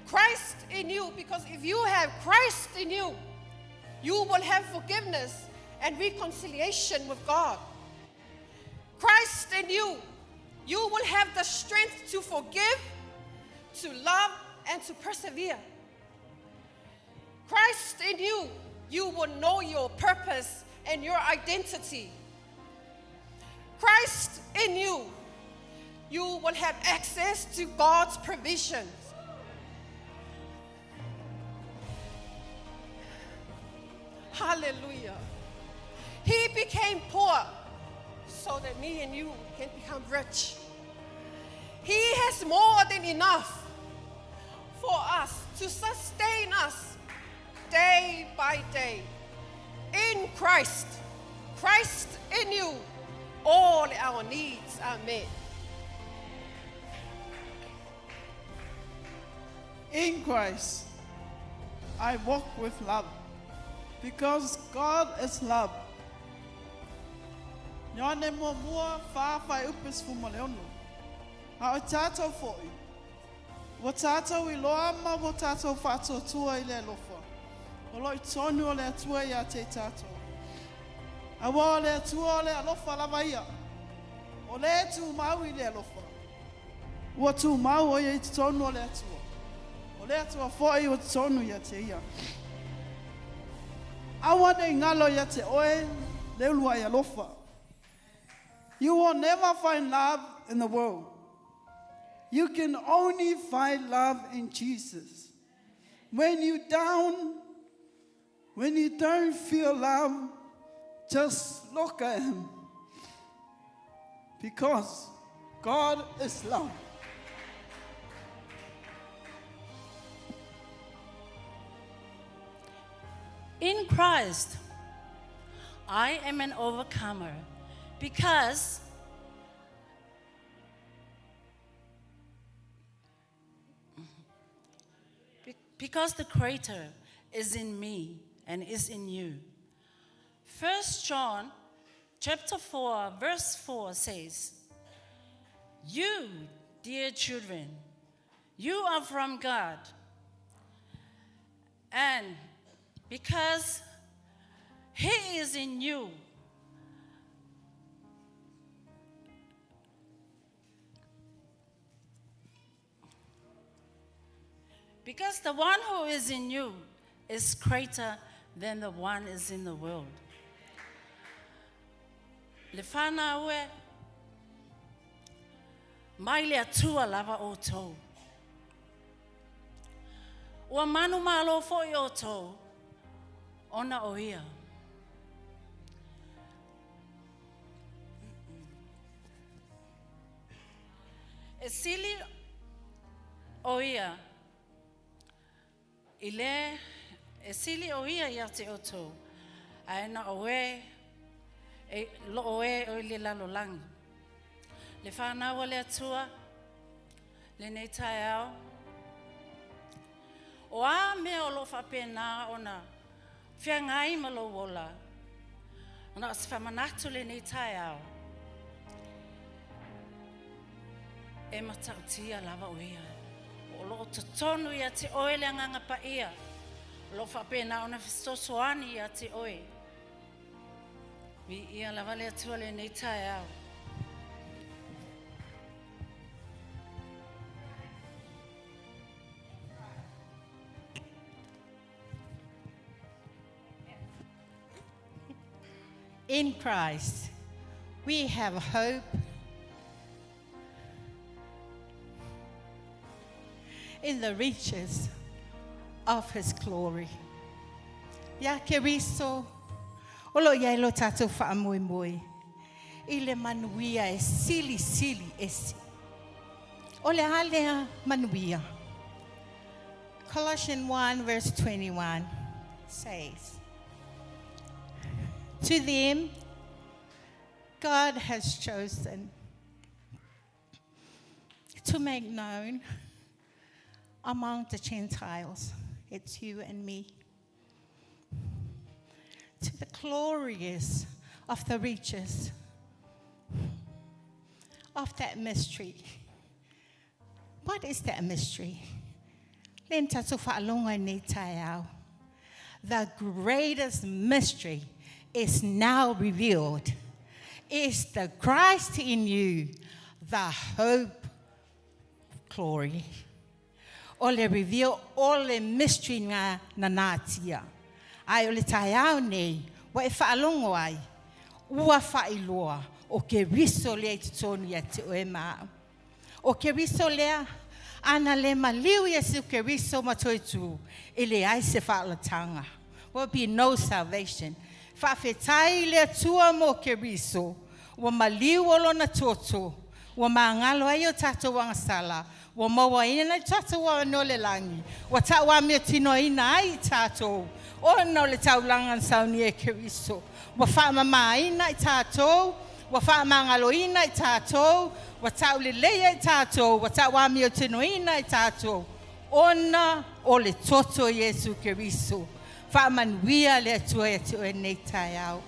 Christ in you, because if you have Christ in you, you will have forgiveness and reconciliation with God. Christ in you, you will have the strength to forgive, to love, and to persevere. Christ in you, you will know your purpose and your identity. Christ in you, you will have access to God's provisions. Hallelujah. He became poor so that me and you can become rich. He has more than enough for us to sustain us day by day. In Christ, Christ in you, all our needs are met. In Christ, I walk with love because God is love. Ioane muamua, fa fuaiupu 16. A o tātou foi, ua tātou iloa ma ua tātou faatuatua i le alofa, o lo o i totonu o le Atua ia te i tātou. Aua o le Atua o le alofa lava ia, o le e tumau i le alofa, ua tumau o ia i totonu o le Atua, o le Atua foi ua totonu ia te ia. Aua ne i galo ia te oe le uluai alofa. You will never find love in the world. You can only find love in Jesus. When you down, when you don't feel love, just look at him. Because God is love. In Christ, I am an overcomer because because the Creator is in me and is in you. First John chapter 4 verse 4 says, "You, dear children, you are from God. And because he is in you, Because the one who is in you is greater than the one is in the world. Le whanau e, mai le Atua lava outou. Ua manumalo foi outou, ona o ia. E sili o ia i le e sili o ia ia te outou, ae na o e e loo e o i le lalolagi. Le whanau a le Atua, lenei taeao, o a mea o lo o faapena ona feagai ma lou ola, na o se faamanatu lenei taeao, e matautia lava o ia. O lo o totonu ia te oe le Agaga Paia, o lo o faapena ona fesoasoani ia te oe. Viia lava le Atua lenei taeao. In Christ, we have hope in the riches of His glory. Ia Keriso, o lo o i ai lo tatou faamoemoe i le manuia e silisili ese. O le a lea manuia? Colossians 1 verse 21 says, To them, God has chosen to make known among the Gentiles, it's you and me, to the glorious of the riches of that mystery. What is that mystery? Lea na tatou faalogo ai nei taeao. The greatest mystery is now revealed. Is the Christ in you, the hope of glory. O le reveal o le mystery nga na natia. Ae o le taeao nei, ua e faalogo ai, ua faailoa o Keriso lea i totonu ia te oe ma au. O Keriso lea, ana le maliu Iesu Keriso ma toe tu, e leai se faaolataga. Will be no salvation. Faafetai i le Atua mo Keriso, ua maliu o lona toto, ua magalo ai o tatou agasala, ua mauaina i tatou avanoa le lagi, ua tauamiotinoina ai i tatou, ona o le taulaga na saunia e Keriso. Ua faamamaina i tatou, ua faamagaloina i tatou, ua tauleleia i tatou, ua tauamiotinoina i tatou, ona o le toto o Iesu Keriso. Faamanuia le Atua ia te oe nei taeao.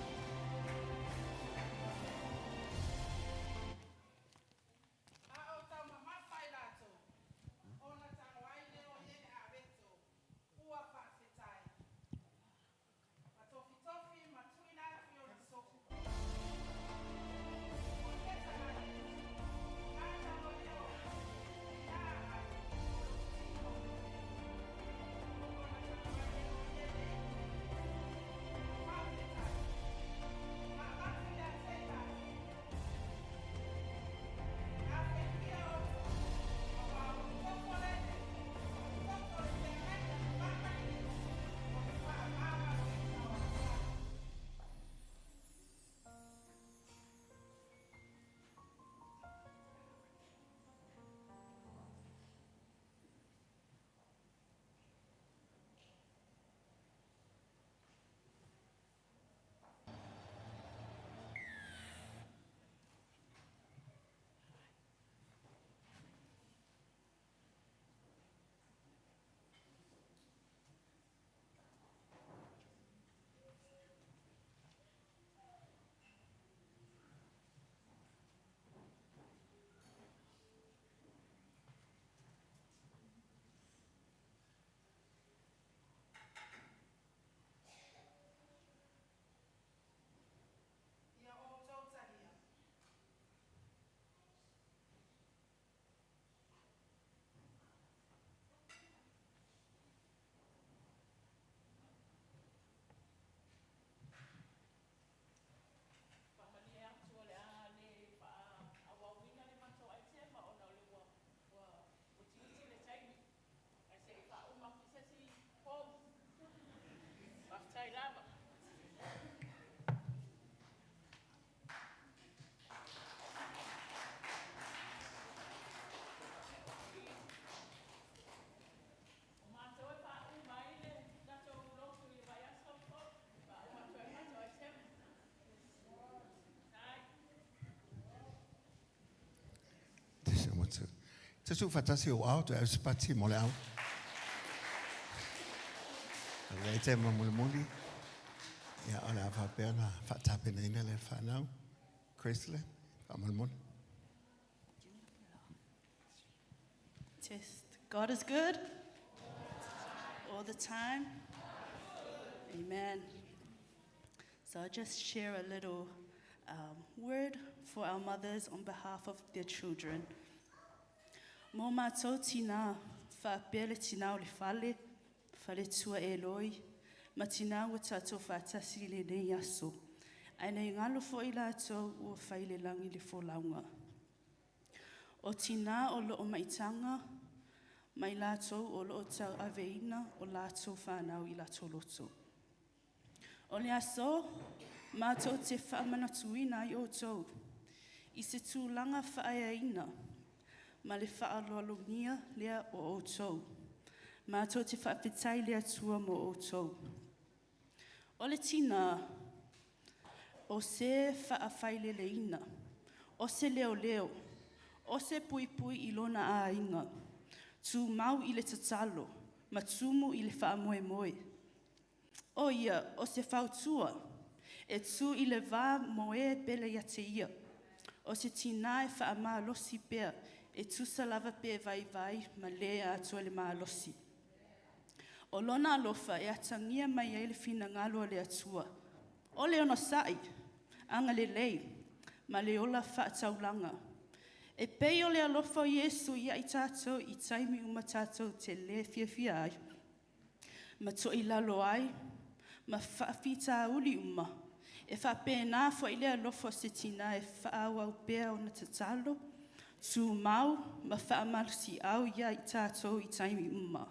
atu. Te tuufaatasi ou ao toe ave se pati mo le au. O le tema mulimuli, ia o le a faapea ona faatapenaina le fanau. Chrislyn, faamolemole. Test. God is good all the time. Amen. So I'll just share a little word for our mothers on behalf of their children. Mo mātou tinā, faapea le tinā o le fale, faletua Eloi, ma tinā ua tātou faatasi i lenei aso. Ae ne i galo foi latou ua fai i le lagi le folauga. O tinā o loo maitaga ma i latou o loo tauaveina o latou fanau i latou loto. O le aso, matou te faamanatuina ai outou i se tulaga faaeaina ma le faaaloalogia lea o outou. Matou te faafetai i le Atua mo outou. O le tinā, o se faafaileleina, o se leoleo, o se puipui i lona aiga, tumau i le tatalo, ma tumu i le faamoemoe. O ia, o se fautua, e tu i le va mo e pele ia te ia. O se tinā e faamalosi pea, e tusa lava pe vaivai ma le atoa le malosi. O lona alofa e atagia mai ai le finagalo o le Atua. O le onosai, agalelei, ma le ola faataulaga. E pei o le alofa o Iesu ia i tātou i taimi uma tātou te le fiafia ai. Ma toilalo ai, ma faafitauli uma. E faapena foi le alofa o se tinā e faaauau pea ona tatalo, tumau ma faamalosiau ia i tātou i taimi uma.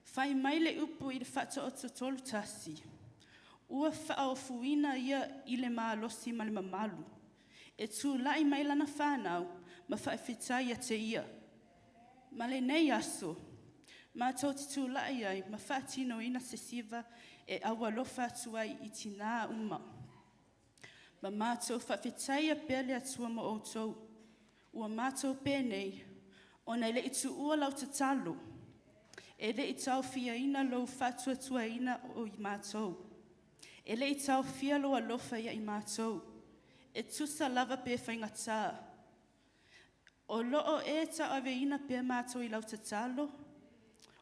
Fai mai le upu i le Faataoto 31, ua faaofuina ia i le malosi ma le mamalu, e tulai mai lana fanau ma faafetai ia te ia. Ma lenei aso, matou te tulai ai ma faatinoina se siva e aualofa atu ai i tinā uma. Ma matou faafetaia pea le Atua mo outou. Ua matou penei, ona e le i tuua lau tatalo, e le i taofiaina lou faatuatuaina o i matou. E le i taofia lou alofa ia i matou. E tusa lava pe faigata. O loo e tauaveina pea matou i lau tatalo,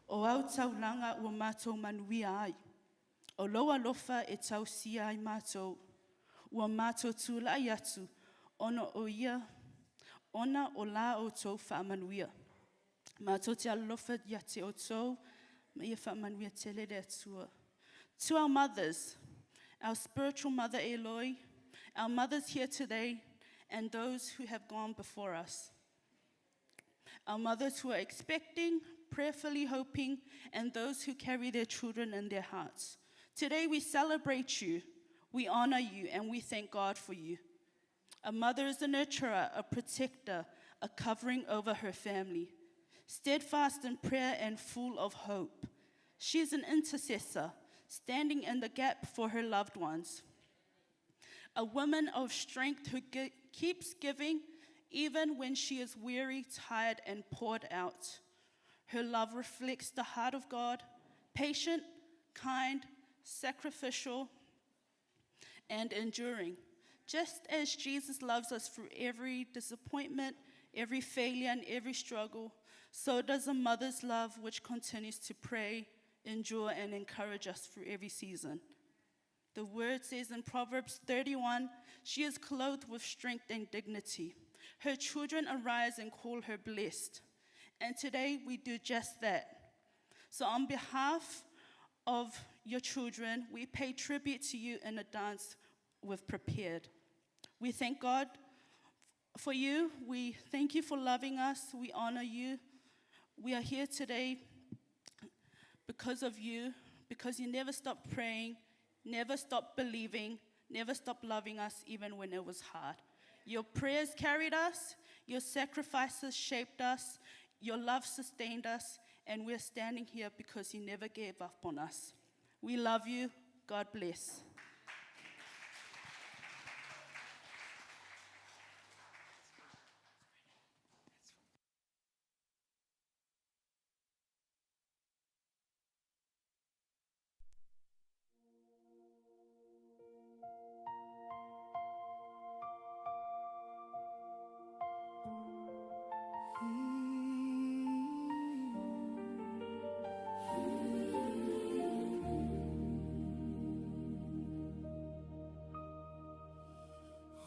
o au taulaga ua matou manuia ai. O lou alofa e tausia ai matou. Ua matou tulai atu ona o ia, ona o la outou faamanuia. Matou te alofa ia te outou, ma ia faamanuia tele le Atua. To our mothers, our spiritual mother Eloi, our mothers here today, and those who have gone before us. Our mothers who are expecting, prayerfully hoping, and those who carry their children in their hearts. Today we celebrate you, we honor you, and we thank God for you. A mother is a nurturer, a protector, a covering over her family, steadfast in prayer and full of hope. She is an intercessor, standing in the gap for her loved ones. A woman of strength who keeps giving even when she is weary, tired, and poured out. Her love reflects the heart of God, patient, kind, sacrificial, and enduring. Just as Jesus loves us through every disappointment, every failure, and every struggle, so does a mother's love, which continues to pray, endure, and encourage us through every season. The word says in Proverbs 31, she is clothed with strength and dignity. Her children arise and call her blessed. And today we do just that. So, on behalf of your children, we pay tribute to you in a dance we've prepared. We thank God for you. We thank you for loving us. We honor you. We are here today because of you, because you never stopped praying, never stopped believing, never stopped loving us, even when it was hard. Your prayers carried us, your sacrifices shaped us, your love sustained us, and we're standing here because you never gave up on us. We love you. God bless.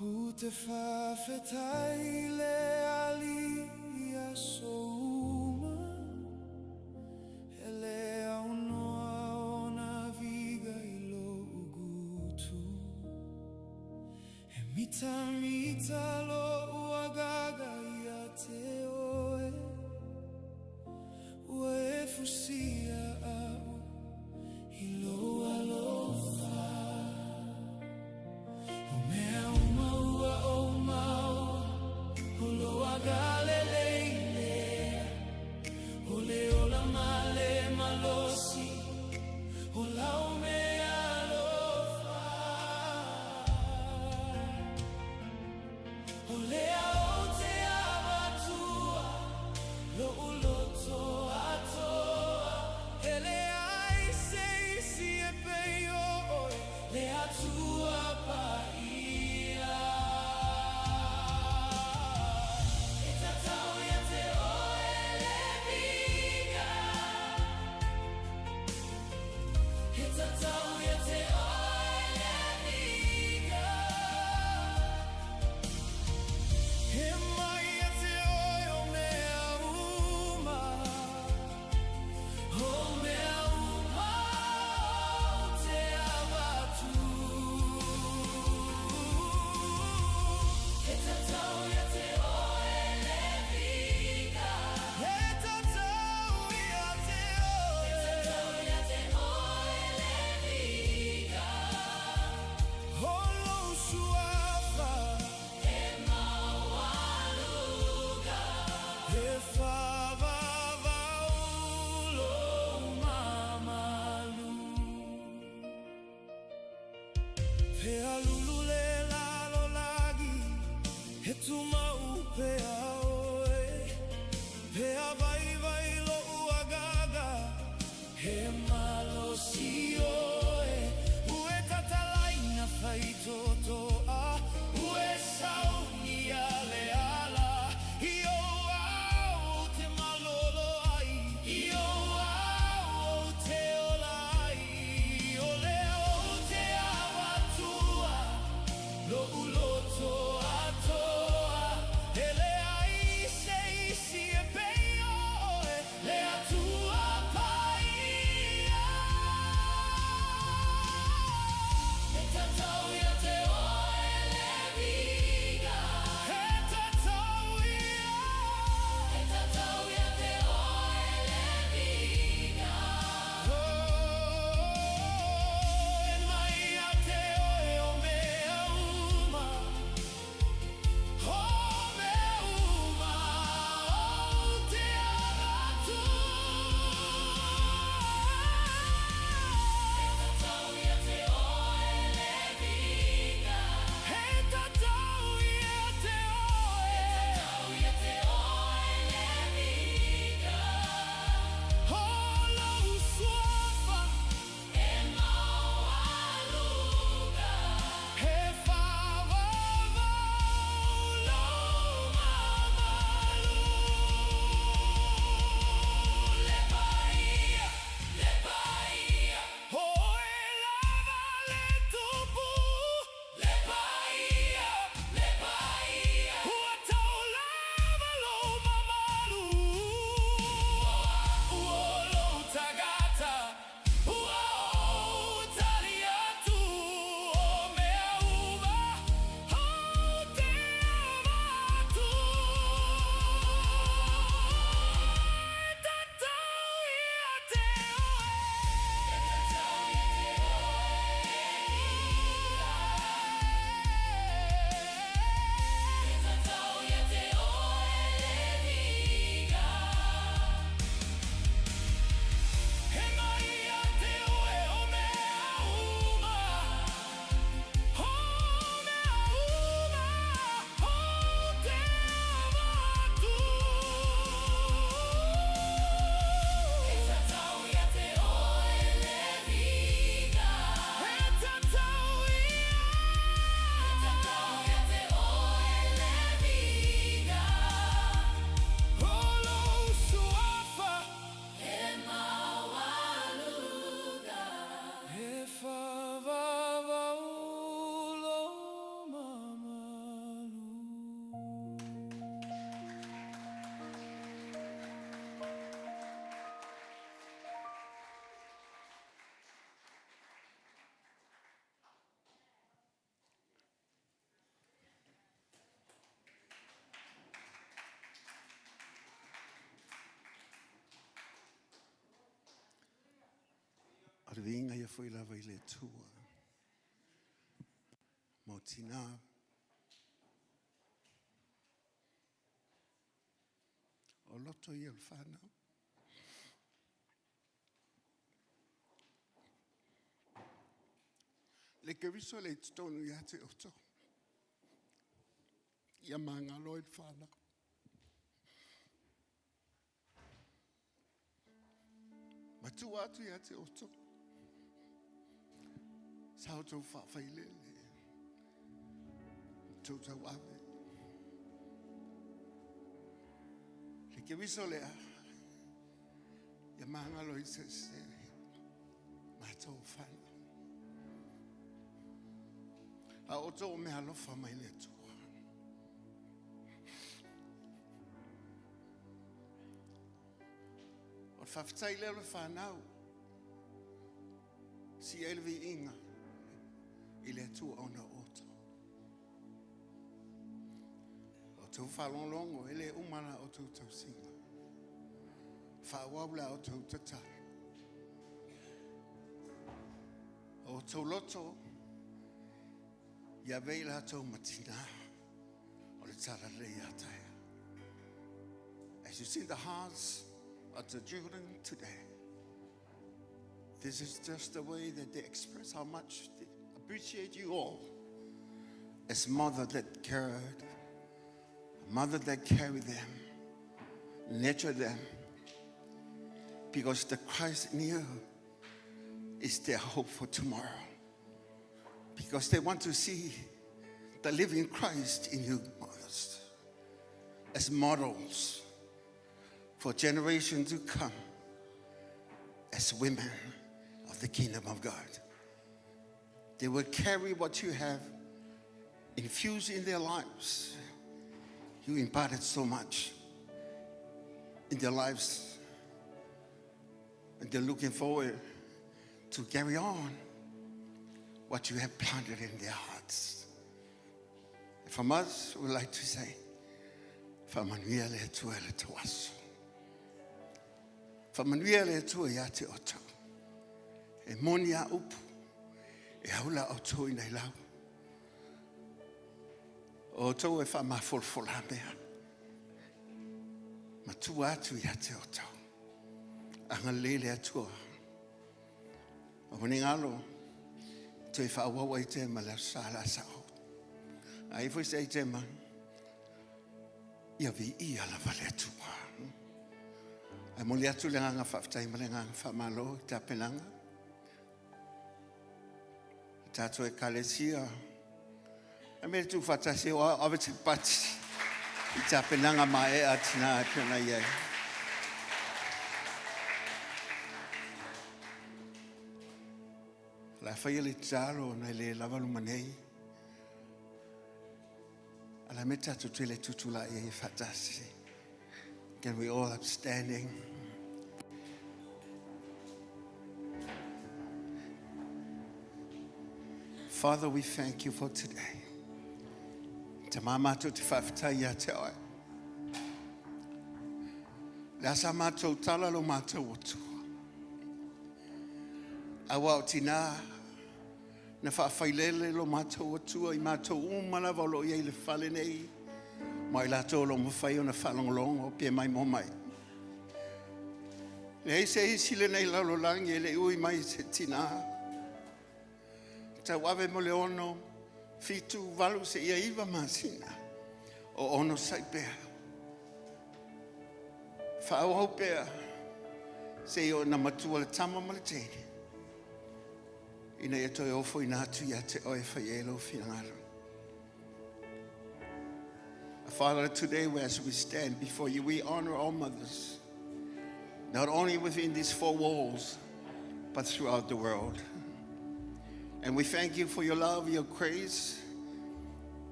U te faafetai le Alii i aso uma, E le aunoa ona viiga i lou gutu. E mitamita lou agaga ia te oe, Ua e fusia a'u i lou alofa. O mea uma ua ou maua, o lou agalelei lea, O le ola ma le malosi, o lau mea alofa. O lea ou te avatua lo'u loto atoa, E leai se isi e pei o oe, le Atua Paia. E tatau ia te oe le viiga, E tatau ia te oe le viiga. E mai ia te oe o mea uma, O mea uma ou te avatu. E tatau ia te oe le viiga. E tatau ia te oe. E tatau ia te oe le viiga. O lou suafa. E maualuga. E faavavau lou mamalu. Pe alulu le lalolagi, e tumau pea oe. Pe vaivai lo'u agaga, he malosi oe. Ua e tatalaina faitotoa, ua e saunia le ala. I ou aao ou te malolo ai, i ou aao ou te ola ai. O lea ou te avatua, lo'u loto atoa. E leai se isi e pei o oe, le Atua Paia. E tatau ia te O le viiga ia fo'i lava i le Atua mo tinā. O loto ia o le fanau. Le Keriso le i totonu ia te outou. Ia magalo ai le fanau. Matua atu ia te outou. Sa outou faafailele. Tou tauave. Le Keriso lea. Ia magalo i se se. Matou whanau. A outou o mea alofa mai le Atua. O le faafetai lea o le fanau. Si ai le viiga i le Atua ona o outou. O outou faalogologo e le uma la outou tausiga. Faaauau la outou tatalo. O outou loto ia avea i latou ma tinā o le talalelei ia taeao. As you see the hearts of the children today, this is just the way that they express how much they appreciate you all as mother that cared, mother that carried them, nurtured them, because the Christ in you is their hope for tomorrow. Because they want to see the living Christ in you, mothers, as models for generations to come, as women of the kingdom of God. They will carry what you have infused in their lives. You imparted so much in their lives, and they're looking forward to carry on what you have planted in their hearts. From us, we like to say, Faamanuia le Atua i le tou aso. Faamanuia le Atua ia te outou. E moni a upu, e aula outou i nei lau. O outou e faamafolafola mea. Matua atu ia te outou. Agalelei le Atua. O ni galo, toe faaauau ai te ma le aso sa la sa o. Ai foi se ai te ma, ia viia lava le Atua. Ae momoli atu le agaga faafetai ma le agaga faamalo i tapenaga. Tatou ekalesia. A me tu whatasi o ave te pati i tapenaga maea tinā e pei ona i ai. La whaia le tatalo ona e le lava luma nei. A la me tātou tele tutula i e whatasi. Can we all upstanding? Father, we thank you for today. Te mātou te faafetai ia te oe. Le asa mātou tala lo mātou Atua. Aua o tinā na faafailele lo matou Atua i matou uma lava o lo o i ai i le fale nei, ma i latou o lo o mafai ona faalogologo pe mai mo mai. Leai se isi lenei lalolagi e le i ui mai i se tinā. Tauave mo le 6, 7, 8 seia 9 masina o onosai pea. Faaauau pea seia oo ina matua le tama ma le teine ina ia toe ofoina atu ia te oe e fai ai lou finagalo. Father, today as we stand before you, we honor all mothers, not only within these four walls, but throughout the world. And we thank you for your love, your grace,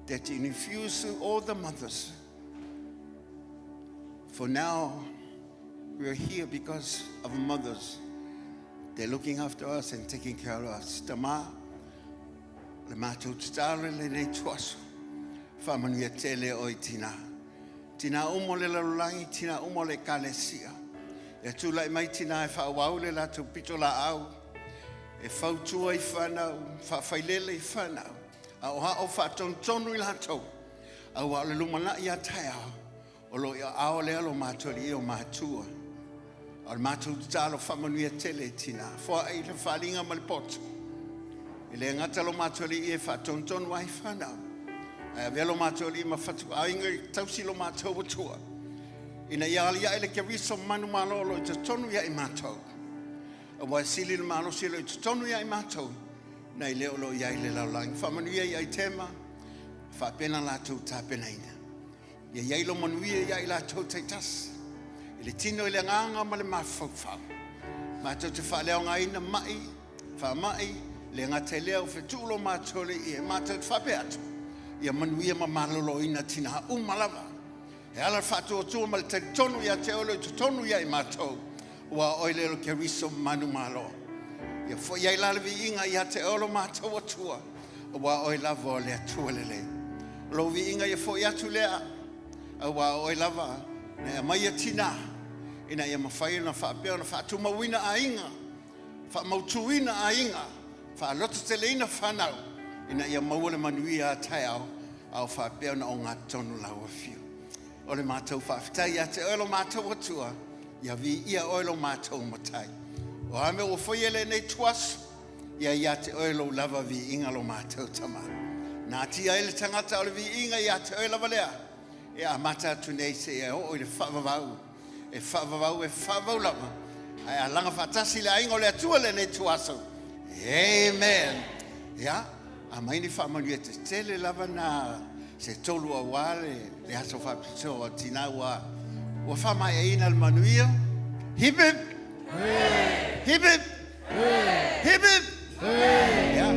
that you infuse to all the mothers. For now, we are here because of mothers. They're looking after us and taking care of us. Tama, le matou tatalo i lenei ituaso. Faamanuia tele oe tinā. Tinā uma o le lalolagi, tinā uma o le ekalesia. Ia tulai mai tinā e faaauau le latou pitolaau. E fautua i fanau, faafailele i fanau, aoao faatonutonu i latou, auā o le lumanai a taeao, o lo o i aao lea lo matou Alii o matua. A o le matou tatalo faamanuia tele i tinā, foai le faaaliga ma le poto. E le gata lo matou Alii e faatonutonu ai fanau, ae avea lo matou Alii ma fatuaiga e tausi lo matou Atua, ina ia aliae le Keriso manumalo o lo o i totonu ia i matou. Aua e sili le malosi o lo o i totonu ia i matou, nai le o lo o i ai i le lalolagi. Faamanuia i aitema, faapena latou tapenaina. Ia i ai lo manuia ia i latou taitasi, i le tino i le agaga ma le mafaufau. Matou te faaleaogaina mai, faamai, le gata i lea ua fetuu lo matou alii e matou te faapea atu, ia manuia ma maloloina tinā uma lava. E ala le faatuatua ma le talitonu ia te oe o lo o i totonu ia i matou, ua oe le o le Keriso manumalo. Ia foi ai la le viiga ia te oe lo matou Atua, aua oe lava o le Atua lelei. O lou viiga ia foi atu lea, aua o oe lava na e aumaia tinā, ina ia mafai ona faapea ona faatumauina aiga, faamautuina aiga, faalototeleina fanau, ina ia maua le manuia a taeao, a o faapea ona ogatotonu lau afio. O le matou faafetai ia te oe lo matou Atua, ia viia oe lo matou Matai. O a mea ua faia i lenei ituaso, ia ia te oe lou lava viiga lo matou Tama. Na atia ai le tagata o le viiga ia te oe lava lea, e amata atu nei seia oo i le faavavau, e faavavau e faavavau lava, ae alaga faatasi le aiga o le Atua i lenei ituaso. Amen. Ia, aumai ni faamanuia tetele lava na se tolu aua le, le aso faapitoa o tinā ua, ua faamaeaina le manuia. Hip hip! Hip hip! Hip hip! Ia,